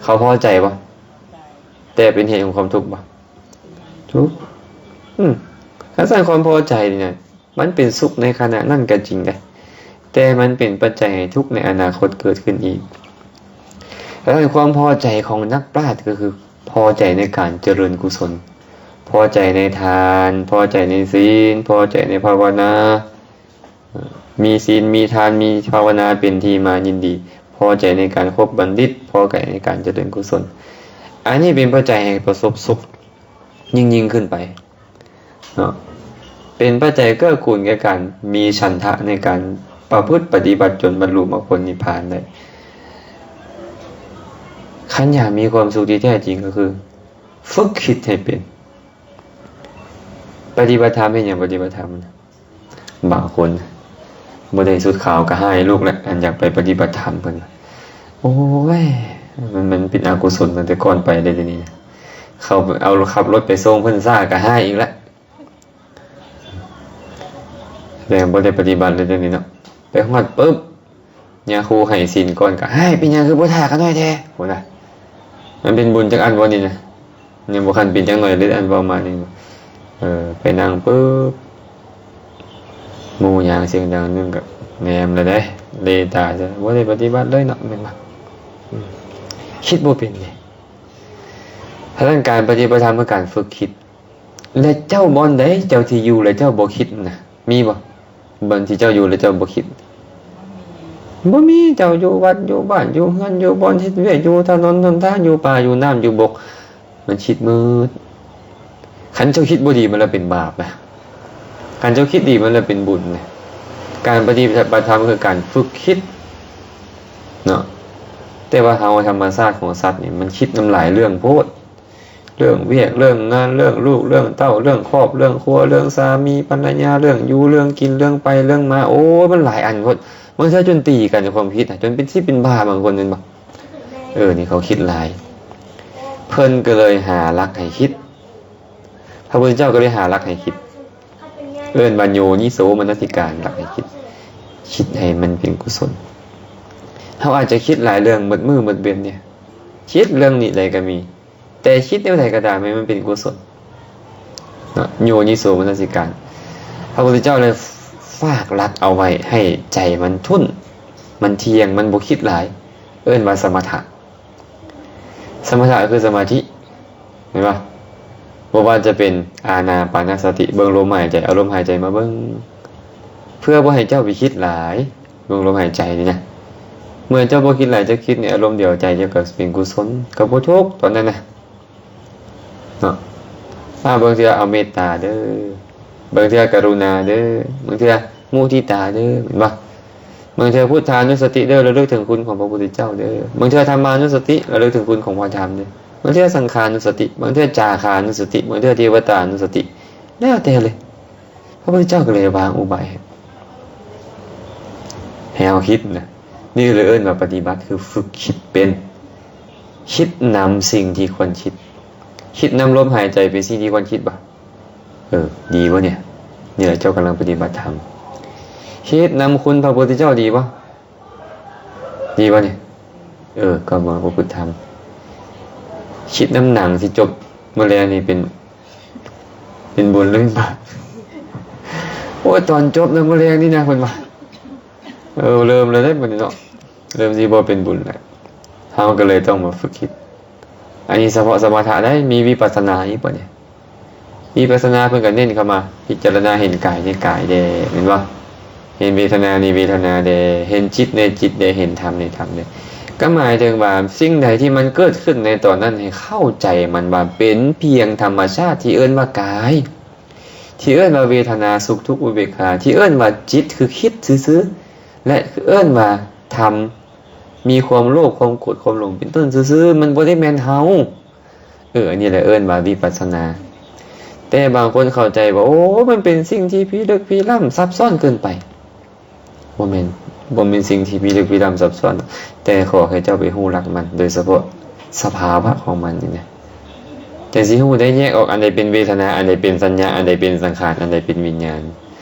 ເຂົາພໍໃຈບໍ່? ແຕ່ເປັນເຫດຂອງຄວາມທຸກບໍ່? ທຸກ. ອືມ. ຄັນຊັ້ນຄວາມພໍໃຈນີ້ນະ, ມັນເປັນສຸກໃນຂະນະນັ້ນກໍຈິງເດ້, ແຕ່ ຕ່ມັນເປັນປັດໄຈໃຫ້ທຸກໃນອະນາຄົດເກີດຂຶ້ນອີກ. ດັ່ງນັ້ນ ຄວາມພໍໃຈຂອງນັກປາດກໍຄືພໍໃຈໃນການຈະເລີນກຸສົນ, ພໍໃຈໃນທານ, ພໍໃຈໃນສິນ, ພໍໃຈໃນພາວະນາ, ມີສິນ ມີທານ ມີພາວະນາເປັນທີ່ມາຍິນດີ, ພໍໃຈໃນການຄົບບັນດິດ, ພໍໃຈໃນການຈະເລີນກຸສົນ. ອັນນີ້ເປັນປັດໄຈໃຫ້ປະສົບສຸກຍິ່ງໆຂຶ້ນໄປເນາະ, ເປັນປັດໄຈເກື້ອກູນແກ່ການມີສັນທະໃນການປະພຶດປະຕິບັດຈົນບັນລຸມັກຜົນນິບພານໄດ້. ຄັນຢາກມີຄວາມສຸກທີ່ແທ້ຈິງກໍຄືຝຶກຄິດໃຫ້ເປັນ. ປະຕິບັດທຳເຮັດຫຍັງ? ປະຕິບັດທຳ ບາງຄົນບໍ່ໄດ້ຊຸດຂາວກໍຮ້າຍລູກແຫຼະ ອັນຢາກໄປປະຕິບັດທຳເພິ່ນ. ໂອ້ຍ ມັນ ມັນເປັນອະກຸສົນຕັ້ງແຕ່ກ່ອນໄປເດ້ ດຽວນີ້. ເຂົາເອົາ ຂັບລົດໄປສົ່ງເພິ່ນຊ້າກໍຮ້າຍອີກແລ້ວ. ແຕ່ບໍ່ໄດ້ປະຕິບັດເລີຍ ດຽວນີ້ເນາະ. ໄປຮອດປຶບ ຍາຄູໃຫ້ສິນກ່ອນກໍ ເຮີ້ຍ ເປັນຫຍັງຄືບໍ່ຖ້າກັນໜ້ອຍແທ້ ພຸ້ນນະ. ມັນເປັນບຸນຈັກອັນບໍ່ນີ້ນະ? ຍັງບໍ່ທັນເປັນຈັກໜ້ອຍເລີຍ ອັນເວົ້າມານີ້. ເອີ ໄປນັ່ງປຶບ ໝູ່ຍ່າງສຽງດັງໜຶ່ງກໍແນມແລ້ວເດ້ ເລຕາຊະ. ບໍ່ໄດ້ປະຕິບັດເລີຍເນາະ ແມ່ນບໍ່? ອືມ ຄິດບໍ່ເປັນເດ້. ເພາະນັ້ນ ການປະຕິບັດທຳຄືການຝຶກຄິດ. ແລະ ເຈົ້າບ່ອນໃດ ເຈົ້າທີ່ຢູ່ແລ້ວເຈົ້າບໍ່ຄິດນະ ມີບໍ່? ບ່ອນທີ່ເຈົ້າຢູ່ແລ້ວເຈົ້າບໍ່ຄິດ. ບໍ່ມີ. ເຈົ້າຢູ່ວັດ ຢູ່ບ້ານ ຢູ່ເຮືອນ ຢູ່ບ່ອນເຮັດວຽກ ຢູ່ຖະໜົນຫົນທາງ ຢູ່ປ່າ ຢູ່ນ້ຳ ຢູ່ບົກ ມັນຄິດໝົດ. ຄັນເຈົ້າຄິດບໍ່ດີ ມັນລະເປັນບາບນະ, ຄັນເຈົ້າຄິດດີ ມັນລະເປັນບຸນນະ. ການປະຕິບັດທຳຄືການຝຶກຄິດເນາະ. ແຕ່ວ່າເຮົາ ທຳມະຊາດຂອງສັດນີ້ ມັນຄິດນຳຫຼາຍເລື່ອງໂພດ. ເລື່ອງວຽກ ເລື່ອງງານ ເລື່ອງລູກ ເລື່ອງເຕົ້າ ເລື່ອງຄອບ ເລື່ອງຄົວ ເລື່ອງສາມີພັນລະຍາ ເລື່ອງຢູ່ ເລື່ອງກິນ ເລື່ອງໄປ ເລື່ອງມາ ໂອ້ຍ ມັນຫຼາຍອັນໂພດ. ບາງເທື່ອຈົນຕີກັນໃນຄວາມຄິດນະ ຈົນເປັນສິເປັນບ້າບາງຄົນ ແມ່ນບໍ່? ເອີ ນີ້ເຂົາຄິດຫຼາຍ. ເພິ່ນກໍເລີຍຫາຫຼັກໃຫ້ຄິດ. ພະພຸດທະເຈົ້າກໍເລີຍຫາຫຼັກໃຫ້ຄິດ ເອີ້ນວ່າໂຍນິໂສມະນະສິການ ຫຼັກໃຫ້ຄິດ ຄິດໃຫ້ມັນເປັນກຸສົນ. ເຮົາອາດຈະຄິດຫຼາຍເລື່ອງໝົດມື້ໝົດເວັນນີ້ ຄິດເລື່ອງນີ້ໃດກໍມີ ແຕ່ຄິດແນວໃດກໍຕາມໃຫ້ມັນເປັນກຸສົນເນາະ ໂຍນິໂສມະນະສິການ. ພະພຸດທະເຈົ້າເລີຍຝາກຫຼັກເອົາໄວ້ໃຫ້ໃຈມັນທຸ່ນ ມັນທ່ຽງ ມັນບໍ່ຄິດຫຼາຍ ເອີ້ນວ່າສະມະຖະ. ສະມະຖະຄືສະມາທິ ແມ່ນບໍ່? ບໍ່ວ່າຈະເປັນອານາປານະສະຕິ ເບິ່ງລົມຫາຍໃຈ ເອົາລົມຫາຍໃຈມາເບິ່ງ ເພື່ອບໍ່ໃຫ້ເຈົ້າໄປຄິດຫຼາຍ ເບິ່ງລົມຫາຍໃຈນີ້ນະ. ເມື່ອເຈົ້າບໍ່ຄິດຫຼາຍ ເຈົ້າຄິດໃນອາລົມດຽວ ໃຈເຈົ້າກໍເປັນກຸສົນ ກໍບໍ່ທຸກຕອນນັ້ນນະ ເນາະ. ອາ ບາງເທື່ອເອົາເມດຕາເດີ້ ບາງເທື່ອກະລຸນາເດີ້ ບາງເທື່ອມຸທິຕາເດີ້ ແມ່ນບໍ່? ບາງເທື່ອພຸດທານຸສະຕິເດີ້ ລະລຶກເຖິງຄຸນຂອງພະພຸດທະເຈົ້າເດີ້ ບາງເທື່ອທຳມານຸສະຕິ ລະລຶກເຖິງຄຸນຂອງພະທຳເດີ້ ບາງເທື່ອສັງຂານຸສະຕິ ບາງເທື່ອຈາຄານຸສະຕິ ບາງເທື່ອເທວະຕານຸສະຕິ ແລ້ວແຕ່ເລີຍ. ພະພຸດທະເຈົ້າກໍເລີຍວາງອຸບາຍໃຫ້ ໃຫ້ເຮົາຄິດນະ. ນີ້ເລີຍເອີ້ນວ່າປະຕິບັດ ຄືຝຶກຄິດເປັນ ຄິດນຳສິ່ງທີ່ຄວນຄິດ ຄິດນຳລົມຫາຍໃຈເປັນສິ່ງທີ່ຄວນຄິດບໍ່? ເອີ ດີບໍ່ນີ້? ນີ້ແຫຼະເຈົ້າກຳລັງປະຕິບັດທຳ ຄິດນຳຄຸນພະພຸດທະເຈົ້າດີບໍ່? ດີບໍ່ນີ້? ເອີ ກໍມາປະພຶດທຳ ຄິດນຳໜັງທີ່ຈົບມື້ແລງນີ້ເປັນ ເປັນບຸນຫຼືເປັນບາບ? ໂອ້ຍ ຕອນຈົບນະ ມື້ແລງນີ້ນະ ເພິ່ນວ່າ ເອີ ເລີ່ມແລ້ວເດ້ບັດນີ້ເນາະ ເລີ່ມຊິບໍ່ເປັນບຸນແລ້ວ. ເຮົາກໍເລີຍຕ້ອງມາຝຶກຄິດ ອັນນີ້ສະເພາະສະມະຖະໄດ໋ ມີວິປັດສະນາອີກບໍ່ນີ້? ວິປັດສະນາເພິ່ນກໍເນັ້ນເຂົ້າມາ ພິຈາລະນາເຫັນກາຍໃນກາຍແດ່ ແມ່ນບໍ່? ເຫັນເວທະນາໃນເວທະນາແດ່ ເຫັນຈິດໃນຈິດແດ່ ເຫັນທຳໃນທຳແດ່. ກໍໝາຍເຖິງວ່າ ສິ່ງໃດທີ່ມັນເກີດຂຶ້ນໃນຕອນນັ້ນ ໃຫ້ເຂົ້າໃຈມັນວ່າເປັນພຽງທຳມະຊາດທີ່ເອີ້ນວ່າກາຍ ທີ່ເອີ້ນວ່າເວທະນາ ສຸກ ທຸກ ອຸເບກຂາ ທີ່ເອີ້ນວ່າຈິດ ຄືຄິດຊື່ໆ ແລະ ເອີ້ນວ່າທຳ ມີຄວາມໂລບ ຄວາມໂກດ ຄວາມຫຼົງ ເປັນຕົ້ນຊື່ໆ ມັນບໍ່ໄດ້ແມ່ນເຮົາ. ເອີ ອັນນີ້ແຫຼະເອີ້ນວ່າວິປັດສະນາ. ແຕ່ບາງຄົນເຂົ້າໃຈວ່າ ໂອ້ ມັນເປັນສິ່ງທີ່ພິລຶກພິລ້ຳ ຊັບຊ້ອນເກີນໄປ. ບໍ່ແມ່ນ, ບໍ່ແມ່ນສິ່ງທີ່ພິລຶກພິລ້ຳ ຊັບຊ້ອນ, ແຕ່ຂໍໃຫ້ເຈົ້າໄປຮູ້ຫຼັກມັນ, ໂດຍສະເພາະສະພາວະຂອງມັນນີ້ນະ. ຈັ່ງຊິຮູ້ໄດ້ແຍກອອກ ອັນໃດເປັນເວທະນາ, ອັນໃດເປັນສັນຍາ, ອັນໃດເປັນສັງຂານ, ອັນໃດເປັນວິນຍານ.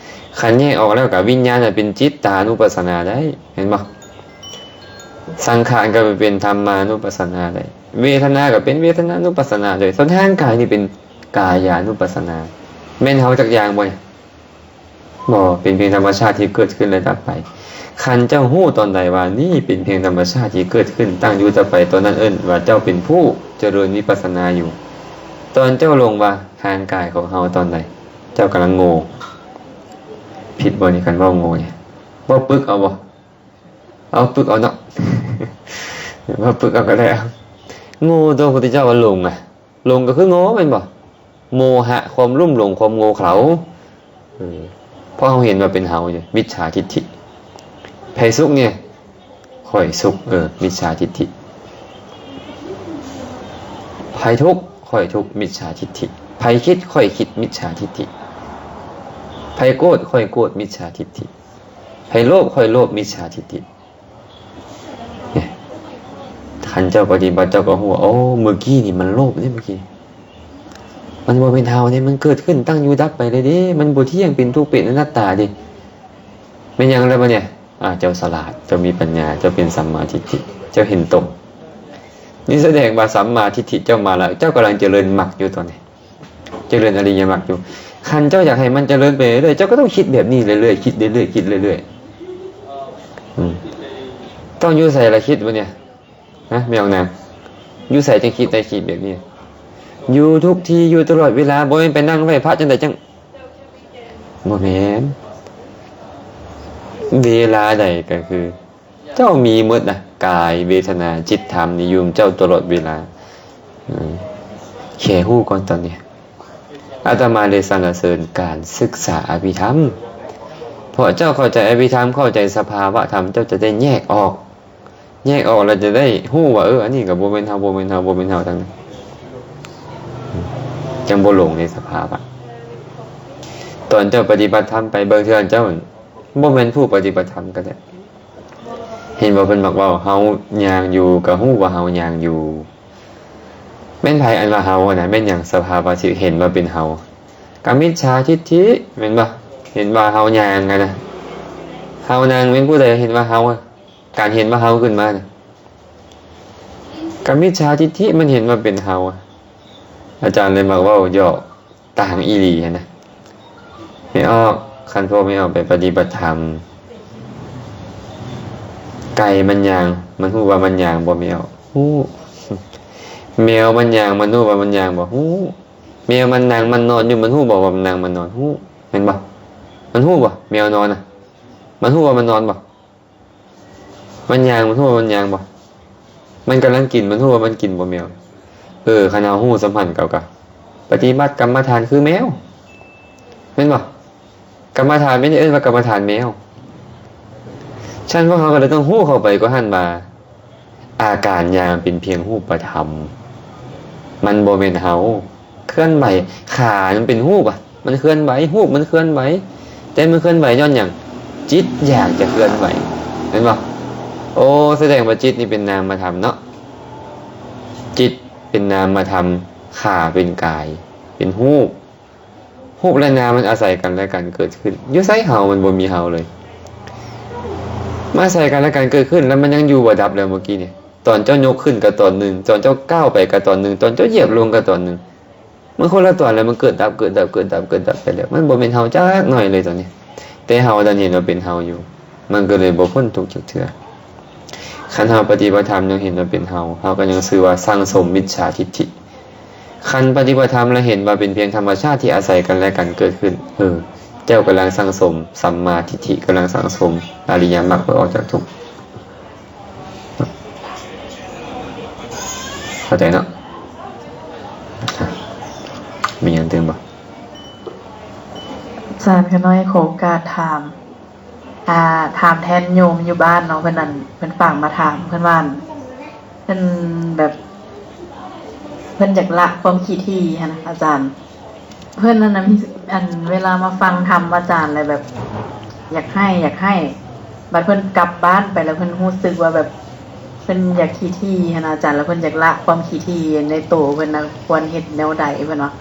ຄັນແຍກອອກແລ້ວ ກະວິນຍານນະເປັນຈິດຕານຸປັດສະນາໄດ້, ເຫັນບໍ່? ສັງຂານກໍໄປເປັນທຳມານຸປັດສະນາໄດ້, ເວທະນາກໍເປັນເວທະນານຸປັດສະນາໄດ້, ສ່ວນຮ່າງກາຍນີ້ເປັນກາຍານຸປັດສະນາ. ແມ່ນເຮົາຈັກຢ່າງບໍ່? ບໍ່, ເປັນພຽງທຳມະຊາດທີ່ເກີດຂຶ້ນແລະດັບໄປ. ຄັນເຈົ້າຮູ້ຕອນໃດວ່ານີ້ເປັນພຽງທຳມະຊາດທີ່ເກີດຂຶ້ນ, ຕັ້ງຢູ່, ດັບໄປ, ຕອນນັ້ນເອີ້ນວ່າເຈົ້າເປັນຜູ້ຈະເລີນວິປັດສະນາຢູ່. ຕອນເຈົ້າຫຼົງວ່າຮ່າງກາຍຂອງເຮົາຕອນໃດ, ເຈົ້າກຳລັງໂງ່. ຜິດບໍ່ນີ້ ຄັນເວົ້າໂງ່ນີ້? ເວົ້າປຶກເອົາບໍ່? ເອົາປຶກເອົາເນາະ, ເວົ້າປຶກເອົາກໍໄດ້. ໂງ່ ຕົວພະພຸດທະເຈົ້າວ່າຫຼົງນະ. ຫຼົງກໍຄືໂງ່ແມ່ນບໍ່? ໂມຫະ ຄວາມລຸ່ມຫຼົງ ຄວາມໂງ່ເຂົາ. ເອີ ເພາະເຮົາເຫັນວ່າເປັນເຮົາຢູ່ ມິດສາທິດຖິ. ໃຜສຸກນີ້? ຂ້ອຍສຸກ. ເອີ ມິດສາທິດຖິ. ໃຜທຸກ? ຂ້ອຍທຸກ. ມິດສາທິດຖິ. ໃຜຄິດ? ຂ້ອຍຄິດ. ມິດສາທິດຖິ. ໃຜໂກດ? ຂ້ອຍໂກດ. ມິດສາທິດຖິ. ໃຜໂລບ? ຂ້ອຍໂລບ. ມິດສາທິດຖິ. ນີ້ ຄັນເຈົ້າປະຕິບັດ ເຈົ້າກໍຮູ້ວ່າ ໂອ້ ມື້ກີ້ນີ້ມັນໂລບເດ້, ມື້ກີ້ມັນບໍ່ແມ່ນເຮົາເດ້, ມັນເກີດຂຶ້ນ, ຕັ້ງຢູ່, ດັບໄປເລີຍເດ້, ມັນບໍ່ທ່ຽງ, ເປັນທຸກ, ເປັນອະນັດຕາເດ້. ແມ່ນຫຍັງແລ້ວບັດນີ້? ອາ ເຈົ້າສະຫຼາດ, ເຈົ້າມີປັນຍາ, ເຈົ້າເປັນສຳມາທິດຖິ, ເຈົ້າເຫັນຕົງ. ນີ້ສະແດງວ່າສຳມາທິດຖິເຈົ້າມາແລ້ວ, ເຈົ້າກຳລັງຈະເລີນມັກຢູ່ຕອນນີ້. ຈະເລີນອະລິຍະມັກຢູ່. ຄັນເຈົ້າຢາກໃຫ້ມັນຈະເລີນໄປເລື້ອຍໆ, ເຈົ້າກໍຕ້ອງຄິດແບບນີ້ເລື້ອຍໆ, ຄິດເລື້ອຍໆ, ຄິດເລື້ອຍໆ. ອືມ ຕ້ອງຢູ່ໃສລະຄິດບັດນີ້? ຮະ ແມ່ອອກນາງ? ຢູ່ໃສຈັ່ງຄິດໄດ້, ຄິດແບບນີ້? ຢູ່ທຸກທີ່, ຢູ່ຕະຫຼອດເວລາ. ບໍ່ແມ່ນໄປນັ່ງໄຫວ້ພະຈັ່ງໃດຈັ່ງ, ບໍ່ແມ່ນ. ເວລາໃດກໍຄື ເຈົ້າມີໝົດນະ, ກາຍ, ເວທະນາ, ຈິດ, ທຳນີ້ຢູ່ນຳເຈົ້າຕະຫຼອດເວລາ. ເອີ ແຄ່ຮູ້ກ່ອນຕອນນີ້. ອາດຕະມາເລີຍສັນລະເສີນການສຶກສາອະພິທຳ, ເພາະເຈົ້າເຂົ້າໃຈອະພິທຳ, ເຂົ້າໃຈສະພາວະທຳ, ເຈົ້າຈະໄດ້ແຍກອອກ. ແຍກອອກແລ້ວຈະໄດ້ຮູ້ວ່າ ເອີ ອັນນີ້ກໍບໍ່ແມ່ນເຮົາ, ບໍ່ແມ່ນເຮົາ, ບໍ່ແມ່ນເຮົາທັງນັ້ນ. ຈັ່ງບໍ່ຫຼົງໃນສະພາວະ. ຕອນເຈົ້າປະຕິບັດທຳໄປ, ບາງເທື່ອເຈົ້າບໍ່ແມ່ນຜູ້ປະຕິບັດທຳກໍໄດ້. ເຫັນບໍ່ ເພິ່ນມັກເວົ້າ ເຮົາຍ່າງຢູ່ ກໍຮູ້ວ່າເຮົາຍ່າງຢູ່. ແມ່ນໃຜອັນວ່າເຮົາຫັ້ນນະ? ແມ່ນຫຍັງ? ສະພາວະທີ່ເຫັນວ່າເປັນເຮົາ. ກະມິດສາທິດຖິ ແມ່ນບໍ່? ເຫັນວ່າເຮົາຍ່າງຫັ້ນນະ. ເຮົານັ່ງ ແມ່ນຜູ້ໃດເຫັນວ່າເຮົາ? ການເຫັນວ່າເຮົາຂຶ້ນມານະ. ກະມິດສາທິດຖິ ມັນເຫັນວ່າເປັນເຮົາ. ອາຈານເລີຍມັກເວົ້າຢອກ ຕ່າງອີ່ຫຼີຫັ້ນນະ. ແມ່ອອກ, ຄັນພວກແມ່ອອກໄປປະຕິບັດທຳ, ໄກ່ມັນຍ່າງ, ມັນຮູ້ວ່າມັນຍ່າງບໍ່ແມ່ອອກ? ຮູ້. ແມວມັນຍ່າງ, ມັນຮູ້ວ່າມັນຍ່າງບໍ່? ຮູ້. ແມວມັນນັ່ງ, ມັນນອນຢູ່, ມັນຮູ້ບໍ່ວ່າມັນນັ່ງ, ມັນນອນ? ຮູ້. ແມ່ນບໍ່? ມັນຮູ້ບໍ່? ແມວນອນນະ, ມັນຮູ້ວ່າມັນນອນບໍ່? ມັນຍ່າງ, ມັນຮູ້ວ່າມັນຍ່າງບໍ່? ມັນກຳລັງກິນ, ມັນຮູ້ວ່າມັນກິນບໍ່ແມວ? ເອີ ຄັນເຮົາຮູ້ສ່ຳຫັ້ນ ເຮົາກະປະຕິບັດກຳມະຖານຄືແມວ ແມ່ນບໍ່? ກຳມະຖານແມ່ນເອີ້ນວ່າກຳມະຖານແມວ. ສະນັ້ນ ພວກເຮົາກໍເລີຍຕ້ອງຮູ້ເຂົ້າໄປກວ່າຫັ້ນວ່າ ອາການຍ່າງເປັນພຽງຮູບປະທຳ, ມັນບໍ່ແມ່ນເຮົາ. ເຄື່ອນໄຫວ, ຂາມັນເປັນຮູບອະ, ມັນເຄື່ອນໄຫວ, ຮູບມັນເຄື່ອນໄຫວ, ແຕ່ມັນເຄື່ອນໄຫວຍ້ອນຫຍັງ? ຈິດຢາກຈະເຄື່ອນໄຫວ, ແມ່ນບໍ່? ໂອ້ ສະແດງວ່າຈິດນີ້ເປັນນາມະທຳເນາະ, ຈິດເປັນນາມະທຳ, ຂາເປັນກາຍ, ເປັນຮູບ. ຮູບ ແລະ ນາມມັນອາໄສກັນ ແລະ ກັນເກີດຂຶ້ນ. ຢູ່ໃສເຮົາ? ມັນບໍ່ມີເຮົາເລີຍ. ມັນອາໄສກັນ ແລະ ກັນເກີດຂຶ້ນ, ແລ້ວມັນຍັງຢູ່ບໍ່? ດັບແລ້ວເມື່ອກີ້ນີ້. ຕອນເຈົ້າຍົກຂຶ້ນກໍຕອນໜຶ່ງ, ຕອນເຈົ້າກ້າວໄປກໍຕອນໜຶ່ງ, ຕອນເຈົ້າຢຽບລົງກໍຕອນໜຶ່ງ. ມັນຄົນລະຕອນ ແລ້ວມັນເກີດດັບ, ເກີດດັບ, ເກີດດັບ, ເກີດດັບໄປແລ້ວ. ມັນບໍ່ແມ່ນເຮົາຈັກໜ້ອຍເລີຍຕອນນີ້. ແຕ່ເຮົານັ້ນເຫັນວ່າເປັນເຮົາຢູ່. ມັນກໍເລີຍບໍ່ພົ້ນທຸກຈັກເທື່ອ. ຄັນເຮົາປະຕິບັດທຳຍັງເຫັນວ່າເປັນເຮົາ, ເຮົາກໍຍັງຊື່ວ່າສັ່ງສົມມິດສາທິດຖິ. ຄັນປະຕິບັດທຳແລ້ວເຫັນວ່າເປັນພຽງທຳມະຊາດທີ່ອາໄສກັນ ແລະ ກັນເກີດຂຶ້ນ, ເອີ ເຈົ້າກຳລັງສັ່ງສົມສຳມາທິດຖິ, ກຳລັງສັ່ງສົມອະລິຍະມັກເພື່ອອອກຈາກທຸກ. ເຂົ້າໃຈເນາະ? ມີຫຍັງຕື່ມບໍ່? ອາຈານ ຂ້ານ້ອຍຂໍໂອກາດຖາມ. ອ່າ ຖາມແທນໂຍມຢູ່ບ້ານເນາະ, ເພິ່ນນັ້ນ ເພິ່ນຝາກມາຖາມ, ເພິ່ນວ່າ ເພິ່ນແບບ ເພິ່ນຢາກລະຄວາມຂີ້ຖີ່ຫັ້ນນະອາຈານ. ເພິ່ນນັ້ນນະ ມີ ອັນ ເວລາມາຟັງທຳອາຈານແລ້ວແບບ ຢາກໄຫ້ ຢາກໄຫ້, ບັດເພິ່ນກັບບ້ານໄປແລ້ວ ເພິ່ນຮູ້ສຶກວ່າແບບ ເພິ່ນຢາກຂີ້ຖີ່ຫັ້ນນະອາຈານ, ແລ້ວເພິ່ນຢາກລະຄວາມຂີ້ຖີ່ໃນໂຕເພິ່ນນະ, ຄວນເຮັດແນວໃດເພິ່ນວ່າ?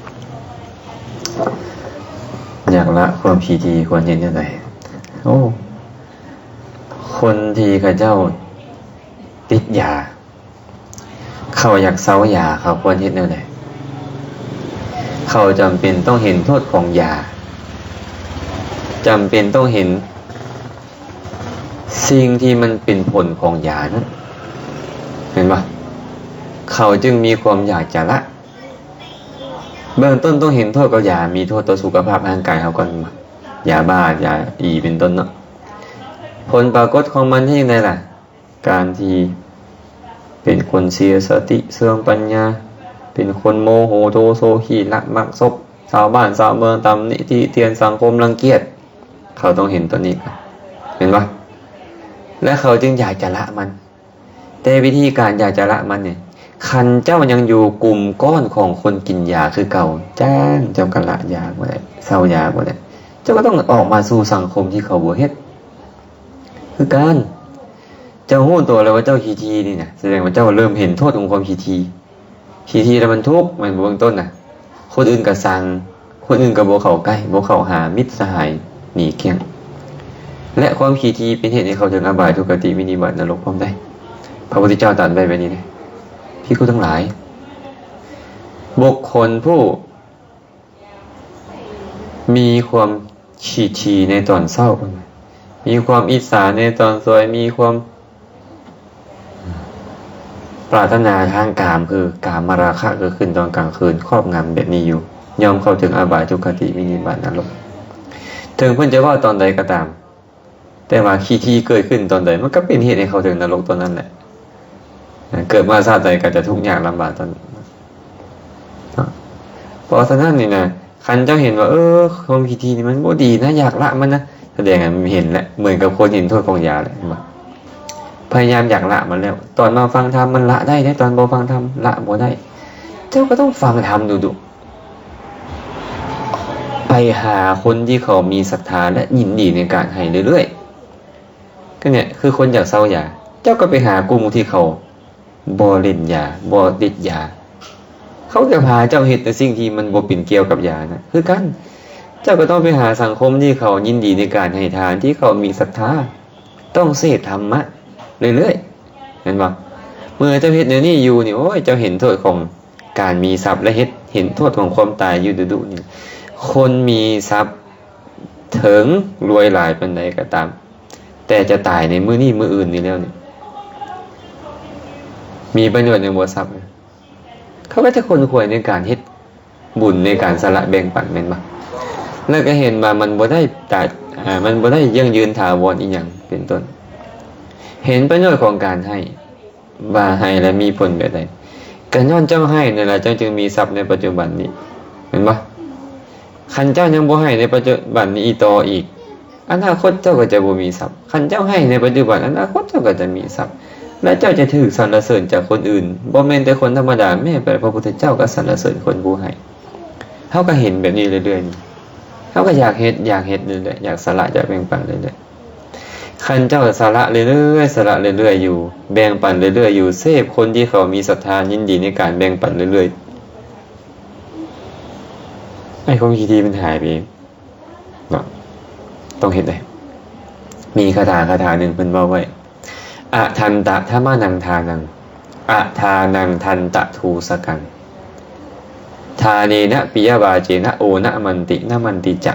ຢາກລະຄວາມຂີ້ຖີ່ຄວນເຮັດແນວໃດ? ໂອ້ ຄົນທີ່ເຂົາເຈົ້າຕິດຢາ, ເຂົາຢາກເຊົາຢາ, ເຂົາຄວນເຮັດແນວໃດ? ເຂົາຈຳເປັນຕ້ອງເຫັນໂທດຂອງຢາ, ຈຳເປັນຕ້ອງເຫັນ ສິ່ງທີ່ມັນເປັນຜົນຂອງຢານັ້ນ ເຫັນບໍ່? ເຂົາຈຶ່ງມີຄວາມຢາກຈະລະ. ເບື້ອງຕົ້ນຕ້ອງເຫັນໂທດຂອງຢາ ມີໂທດຕໍ່ສຸຂະພາບຮ່າງກາຍເຮົາກ່ອນ, ຢາບ້າ ຢາອີເປັນຕົ້ນເນາະ. ຜົນປາກົດຂອງມັນເຮັດຈັ່ງໃດລະ? ການທີ່ເປັນຄົນເສຍສະຕິເສື່ອມປັນຍາ, ເປັນຄົນໂມໂຫໂທໂສຂີ້ລັກມັກຊົບ, ຊາວບ້ານຊາວເມືອງຕຳໜິຕິຕຽນ, ສັງຄົມລັງກຽດ, ເຂົາຕ້ອງເຫັນຕົວນີ້ກ່ອນ ແມ່ນບໍ່? ແລະ ເຂົາຈຶ່ງຢາກຈະລະມັນ. ແຕ່ວິທີການຢາກຈະລະມັນນີ້ ຄັນເຈົ້າຍັງຢູ່ກຸ່ມກ້ອນຂອງຄົນກິນຢາຄືເກົ່າ, ຈ້າງເຈົ້າກໍລະຢາບໍ່ໄດ້, ເຊົາຢາບໍ່ໄດ້, ເຈົ້າກໍຕ້ອງອອກມາສູ່ສັງຄົມທີ່ເຂົາບໍ່ເຮັດຄືກັນ. ເຈົ້າຮູ້ຕົວແລ້ວວ່າເຈົ້າຂີ້ຖີ່ນີ້ນະ, ສະແດງວ່າເຈົ້າເລີ່ມເຫັນໂທດຂອງຄວາມຂີ້ຖີ່. ຂີ້ຖີ່ລະມັນທຸກ ແມ່ນບໍ່? ເບື້ອງຕົ້ນນະ ຄົນອື່ນກໍຊັງ, ຄົນອື່ນກໍບໍ່ເຂົ້າໃກ້, ບໍ່ເຂົ້າຫາ, ມິດສະຫາຍໜີກ້ຽງ. ແລະ ຄວາມຂີ້ຖີ່ເປັນເຫດໃຫ້ເຂົ້າເຖິງອະບາຍ, ທຸກຄະຕິ, ວິນິບາດ, ນະລົກພ້ອມໄດ້. ພະພຸດທະເຈົ້າຕັດໄວ້ແບບນີ້ເດ້. ພິກຂຸທັງຫຼາຍ, ບຸກຄົນຜູ້ ມີຄວາມຂີ້ຖີ່ໃນຕອນເຊົ້າ, ມີຄວາມອິດສາໃນຕອນສວຍ, ມີຄວາມປາດຖະໜາທາງກາມ ຄືກາມະລາຄະເກີດຂຶ້ນຕອນກາງຄືນ ຄອບງຳແບບນີ້ຢູ່, ຍ່ອມເຂົ້າເຖິງອະບາຍ, ທຸກຄະຕິ, ວິນິບາດ, ນະລົກ. ເຖິງເພິ່ນຈະເວົ້າຕອນໃດກໍຕາມ, ແຕ່ວ່າຂີ້ຖີ່ເກີດຂຶ້ນຕອນໃດ ມັນກໍເປັນເຫດໃຫ້ເຂົ້າເຖິງນະລົກຕອນນັ້ນແຫຼະ. ເກີດມາຊາດໃດກໍຈະທຸກຍາກລຳບາກຕອນນັ້ນເນາະ. ເພາະສະນັ້ນນີ້ນະ ຄັນເຈົ້າເຫັນວ່າ ເອີ ຄວາມຂີ້ຖີ່ນີ້ມັນບໍ່ດີນະ, ຢາກລະມັນນະ, ສະແດງໃຫ້ມັນເຫັນແຫຼະ, ເໝືອນກັບຄົນເຫັນໂທດຂອງຢາແຫຼະ, ເຫັນບໍ່? ພະຍາຍາມຢາກລະມັນແລ້ວ, ຕອນມາຟັງທຳມັນລະໄດ້ເດ້, ຕອນບໍ່ຟັງທຳລະບໍ່ໄດ້. ເຈົ້າກໍຕ້ອງຟັງທຳດຸໆ. ໄປຫາຄົນທີ່ເຂົາມີສັດທາ ແລະ ຍິນດີໃນການໃຫ້ເລື້ອຍໆ. ກໍນີ້ຄືຄົນຢາກເຊົາຢາ, ເຈົ້າກໍໄປຫາກຸ່ມທີ່ເຂົາບໍ່ຫຼິ້ນຢາ, ບໍ່ຕິດຢາ. ເຂົາຈະພາເຈົ້າເຮັດແຕ່ສິ່ງທີ່ມັນບໍ່ເປັນກ່ຽວກັບຢານະ ຄືກັນ. ເຈົ້າກໍຕ້ອງໄປຫາສັງຄົມທີ່ເຂົາຍິນດີໃນການໃຫ້ທານ, ທີ່ເຂົາມີສັດທາ. ຕ້ອງເສບທຳມະເລື້ອຍໆ, ແມ່ນບໍ່? ເມື່ອເຈົ້າເຮັດແນວນີ້ຢູ່ນີ້, ໂອ້ຍ, ເຈົ້າເຫັນໂທດຂອງ ການມີຊັບ ແລະ ເຮັດ ເຫັນໂທດຂອງຄວາມຕາຍຢູ່ດຸໆນີ້. ຄົນມີຊັບເຖິງລວຍຫຼາຍປານໃດກໍຕາມ, ແຕ່ຈະຕາຍໃນມື້ນີ້ມື້ອື່ນນີ້ແລ້ວນີ້, ມີປະໂຫຍດຫຍັງບໍ່ຊັບ? ເຂົາກໍຈະຂົນຂວາຍໃນການເຮັດບຸນ, ໃນການສະຫຼະແບ່ງປັນ, ແມ່ນບໍ່? ແລ້ວກໍເຫັນວ່າມັນບໍ່ໄດ້ຕາຍ, ອາ, ມັນບໍ່ໄດ້ຢັ້ງຢືນຖາວອນອີ່ຫຍັງເປັນຕົ້ນ. ເຫັນປະໂຫຍດຂອງການໃຫ້ ວ່າໃຫ້ແລ້ວມີຜົນແບບໃດ? ກໍຍ້ອນເຈົ້າໃຫ້ນັ້ນລະ ເຈົ້າຈຶ່ງມີຊັບໃນປັດຈຸບັນນີ້, ແມ່ນບໍ່? ຄັນເຈົ້າຍັງບໍ່ໃຫ້ໃນປັດຈຸບັນນີ້ຕໍ່ອີກ, ອະນາຄົດເຈົ້າກໍຈະບໍ່ມີຊັບ. ຄັນເຈົ້າໃຫ້ໃນປັດຈຸບັນ, ອະນາຄົດເຈົ້າກໍຈະມີຊັບ ແລະ ເຈົ້າຈະຖືກສັນລະເສີນຈາກຄົນອື່ນ, ບໍ່ແມ່ນແຕ່ຄົນທຳມະດາ, ແມ້ແຕ່ພະພຸດທະເຈົ້າກໍສັນລະເສີນຄົນຜູ້ໃຫ້. ເຮົາກໍເຫັນແບບນີ້ເລື້ອຍໆ, ເຮົາກໍຢາກເຮັດ, ຢາກເຮັດເລື້ອຍໆ, ຢາກສະຫຼະ, ຢາກແບ່ງປັນເລື້ອຍໆ. ຄັນເຈົ້າສະຫຼະເລື້ອຍໆ, ສະຫຼະເລື້ອຍໆຢູ່, ແບ່ງປັນເລື້ອຍໆຢູ່, ເສບຄົນທີ່ເຂົາມີສັດທາຍິນດີໃນການແບ່ງປັນເລື້ອຍໆ, ໄອ້ຄວາມຂີ້ຖີ່ມັນຫາຍໄປເອງເນາະ. ຕ້ອງເຮັດເດ້. ມີຄາຖາຄາຖາໜຶ່ງເພິ່ນເວົ້າໄວ້, ອະທັນຕະທະມະນັງທານັງ, ອະທານັງທັນຕະທູສະກັງ, ທາເນນະປິຍະວາເຈນະ ໂອນະມັນຕິນະມັນຕິຈະ.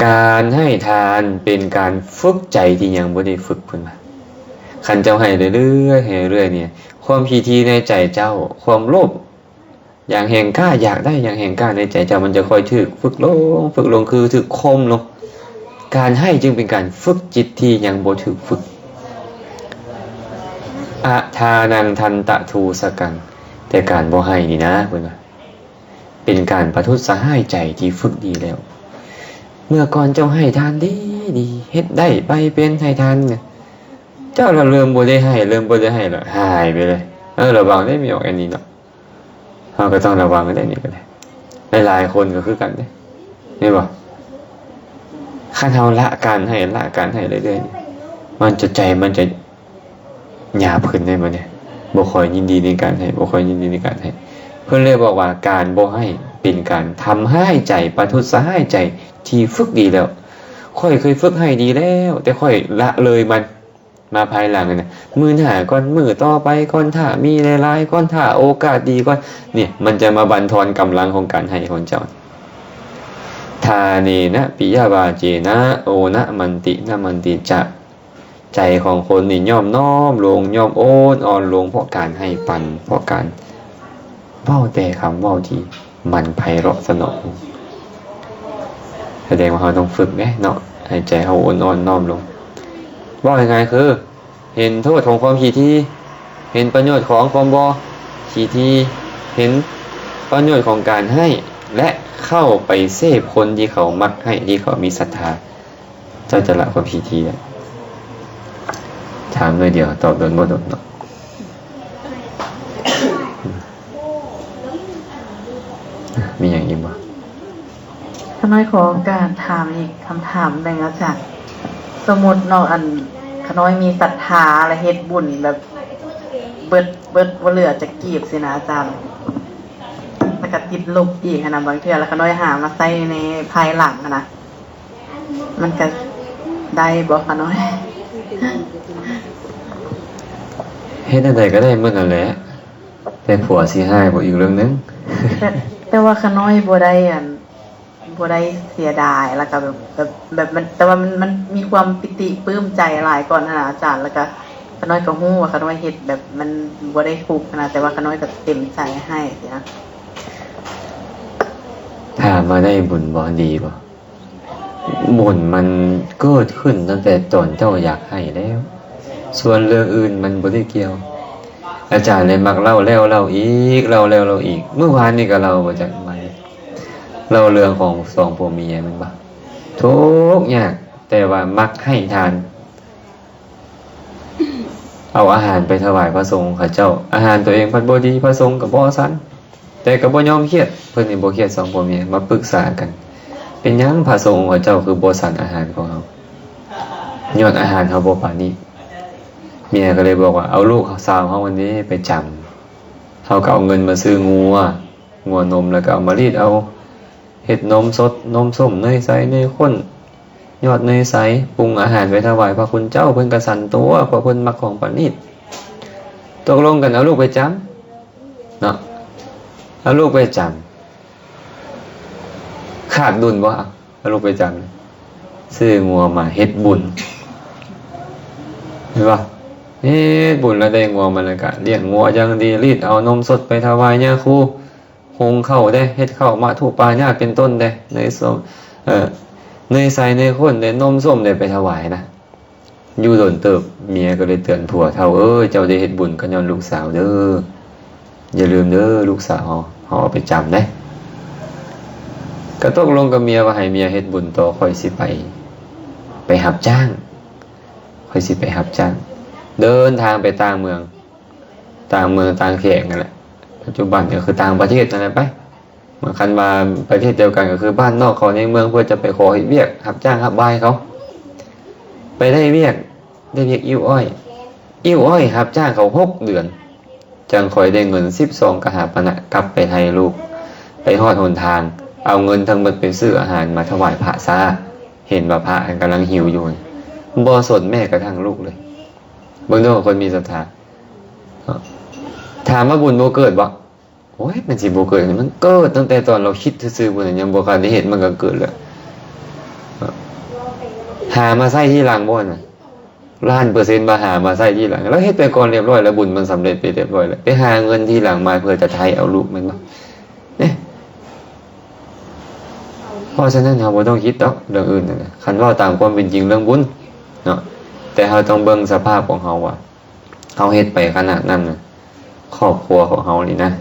ການໃຫ້ທານເປັນການຝຶກໃຈທີ່ຍັງບໍ່ໄດ້ຝຶກ, ເພິ່ນວ່າ ຄັນເຈົ້າໃຫ້ເລື້ອຍໆ ໃຫ້ເລື້ອຍໆນີ້, ຄວາມຂີ້ຖີ່ໃນໃຈເຈົ້າ, ຄວາມໂລບຢ່າງແຮງກ້າ, ຢາກໄດ້ຢ່າງແຮງກ້າໃນໃຈເຈົ້າ, ມັນຈະຄ່ອຍຖືກຝຶກລົງ, ຝຶກລົງ, ຄືຖືກຂົ່ມລົງ. ການໃຫ້ຈຶ່ງເປັນການຝຶກຈິດທີ່ຍັງບໍ່ຖືກຝຶກ. ອະທານັງທັນຕະທູສະກັງ, ແຕ່ການບໍ່ໃຫ້ນີ້ນະ, ເພິ່ນວ່າ ເປັນການປະທຸດສະຮ້າຍໃຈທີ່ຝຶກດີແລ້ວ. ເມື່ອກ່ອນເຈົ້າໃຫ້ທານດີໆ, ເຮັດໄດ້ໄປເປັນໃຫ້ທານ, ເຈົ້າລະເລີ່ມບໍ່ໄດ້ໃຫ້, ເລີ່ມບໍ່ໄດ້ໃຫ້ລະຫາຍໄປເລີຍ. ເອີ ລະວັງເດ້ ມີອອກອັນນີ້ເນາະ, ເຮົາກໍຕ້ອງລະວັງເດ້ ນີ້ກໍໄດ້. ຫຼາຍໆຄົນກໍຄືກັນເດ້, ແມ່ນບໍ່? ຄັນເຮົາລະການໃຫ້, ລະການໃຫ້ເລື້ອຍໆ, ມັນຈະ, ໃຈມັນຈະ ຫຍາບຂຶ້ນໄດ້ບໍ່ນີ້? ບໍ່ຄ່ອຍຍິນດີໃນການໃຫ້, ບໍ່ຄ່ອຍຍິນດີໃນການໃຫ້. ເພິ່ນເລີຍບອກວ່າ ການບໍ່ໃຫ້ເປັນການທຳຮ້າຍໃຈ, ປະທຸດສະຮ້າຍໃຈທີ່ຝຶກດີແລ້ວ. ຂ້ອຍເຄີຍຝຶກໃຫ້ດີແລ້ວ, ແຕ່ຂ້ອຍລະເລີຍມັນມາພາຍຫຼັງນະ, ມື້ໜ້າກ່ອນ, ມື້ຕໍ່ໄປກ່ອນ, ຖ້າມີຫຼາຍໆກ່ອນ, ຖ້າໂອກາດດີກ່ອນ, ນີ້ມັນຈະມາບັນທອນກຳລັງຂອງການໃຫ້ຂອງເຈົ້າ. ແ ທາເນນະ ປິຍະວາເຈນະ ໂອນະມັນຕິ ນະມັນຕິຈະ ໃຈຂອງຄົນນີ້ຍ່ອມນ້ອມລົງ ຍ່ອມໂອ້ນອ່ອນລົງ ເພາະການໃຫ້ປັນ ເພາະການເວົ້າແຕ່ຄຳເວົ້າທີ່ມັນໄພເລາະສະໜອງ. ສະແດງວ່າເຮົາຕ້ອງຝຶກເດ້ເນາະ ໃຫ້ໃຈເຮົາໂອ້ນອ່ອນນ້ອມລົງ. ເວົ້າງ່າຍໆຄື ເຫັນໂທດຂອງຄວາມຂີ້ຖີ່, ເຫັນປະໂຫຍດຂອງຄວາມບໍ່ຂີ້ຖີ່, ເຫັນປະໂຫຍດຂອງການໃຫ້ ແລະ ເຂົ້າໄປເສບຄົນທີ່ເຂົາມັກໃຫ້ ທີ່ເຂົາມີສັດທາ. ເຈົ້າຈະລະຄວາມຂີ້ຖີ່ໄດ້? ຖາມໜ້ອຍດຽວ ຕອບດົນບໍ່ດົນເນາະ. ມີຫຍັງອີກບໍ່? ຂ້ານ້ອຍຂໍໂອກາດຖາມອີກຄຳຖາມໜຶ່ງອາຈານ. ສົມມຸດເນາະ ອັນຂ້ານ້ອຍມີສັດທາ ແລະ ເຮັດບຸນແບບເບິດ ເບິດບໍ່ເຫຼືອຈັກກີບຊີ້ນະອາຈານ, ແລ້ວກໍຕິດລົບອີກຫັ້ນນະ ບາງເທື່ອ ແລ້ວຂ້ານ້ອຍຫາມາໃຊ້ໃນພາຍຫຼັງຫັ້ນນະ ມັນກະໄດ້ບໍ່ຂະນ້ອຍ? ເຮັດແນວໃດກໍໄດ້ໝົດນັ້ນແຫຼະ ແຕ່ຜົວຊິຮ້າຍບໍ່ ອີກເລື່ອງໜຶ່ງ. ແຕ່ ແຕ່ວ່າຂະນ້ອຍບໍ່ໄດ້ ອັນ ບໍ່ໄດ້ເສຍດາຍ ແລ້ວກໍແບບ ແບບ ແບບມັນ ແຕ່ວ່າມັນ ມັນມີຄວາມປີຕິປຶ້ມໃຈຫຼາຍກ່ອນຫັ້ນນະອາຈານ, ແລ້ວກໍຂະນ້ອຍກໍຮູ້ວ່າຂະນ້ອຍເຮັດແບບມັນບໍ່ໄດ້ຖືກຫັ້ນນະ ແຕ່ວ່າຂະນ້ອຍກໍເຕັມໃຈໃຫ້ຊີ້ນະ. ຖາມວ່າໄດ້ບຸນບໍ່ ດີບໍ່? ບຸນມັນເກີດຂຶ້ນຕັ້ງແຕ່ຕອນເຈົ້າຢາກໃຫ້ແລ້ວ, ສ່ວນເລື່ອງອື່ນມັນບໍ່ໄດ້ກ່ຽວ. ອາຈານເລີຍມັກເລົ່າແລ້ວເລົ່າອີກ ເລົ່າແລ້ວເລົ່າອີກ. ມື້ວານນີ້ກໍເລົ່າບໍ່ຈັກມາ ເລົ່າເລື່ອງຂອງສອງຜົວເມຍແມ່ນບໍ່? ທຸກຍາກ ແຕ່ວ່າມັກໃຫ້ທານ. ເອົາອາຫານໄປຖວາຍພະສົງເຂົາເຈົ້າ, ອາຫານຕົວເອງພັດບໍ່ດີ ພະສົງກໍບໍ່ສັນ, ແຕ່ກໍບໍ່ຍອມຄຽດ. ເພິ່ນນີ້ບໍ່ຄຽດ ສອງຜົວເມຍມາປຶກສາກັນ, ເປັນຫຍັງພະສົງເຂົາເຈົ້າຄືບໍ່ສັນອາຫານຂອງເຮົາ? ຍ້ອນອາຫານເຮົາບໍ່ປານີດ. ເມຍກໍເລີຍບອກວ່າ ເອົາລູກສາວເຮົາອັນນີ້ໄປຈຳ, ເຮົາກໍເອົາເງິນມາຊື້ງົວ ງົວນົມ ແລ້ວກໍເອົາມາລີດເອົາ ເຮັດນົມສົດ ນົມສົ້ມ ເນີຍໃສ ເນີຍຂຸ້ນ ຍອດເນີຍໃສ, ປຸງອາຫານໄປຖວາຍພະຄຸນເຈົ້າ ເພິ່ນກະສັນຕົວະ ເພາະເພິ່ນມັກຂອງປານີດ. ຕົກລົງກັນເອົາລູກໄປຈຳເນາະ, ເອົາລູກໄປຈຳ ຂາດດຸນບໍ່? ເອົາລູກໄປຈຳ ຊື້ງົວມາເຮັດບຸນ ເຫັນບໍ່? ເຮັດບຸນແລ້ວໄດ້ງົວມາ ແລ້ວກະລ້ຽງງົວຢ່າງດີ ລີດເອົານົມສົດໄປຖວາຍຍາຄູ ຫຸງເຂົ້າເດ້ ເຮັດເຂົ້າມະທຸປາຍາດເປັນຕົ້ນເດ້ ເນີຍສົ້ມ ເອີ ເນີຍໃສ ເນີຍຂຸ້ນເດ້ ນົມສົ້ມເດ້ ໄປຖວາຍນະ. ຢູ່ດົນເຕີບ ເມຍກໍເລີຍເຕືອນຜົວ ເຖົ້າເອີຍ ເຈົ້າໄດ້ເຮັດບຸນກໍຍ້ອນລູກສາວເດີ, ຢ່າລືມເດີ ລູກສາວເຮົາ ເຮົາເອົາໄປຈຳເດ້. ກໍຕົກລົງກັບເມຍວ່າໃຫ້ເມຍເຮັດບຸນຕໍ່ ຂ້ອຍຊິໄປ ໄປຮັບຈ້າງ, ຂ້ອຍຊິໄປຮັບຈ້າງ ເດີນທາງໄປຕ່າງເມືອງ ຕ່າງເມືອງຕ່າງແຂວງນັ້ນແຫຼະ, ປັດຈຸບັນກໍຄືຕ່າງປະເທດນັ້ນແຫຼະໄປ. ເມື່ອຄັນວ່າປະເທດດຽວກັນກໍຄືບ້ານນອກເຂົາໃນເມືອງ ເພື່ອຈະໄປຂໍເຮັດວຽກ ຮັບຈ້າງຮັບບາຍເຂົາ. ໄປໄດ້ວຽກ ໄດ້ວຽກອີ້ວອ້ອຍ, ອີ້ວອ້ອຍຮັບຈ້າງເຂົາຫົກເດືອນ ຈັ່ງຄ່ອຍໄດ້ເງິນສິບສອງກະຫາປະນະ ກັບໄປໄຖ່ລູກ. ໄປຮອດຫົນທາງ ເອົາເງິນທັງໝົດໄປຊື້ອາຫານມາຖວາຍພະຊາ, ເຫັນວ່າພະຫັ້ນກຳລັງຫິວຢູ່, ບໍ່ສົນແມ້ກະທັ່ງລູກເລີຍ. ເບິ່ງເດີ ຄົນມີສັດທາ. ຖາມວ່າບຸນບໍ່ເກີດບໍ່? ໂອ້ຍ ມັນຊິບໍ່ເກີດ, ມັນເກີດຕັ້ງແຕ່ຕອນລາວຄິດຊື່ໆ ພຸ້ນນະ, ຍັງບໍ່ທັນໄດ້ເຮັດມັນກໍເກີດແລ້ວ. ຫາມາໃຊ້ທີຫຼັງບໍ່ນະ? ລ້ານເປີເຊັນວ່າຫາມາໃຊ້ທີຫຼັງ. ລາວເຮັດໄປກ່ອນຮຽບຮ້ອຍແລ້ວ, ບຸນມັນສຳເລັດໄປຮຽບຮ້ອຍແລ້ວ, ໄປຫາເງິນທີຫຼັງມາເພື່ອຈະໄຖ່ເອົາລູກແມ່ນບໍ່? ເນາະ. ເພາະສະນັ້ນເຮົາບໍ່ຕ້ອງຄິດດອກເລື່ອງອື່ນນະ, ຄັນເວົ້າຕາມຄວາມເປັນຈິງເລື່ອງບຸນເນາະ, ແຕ່ເຮົາຕ້ອງເບິ່ງສະພາບຂອງເຮົາວ່າ ເຮົາເຮັດໄປຂະໜາດນັ້ນນະ, ຄອບຄົວຂອງເຮົານີ້ນະ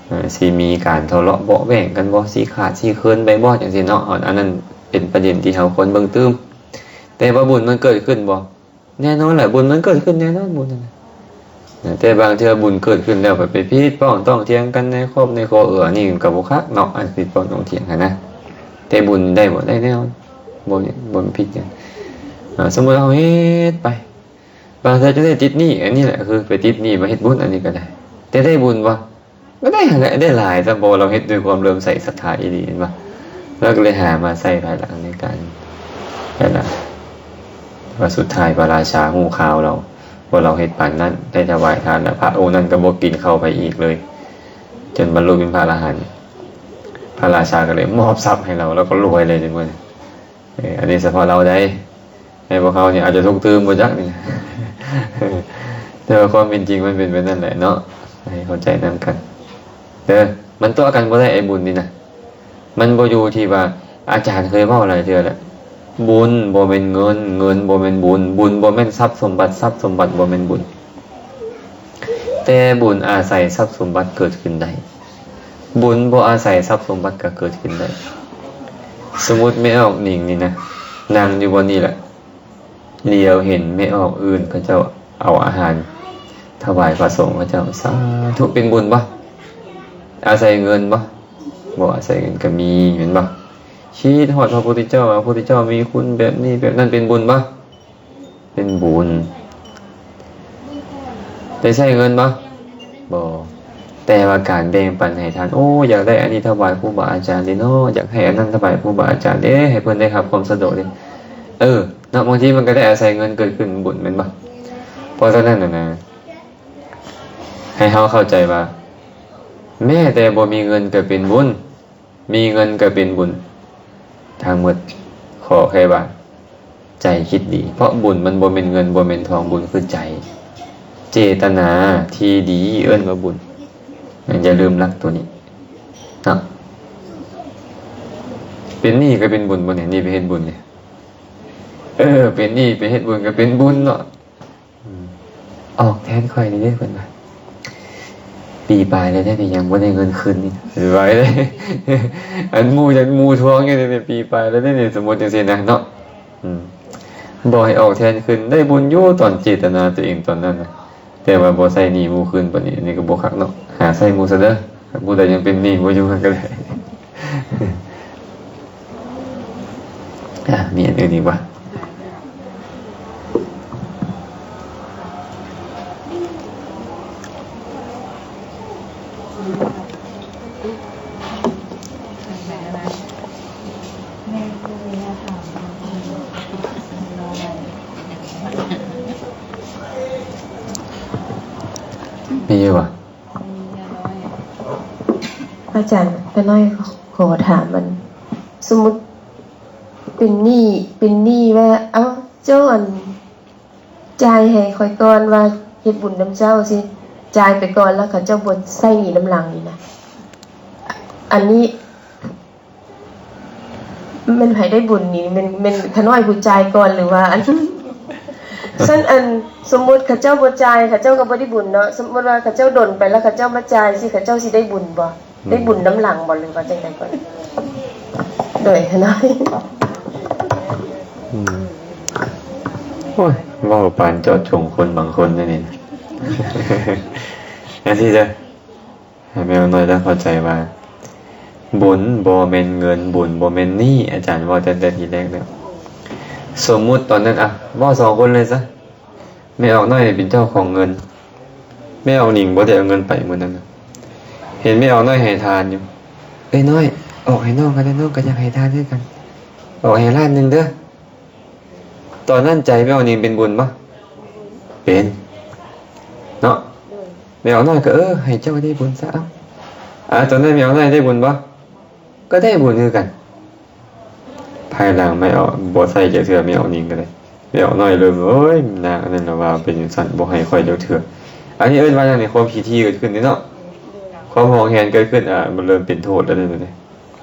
ເອີ ຊິມີການທະເລາະເບາະແຫວ່ງກັນບໍ່? ຊິຂາດຊິເຂີນໄປບໍ່? ຈັ່ງຊີ້ເນາະ, ອັນ ອັນນັ້ນເປັນປະເດັນທີ່ເຮົາຄວນເບິ່ງຕື່ມ. ແຕ່ວ່າບຸນມັນເກີດຂຶ້ນບໍ່? ແນ່ນອນແຫຼະ, ບຸນມັນເກີດຂຶ້ນແນ່ນອນ, ບຸນຫັ້ນນະ. ແຕ່ບາງເທື່ອບຸນເກີດຂຶ້ນແລ້ວ ໄປ ໄປຜິດພ້ອງຕ້ອງຖຽງກັນໃນຄອບໃນຄົວ, ເອີ ອັນນີ້ກໍບໍ່ຄັກເນາະ, ອັນຜິດພ້ອງຕ້ອງຖຽງຫັ້ນນະ. ແຕ່ບຸນໄດ້ບໍ່? ໄດ້ແນ່ນອນ, ບໍ່ ບໍ່ມີຜິດຫຍັງ. ເອີ ສົມມຸດເຮົາເຮັດໄປ ບາງເທື່ອຈະໄດ້ຕິດໜີ້, ອັນນີ້ແຫຼະ ຄືໄປຕິດໜີ້ມາເຮັດບຸນ, ອັນນີ້ກໍໄດ້. ແຕ່ໄດ້ບຸນບໍ່? ກໍໄດ້ຫັ້ນແຫຼະ, ໄດ້ຫຼາຍຊ້ຳ, ເພາະວ່າເຮົາເຮັດດ້ວຍຄວາມເຫຼື້ອມໃສສັດທາອີ່ຫຼີ, ເຫັນບໍ່? ລາວກໍເລີຍຫາມາໃຊ້ພາຍຫຼັງໃນການນັ້ນນະ. ແຕ່ວ່າສຸດທ້າຍພະລາຊາຮູ້ຂ່າວແລ້ວ ວ່າເຮົາເຮັດປານນັ້ນ, ໄດ້ຖວາຍທານແລ້ວ, ພະອົງນັ້ນກໍບໍ່ກິນເຂົ້າໄປອີກເລີຍ, ຈົນບັນລຸເປັນພະອະລະຫັນ. ພະລາຊາກໍເລີຍມອບຊັບໃຫ້ລາວ ລາວກໍລວຍເລີຍເດມື້ນີ້. ເອີ ອັນນີ້ສະເພາະລາວໃດ໋ ໃນພວກເຮົານີ້ອາດຈະທຸກຕື່ມບໍ່ຈັກນີ້ ແຕ່ວ່າຄວາມເປັນຈິງມັນເປັນແບບນັ້ນແຫຼະເນາະ ໃຫ້ເຂົ້າໃຈນຳກັນເດີ. ມັນຕົວະກັນບໍ່ໄດ້ໄອ້ບຸນນີ້ນະ ມັນບໍ່ຢູ່ທີ່ວ່າ ອາຈານເຄີຍເວົ້າຫຼາຍເທື່ອແລ້ວ ບຸນບໍ່ແມ່ນເງິນ ເງິນບໍ່ແມ່ນບຸນ ບຸນບໍ່ແມ່ນຊັບສົມບັດ ຊັບສົມບັດບໍ່ແມ່ນບຸນ ແຕ່ບຸນອາໄສຊັບສົມບັດເກີດຂຶ້ນໄດ້ ບຸນບໍ່ອາໄສຊັບສົມບັດກໍເກີດຂຶ້ນໄດ້. ສົມມຸດແມ່ອອກນິງນີ້ນະ ນັ່ງຢູ່ບ່ອນນີ້ແຫຼະ ຫຼຽວເຫັນແມ່ອອກອື່ນເຂົາເຈົ້າເອົາອາຫານຖວາຍພະສົງເຂົາເຈົ້າ ສາທຸ ເປັນບຸນບໍ່? ອາໄສເງິນບໍ່? ບໍ່ອາໄສເງິນກໍມີແມ່ນບໍ່? ຄິດຮອດພະພຸດທະເຈົ້າວ່າ ພະພຸດທະເຈົ້າມີຄຸນແບບນີ້ແບບນັ້ນ ເປັນບຸນບໍ່? ເປັນບຸນ. ໄດ້ໃຊ້ເງິນບໍ່? ບໍ່. ແຕ່ວ່າການແບ່ງປັນໃຫ້ທານ ໂອ້ ຢາກໄດ້ອັນນີ້ຖວາຍຄູບາອາຈານເດ້ເນາະ ຢາກໃຫ້ອັນນັ້ນຖວາຍຄູບາອາຈານເດ້ ໃຫ້ເພິ່ນໄດ້ຮັບຄວາມສະດວກເດ້ ເອີ ເນາະ ບາງທີມັນກໍໄດ້ອາໄສເງິນເກີດຂຶ້ນບຸນແມ່ນບໍ່? ເພາະສະນັ້ນນະ ໃຫ້ເຮົາເຂົ້າໃຈວ່າ ແມ້ແຕ່ບໍ່ມີເງິນກໍເປັນບຸນ ມີເງິນກໍເປັນບຸນທັງໝົດ ຂໍແຄ່ວ່າໃຈຄິດດີ ເພາະບຸນມັນບໍ່ແມ່ນເງິນ ບໍ່ແມ່ນທອງ ບຸນຄືໃຈ ເຈຕະນາທີ່ດີເອີ້ນວ່າບຸນ. ຢ່າລືມຫຼັກໂຕນີ້ເນາະ ເປັນໜີ້ກໍເປັນບຸນບໍ່ນີ້ ໜີ້ໄປເຮັດບຸນນີ້ ເອີ ເປັນໜີ້ໄປເຮັດບຸນກໍເປັນບຸນເນາະ. ອືມ ອອກແທນຂ້ອຍນີ້ເດ້ ເພິ່ນວ່າ ປີປາຍແລ້ວເດ້ນີ້ ຍັງບໍ່ໄດ້ເງິນຄືນນີ້ ໄວເດ້ ອັນໝູ່ ອັນໝູ່ທວງຢູ່ນີ້ ປີປາຍແລ້ວເດ້ນີ້ ສົມມຸດຈັ່ງຊີ້ນະເນາະ ອືມ ບໍ່ໃຫ້ອອກແທນຄືນ ໄດ້ບຸນຢູ່ຕອນເຈດຕະນາຕົວເອງຕອນນັ້ນນະ ແຕ່ວ່າບໍ່ໃຊ້ໜີ້ໝູ່ຄືນປານນີ້ ອັນນີ້ກໍບໍ່ຄັກເນາະ ຫາໃຊ້ໝູ່ຊະເດີ ຖ້າຜູ້ໃດຍັງເປັນໜີ້ໝູ່ຢູ່ກໍໄດ້. ອ່ະ ມີອັນອື່ນອີກບໍ່? ມີຢູ່ບໍ່? ອາຈານ ຂ້ານ້ອຍຂໍຖາມ ອັນ ສົມມຸດເປັນໜີ້ ເປັນໜີ້ວ່າ ເອົ້າ ເຈົ້າ ອັນ ຈ່າຍໃຫ້ຂ້ອຍກ່ອນວ່າເຮັດບຸນນຳເຈົ້າຊີ້ ຈ່າຍໄປກ່ອນ ແລ້ວເຂົາເຈົ້າບໍ່ໃຊ້ໜີ້ນຳຫຼັງນີ້ນະ ອັນນີ້ ແມ່ນໃຜໄດ້ບຸນນີ້ ແມ່ນ ແມ່ນຂ້ານ້ອຍຜູ້ຈ່າຍກ່ອນ ຫຼືວ່າອັນ ຊັ້ນ ອັນ ສົມມຸດເຂົາເຈົ້າບໍ່ຈ່າຍ ເຂົາເຈົ້າກໍບໍ່ໄດ້ບຸນເນາະ ສົມມຸດວ່າເຂົາເຈົ້າດົນໄປແລ້ວເຂົາເຈົ້າມາຈ່າຍຊີ້ ເຂົາເຈົ້າຊິໄດ້ບຸນບໍ່? ອືມ ໄດ້ບຸນນຳຫຼັງບໍ່ ຫຼືວ່າຈັ່ງໃດກ່ອນ? ໂດຍ ຂ້ານ້ອຍ ອືມ ໂອ້ຍ ເວົ້າປານເຈາະຈົງຄົນບາງຄົນເດ້ນີ້ ຈັ່ງຊີ້ເດີ. ໃຫ້ແມ່ນກນ້ອຍໄດ້ເຂົ້າໃຈວ່າ ບຸນບໍ່ແມ່ນເງິນ ບຸນບໍ່ແມ່ນໜີ້ ອາຈານເວົ້າຕັ້ງແຕ່ທີແລກແລ້ວ. ສົມມຸດຕອນນັ້ນ ອ່ະ ເວົ້າສອງຄົນເລີຍຊະ ແມ່ອອກນ້ອຍເປັນເຈົ້າຂອງເງິນ ແມ່ອອກໜິງບໍ່ໄດ້ເອົາເງິນໄປມື້ນັ້ນນະ ເຫັນແມ່ອອກນ້ອຍໃຫ້ທານຢູ່ ເອີຍນ້ອຍ ອອກໃຫ້ນ້ອງກໍໄດ້ ນ້ອງກໍຢາກໃຫ້ທານຄືກັນ ອອກໃຫ້ລ້ານໜຶ່ງເດີ. ຕອນນັ້ນໃຈແມ່ອອກໜິງເປັນບຸນບໍ່? ເປັນເນາະ ແມ່ອອກນ້ອຍກໍ ເອີ ໃຫ້ເຈົ້າໄດ້ບຸນຊະ ເອົ້າ ອາ ຕອນນັ້ນແມ່ອອກນ້ອຍໄດ້ບຸນບໍ່? ກໍໄດ້ບຸນຄືກັນ. ພາຍຫຼັງແມ່ອອກ ບໍ່ໃຊ້ຈັກເທື່ອ ແມ່ອອກໜິງກໍໄດ້ ແມ່ອອກນ້ອຍເລີ່ມ ໂອ້ຍ ນາງອັນນັ້ນລະວ່າເປັນຈັ່ງຊັ້ນ ບໍ່ໃຫ້ຂ້ອຍຈັກເທື່ອ. ອັນນີ້ເອີ້ນວ່າຫຍັງນີ້? ຄວາມຂີ້ຖີ່ເກີດຂຶ້ນເດ້ເນາະ ຄວາມຫອງແຫນເກີດຂຶ້ນ ອາ ມັນເລີ່ມເປັນໂທດແລ້ວເດ້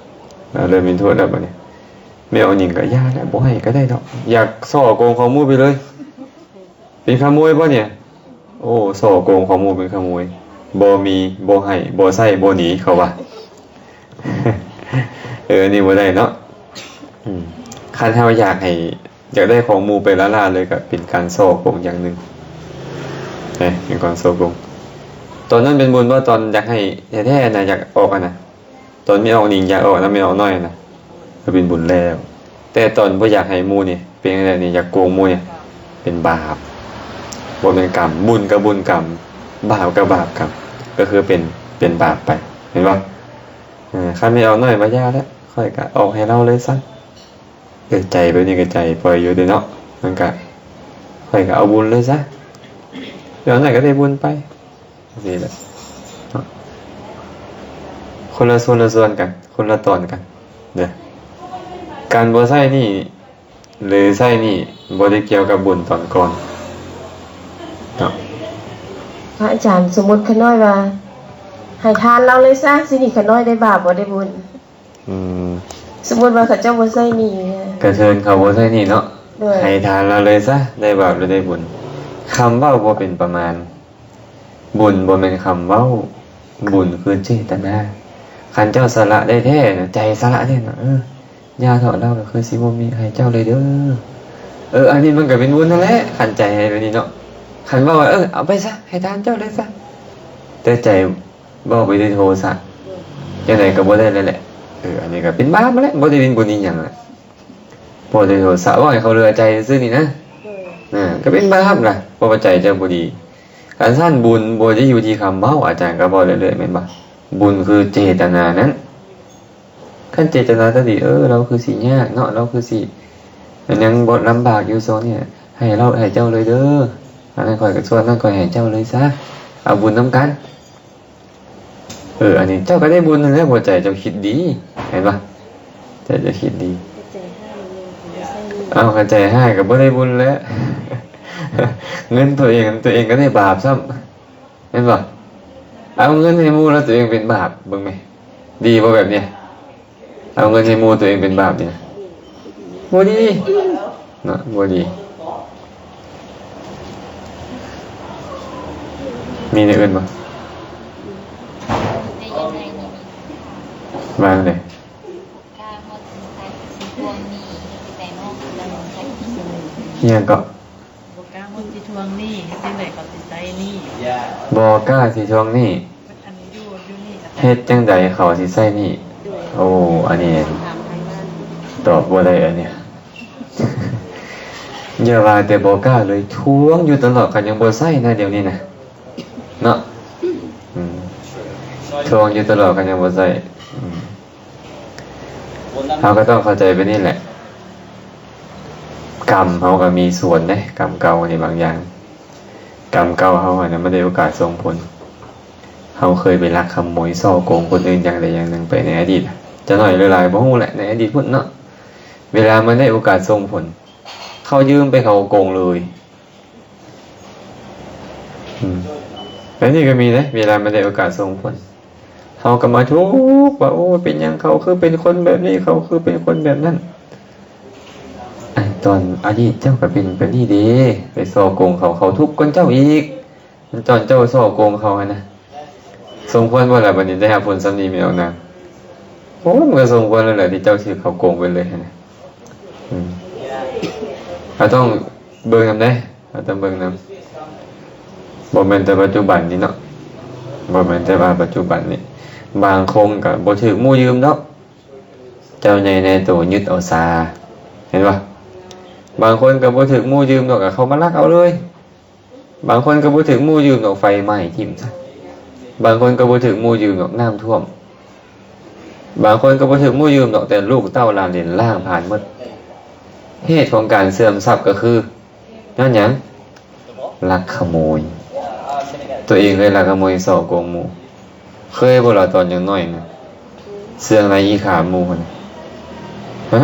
ອ່າ ເລີ່ມເປັນໂທດແລ້ວບັດນີ້. ແມ່ອອກໜິງກໍຢ່າແຫຼະ ບໍ່ໃຫ້ກໍໄດ້ດອກ ຢາກສໍ້ໂກງຂອງໝູ່ໄປເລີຍ. ເປັນຂະໂມຍບໍ່ນີ້? ໂອ້ ສໍ້ໂກງຂອງໝູ່ເປັນຂະໂມຍ ບໍ່ມີ ບໍ່ໃຫ້ ບໍ່ໃຊ້ ບໍ່ໜີ ເຂົາວ່າ. ເອີ ອັນນີ້ບໍ່ໄດ້ເນາະ. ອືມ ຄັນເຮົາຢາກໃຫ້ ຢາກໄດ້ຂອງໝູ່ໄປລ້າໆເລີຍ ກໍເປັນການສໍ້ໂກງຢ່າງໜຶ່ງ ເອີ ເປັນການສໍ້ໂກງ. ຕອນນັ້ນເປັນບຸນບໍ່? ຕອນຢາກໃຫ້ແທ້ໆນະ ຢາກອອກຫັ້ນນະ ຕອນແມ່ອອກໜິງຢາກອອກນຳແມ່ອອກນ້ອຍນະ ກໍເປັນບຸນແລ້ວ. ແຕ່ຕອນບໍ່ຢາກໃຫ້ໝູ່ນີ້ ເປັນຈັ່ງໃດນີ້? ຢາກໂກງໝູ່ນີ້ ເປັນບາບ ບໍ່ແມ່ນກຳ. ບຸນກໍບຸນກຳ ບາບກໍບາບກຳ ກໍຄືເປັນ ເປັນບາບໄປ ເຫັນບໍ່? ເອີ ຄັນແມ່ອອກນ້ອຍວ່າຢ່າແຫຼະ ຂ້ອຍກໍອອກໃຫ້ລາວເລີຍຊະ. ເອີ ໃຈແບບນີ້ກໍໃຈປ່ອຍຢູ່ເດ້ເນາະ ມັນກະ ຂ້ອຍກໍເອົາບຸນເລີຍຊະ ແລ້ວນັ້ນກໍໄດ້ບຸນໄປ ຈັ່ງຊີ້ແຫຼະເນາະ. ຄົນລະສ່ວນລະສ່ວນກັນ ຄົນລະຕອນກັນເດີ. ການບໍ່ໃຊ້ໜີ້ ຫຼືໃຊ້ໜີ້ ບໍ່ໄດ້ກ່ຽວກັບບຸນຕອນກ່ອນເນາະ. ພະອາຈານ ສົມມຸດຂ້ານ້ອຍວ່າ ໃຫ້ທານລາວເລີຍຊະ ຊິໜີ້ຂ້ານ້ອຍໄດ້ບາບບໍ່ໄດ້ບຸນ? ອືມ ສົມມຸດວ່າເຂົາເຈົ້າບໍ່ໃຊ້ໜີ້ ກະເຊີນເຂົາບໍ່ໃຊ້ໜີ້ເນາະ. ໂດຍ ໃຫ້ທານລາວເລີຍຊະ ໄດ້ບາບຫຼືໄດ້ບຸນ. ຄຳເວົ້າບໍ່ເປັນປະມານ. ບຸນບໍ່ແມ່ນຄຳເວົ້າ, ບຸນຄືເຈດຕະນາ. ຄັນເຈົ້າສະຫຼະໄດ້ແທ້ນະ, ໃຈສະຫຼະແທ້ນະ, ເອີ ຢ່າເຖາະ, ລາວກໍຄືຊິບໍ່ມີໃຫ້ເຈົ້າເລີຍເດີ. ເອີ ອັນນີ້ມັນກໍເປັນບຸນຫັ້ນແຫຼະ, ຄັນໃຈໃຫ້ແບບນີ້ເນາະ. ຄັນເວົ້າວ່າ ເອີ ເອົາໄປຊະ, ໃຫ້ທານເຈົ້າເລີຍຊະ, ແຕ່ໃຈເວົ້າໄປດ້ວຍໂທສະ, ຈັ່ງໃດກໍບໍ່ໄດ້ແລ້ວແຫຼະ. ເອີ ອັນນີ້ກໍເປັນບາບຫັ້ນແຫຼະ, ບໍ່ໄດ້ເປັນບຸນອີ່ຫຍັງແຫຼະ. ເວົ້າດ້ວຍໂທສະ, ເວົ້າໃຫ້ເຂົາເຫຼືອໃຈຊື່ໆນີ້ນະ. ໂດຍ ເອີ ກໍເປັນບາບລະ, ເພາະວ່າໃຈເຈົ້າບໍ່ດີ. ຄັນຊັ້ນບຸນບໍ່ໄດ້ຢູ່ທີ່ຄຳເວົ້າ, ອາຈານກໍເວົ້າເລື້ອຍໆ ແມ່ນບໍ່? ບຸນຄືເຈດຕະນານັ້ນ. ຄັນເຈດຕະນາຕົວດີ, ເອີ ລາວຄືຊິຍາກເນາະ, ລາວຄືຊິຍັງບໍ່ລຳບາກຢູ່ຊ່ວງນີ້, ໃຫ້ລາວ ໃຫ້ເຈົ້າເລີຍເດີ. ອັນນັ້ນຂ້ອຍກໍ ສ່ວນນັ້ນຂ້ອຍໃຫ້ເຈົ້າເລີຍຊະ, ເອົາບຸນນຳກັນ. ເອີ ອັນນີ້ເຈົ້າກໍໄດ້ບຸນນັ້ນແຫຼະ, ເພາະໃຈເຈົ້າຄິດດີ, ເຫັນບໍ່? ໃຈເຈົ້າຄິດດີ. ເອົາ ຄັນໃຈຮ້າຍກໍບໍ່ໄດ້ບຸນແຫຼະ. ເງິນຕົວເອງ ຕົວເອງກໍໄດ້ບາບຊ້ຳ, ແມ່ນບໍ່? ເອົາເງິນໃຫ້ໝູ່ແລ້ວຕົວເອງເປັນບາບ, ເບິ່ງແມ, ດີບໍ່ແບບນີ້? ເອົາເງິນໃຫ້ໝູ່ ຕົວເອງເປັນບາບນີ້ນະ, ບໍ່ດີເນາະ, ບໍ່ດີ. ມີແນວອື່ນບໍ່? ວ່າຈັ່ງໃດ? ອີ່ຫຍັງເກາະ? ບໍ່ກ້າເຂົາຊິທວງໜີ້, ເຮັດຈັ່ງໃດເຂົາຊິໃຊ້ໜີ້? ບໍ່ກ້າຊິທວງໜີ້, ເຮັດຈັ່ງໃດເຂົາຊິໃຊ້ໜີ້? ໂອ້ ອັນນີ້ຕອບບໍ່ໄດ້ ອັນນີ້. ຢ່າວ່າແຕ່ບໍ່ກ້າເລີຍ, ທວງຢູ່ຕະຫຼອດ, ຄັນຍັງບໍ່ໃຊ້ນະ ດຽວນີ້ນະ, ເນາະ. ອືມ ທວງຢູ່ຕະຫຼອດ, ຄັນຍັງບໍ່ໃຊ້. ອືມ ເຮົາກໍຕ້ອງເຂົ້າໃຈແບບນີ້ແຫຼະ, ກຳເຮົາກໍມີສ່ວນເດ້, ກຳເກົ່ານີ້ບາງຢ່າງ, ກຳເກົ່າເຮົາຫັ້ນນະ ມັນໄດ້ໂອກາດສົ່ງຜົນ. ເຮົາເຄີຍໄປລັກຂະໂມຍ ສໍ້ໂກງຄົນອື່ນຢ່າງໃດຢ່າງໜຶ່ງໄປໃນອະດີດ, ຈະໜ້ອຍຫຼືຫຼາຍບໍ່ຮູ້ແຫຼະ, ໃນອະດີດພຸ້ນເນາະ, ເວລາມັນໄດ້ໂອກາດສົ່ງຜົນ, ເຂົາຢືມໄປເຂົາກໍໂກງເລີຍ. ອືມ ແບບນີ້ກໍມີເດ້, ເວລາມັນໄດ້ໂອກາດສົ່ງຜົນ ເຮົາກໍມາທຸກວ່າ ໂອ້ ເປັນຫຍັງເຂົາຄືເປັນຄົນແບບນີ້, ເຂົາຄືເປັນຄົນແບບນັ້ນ. ອາ ຕອນອະດີດເຈົ້າກໍເປັນແບບນີ້ເດ້, ໄປສໍ້ໂກງເຂົາ, ເຂົາທຸກກວ່າເຈົ້າອີກ. ຕອນເຈົ້າສໍ້ໂກງເຂົາຫັ້ນນະ, ສົມຄວນບໍ່ລະ ບັດນີ້ໄດ້ຮັບຜົນສ່ຳນີ້ ແມ່ອອກນາມ? ໂອ້ຍ ມັນກໍສົມຄວນແລ້ວແຫຼະ ທີ່ເຈົ້າຖືກເຂົາໂກງໄປເລີຍຫັ້ນນະ. ອືມ ເຮົາຕ້ອງເບິ່ງນຳເດ້, ເຮົາຕ້ອງເບິ່ງນຳ. ບໍ່ແມ່ນແຕ່ປັດຈຸບັນນີ້ເນາະ, ບໍ່ແມ່ນແຕ່ວ່າປັດຈຸບັນນີ້, ບາງຄົນກໍບໍ່ຖືກໝູ່ຢືມດອກ, ເຈົ້າໃຫຍ່ໃນໂຕຍຶດເອົາຊາ, ເຫັນບໍ່? ບາງຄົນກໍບໍ່ຖືກໝູ່ຢືມດອກ, ກໍເຂົາມາລັກເອົາເລີຍ. ບາງຄົນກໍບໍ່ຖືກໝູ່ຢືມດອກ, ໄຟໄໝ້ຖິ້ມຊະ. ບາງຄົນກໍບໍ່ຖືກໝູ່ຢືມດອກ, ນ້ຳຖ້ວມ. ບາງຄົນກໍບໍ່ຖືກໝູ່ຢືມດອກ, ແຕ່ລູກເຕົ້າຫຼານເຫຼນລ້າງຜ່ານໝົດ. ເຫດຂອງການເສື່ອມຊັບກໍຄືຍ້ອນຫຍັງ? ລັກຂະໂມຍ. ຕົວເອງເລີຍລັກຂະໂມຍ ສໍ້ໂກງໝູ່. ເຄີຍບໍ່ລະ ຕອນຍັງນ້ອຍນະ, ເຊື່ອງໃນອີຂາໝູ່ຫັ້ນນະ? ຮະ?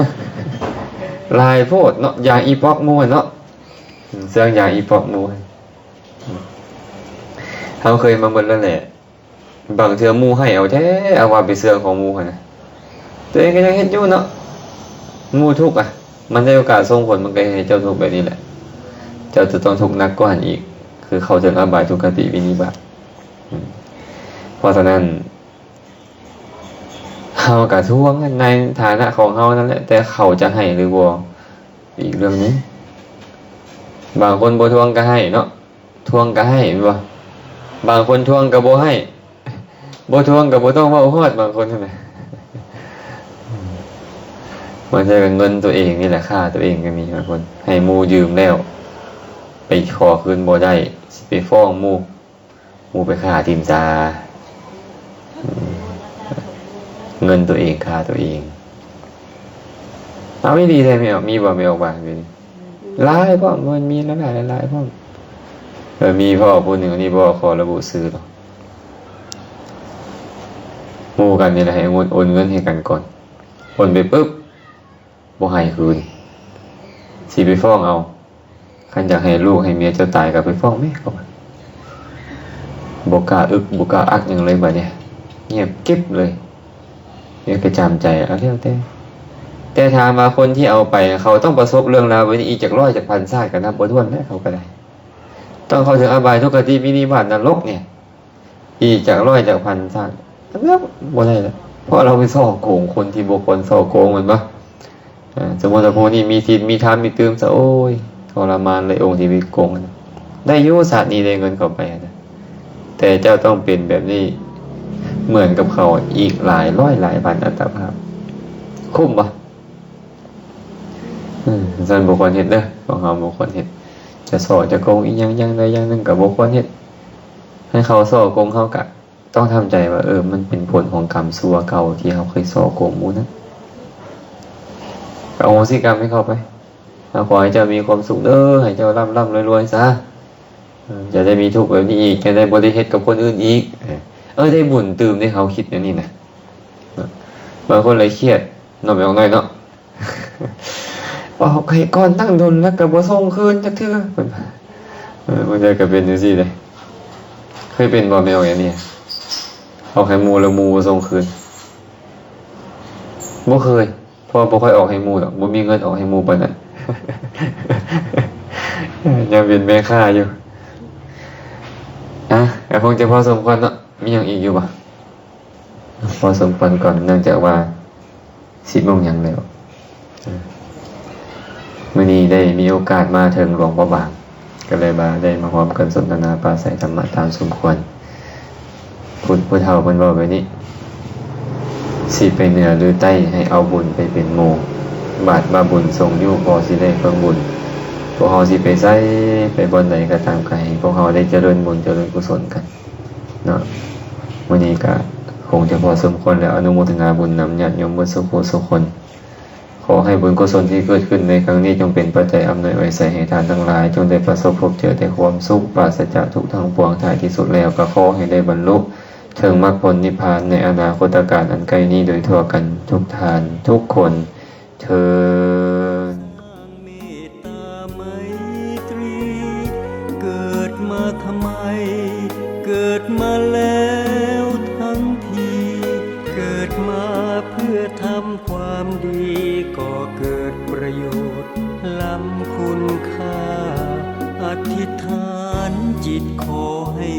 ຫຼາຍໂພດເນາະ, ຢາງອີປອກໝູ່ຫັ້ນເນາະ. ເຊື່ອງຢາງອີປອກໝູ່. ເຮົາເຄີຍມາໝົດແລ້ວແຫຼະ. ບາງເທື່ອໝູ່ໃຫ້ເອົາແທ້ ເອົາວ່າໄປເຊື່ອງຂອງໝູ່ຫັ້ນນະ, ຕົວເອງກໍຍັງເຮັດຢູ່ເນາະ. ໝູ່ທຸກອະ, ມັນໄດ້ໂອກາດສົ່ງຜົນ, ມັນກໍເຮັດໃຫ້ເຈົ້າທຸກແບບນີ້ແຫຼະ. ເຈົ້າຈະຕ້ອງທຸກໜັກກວ່າຫັ້ນອີກ, ຄືເຂົ້າເຖິງອະບາຍທຸກຄະຕິວິນິບາດ. ອືມ ເພາະສະນັ້ນ ເຮົາກໍທວງໃນຖານະຂອງເຮົານັ້ນແຫຼະ, ແຕ່ເຂົາຈະໃຫ້ຫຼືບໍ່ ອີກເລື່ອງໜຶ່ງ. ບາງຄົນບໍ່ທວງກໍໃຫ້ເນາະ, ທວງກໍໃຫ້ແມ່ນບໍ່? ບາງຄົນທວງກໍບໍ່ໃຫ້, ບໍ່ທວງກໍບໍ່ຕ້ອງເວົ້າຮອດ, ບາງຄົນຫັ້ນນະ. ບາງເທື່ອກໍເງິນຕົວເອງນີ້ແຫຼະ, ຂ້າຕົວເອງກໍມີ. ບາງຄົນໃຫ້ໝູ່ຢືມແລ້ວ ໄປຂໍຄືນບໍ່ໄດ້, ຊິໄປຟ້ອງໝູ່. ໝູ່ໄປຂ້າຖິ້ມຊາ. ອືມ ເງິນຕົວເອງຂ້າຕົວເອງ. ເອົາ ອີ່ຫຼີເດ້ແມ່ອອກ, ມີບໍ່ແມ່ອອກວ່າຢູ່ນີ້? ຫຼາຍພ້ອມ, ມັນມີຫຼາຍໆ ຫຼາຍໆພ້ອມ. ເອີ ມີພໍ່ຜູ້ໜຶ່ງ, ອັນນີ້ບໍ່ຂໍລະບຸຊື່ດອກ. ໝູ່ກັນນີ້ແຫຼະ ໃຫ້ໂອນ ໂອນເງິນໃຫ້ກັນກ່ອນ. ໂອນໄປປຶບ ບໍ່ໃຫ້ຄືນ ຊິໄປຟ້ອງເອົາ. ຄັນຢາກໃຫ້ລູກໃຫ້ເມຍເຈົ້າຕາຍກໍໄປຟ້ອງແມ່ ເຂົາວ່າ. ບໍ່ກ້າອຶກ ບໍ່ກ້າອັກຫຍັງເລີຍບາດນີ້ ງຽບກິບເລີຍ. ເມຍກໍຈຳໃຈ ເອົາແລ້ວແຕ່. ແຕ່ຖາມວ່າຄົນທີ່ເອົາໄປ ເຂົາຕ້ອງປະສົບເລື່ອງລາວແບບນີ້ອີກຈັກຮ້ອຍຈັກພັນຊາດກໍນັບບໍ່ຖ້ວນແລ້ວ ເຂົາກໍໄດ້. ຕ້ອງເຂົ້າເຖິງອະບາຍທຸກຄະຕິວິນິບາດນະລົກນີ້ ອີກຈັກຮ້ອຍຈັກພັນຊາດ ອັນນັ້ນບໍ່ໄດ້ລະ ເພາະເຮົາໄປສໍ້ໂກງຄົນທີ່ບໍ່ຄວນສໍ້ໂກງ ແມ່ນບໍ່? ເອີ ສົມມຸດວ່າຜູ້ນີ້ມີສິນມີທຳມີຕື່ມຊະ ໂອ້ຍ ທໍລະມານເລີຍ ອົງທີ່ໄປໂກງ ໄດ້ຢູ່ຊາດນີ້ໄດ້ເງິນເຂົ້າໄປຫັ້ນນະ ແຕ່ເຈົ້າຕ້ອງເປັນແບບນີ້ເໝືອນກັບເຂົາອີກຫຼາຍຮ້ອຍຫຼາຍພັນອັດຕະພາບ ຄຸ້ມບໍ່? ອືມ ຊັ້ນບໍ່ຄວນເຮັດເດີ ພວກເຮົາບໍ່ຄວນເຮັດ. ຈະສໍ້ຈະໂກງອີ່ຫຍັງຢ່າງໃດຢ່າງໜຶ່ງກໍບໍ່ຄວນເຮັດ. ໃຫ້ເຂົາສໍ້ໂກງເຮົາກະ ຕ້ອງທຳໃຈວ່າ ເອີ ມັນເປັນຜົນຂອງກຳຊົ່ວເກົ່າທີ່ເຮົາເຄີຍສໍ້ໂກງໝູ່ນັ້ນ ກໍອະໂຫສິກຳໃຫ້ເຂົາໄປ. ເຮົາຂໍໃຫ້ເຈົ້າມີຄວາມສຸກເດີ ໃຫ້ເຈົ້າລ່ຳໆລວຍໆຊະ ເອີ ຢ່າໄດ້ມີທຸກແບບນີ້ອີກ ຢ່າໄດ້ບໍ່ໄດ້ເຮັດກັບຄົນອື່ນອີກ. ເອີ ໄດ້ບຸນຕື່ມເດ້ ເຮົາຄິດແນວນີ້ນະ. ບາງຄົນລະຄຽດເນາະ ແມ່ອອກນ້ອຍເນາະ. ອອກໃຫ້ກ່ອນຕັ້ງດົນແລ້ວກໍບໍ່ສົ່ງຄືນຈັກເທື່ອ ເພິ່ນວ່າ. ເອີ ບາງເທື່ອກໍເປັນຈັ່ງຊີ້ເດ້. ເຄີຍເປັນບໍ່ແມ່ອອກອັນນີ້? ອອກໃຫ້ໝູ່ແລ້ວໝູ່ບໍ່ສົ່ງຄືນ. ບໍ່ເຄີຍ ເພາະວ່າບໍ່ຄ່ອຍອອກໃຫ້ໝູ່ດອກ ບໍ່ມີເງິນອອກໃຫ້ໝູ່ປານນັ້ນ. ຍັງເປັນແມ່ຄ້າຢູ່. ອ່ະ ກໍຄົງຈະພໍສົມຄວນເນາະ. ມີຫຍັງອີກຢູ່ບໍ່? ພໍສົມຄວນກ່ອນ ເນື່ອງຈາກວ່າສິບໂມງຫຍັງແລ້ວ. ມື້ນີ້ໄດ້ມີໂອກາດມາເຖິງຫຼວງພະບາງ ກໍເລີຍວ່າໄດ້ມາຮ່ວມກັນສົນທະນາປາໄສທຳມະຕາມສົມຄວນ. ຜູ້ ຜູ້ເຖົ້າເພິ່ນເວົ້າແບບນີ້ ຊິໄປເໜືອຫຼືໃຕ້ ໃຫ້ເອົາບຸນໄປເປັນໝູ່. ບາດວ່າບຸນສົ່ງຢູ່ ພໍຊິໄດ້ເບິ່ງບຸນ. ພວກເຮົາຊິໄປໃສ ໄປບ່ອນໃດກໍຕາມ ກໍໃຫ້ພວກເຮົາໄດ້ຈະເລີນບຸນຈະເລີນກຸສົນກັນເນາະ. ມື້ນີ້ກໍຄົງຈະພໍສົມຄວນແລ້ວ. ອະນຸໂມທະນາບຸນນຳຍາດໂຍມເບິດສູ່ຜູ້ສູ່ຄົນ. ຂໍໃຫ້ບຸນກຸສົນທີ່ເກີດຂຶ້ນໃນຄັ້ງນີ້ ຈົ່ງເປັນປັດໄຈອຳນວຍອວຍໄສໃຫ້ທ່ານທັງຫຼາຍ ຈົ່ງໄດ້ປະສົບພົບເຈີແຕ່ຄວາມສຸກ ປາສະຈາກທຸກທັງປວງ. ທ້າຍທີ່ສຸດແລ້ວກໍຂໍໃຫ້ໄດ້ບັນລຸເຖິງມັກຜົນນິບພານໃນອະນາຄົດຕະການອັນໃກ້ນີ້ໂດຍທົ່ວກັນທຸກທ່ານທຸກຄົນເທີ້ນ. ເກີດມາທຳໄມ? ເກີດມາແລ້ວທັງທີ ເກີດມາເພື່ອທຳຄວາມດີ ກໍເກີດປະໂຫຍດລ້ຳຄຸນຄ່າ. ອະທິຖານຈິດຂໍໃຫ້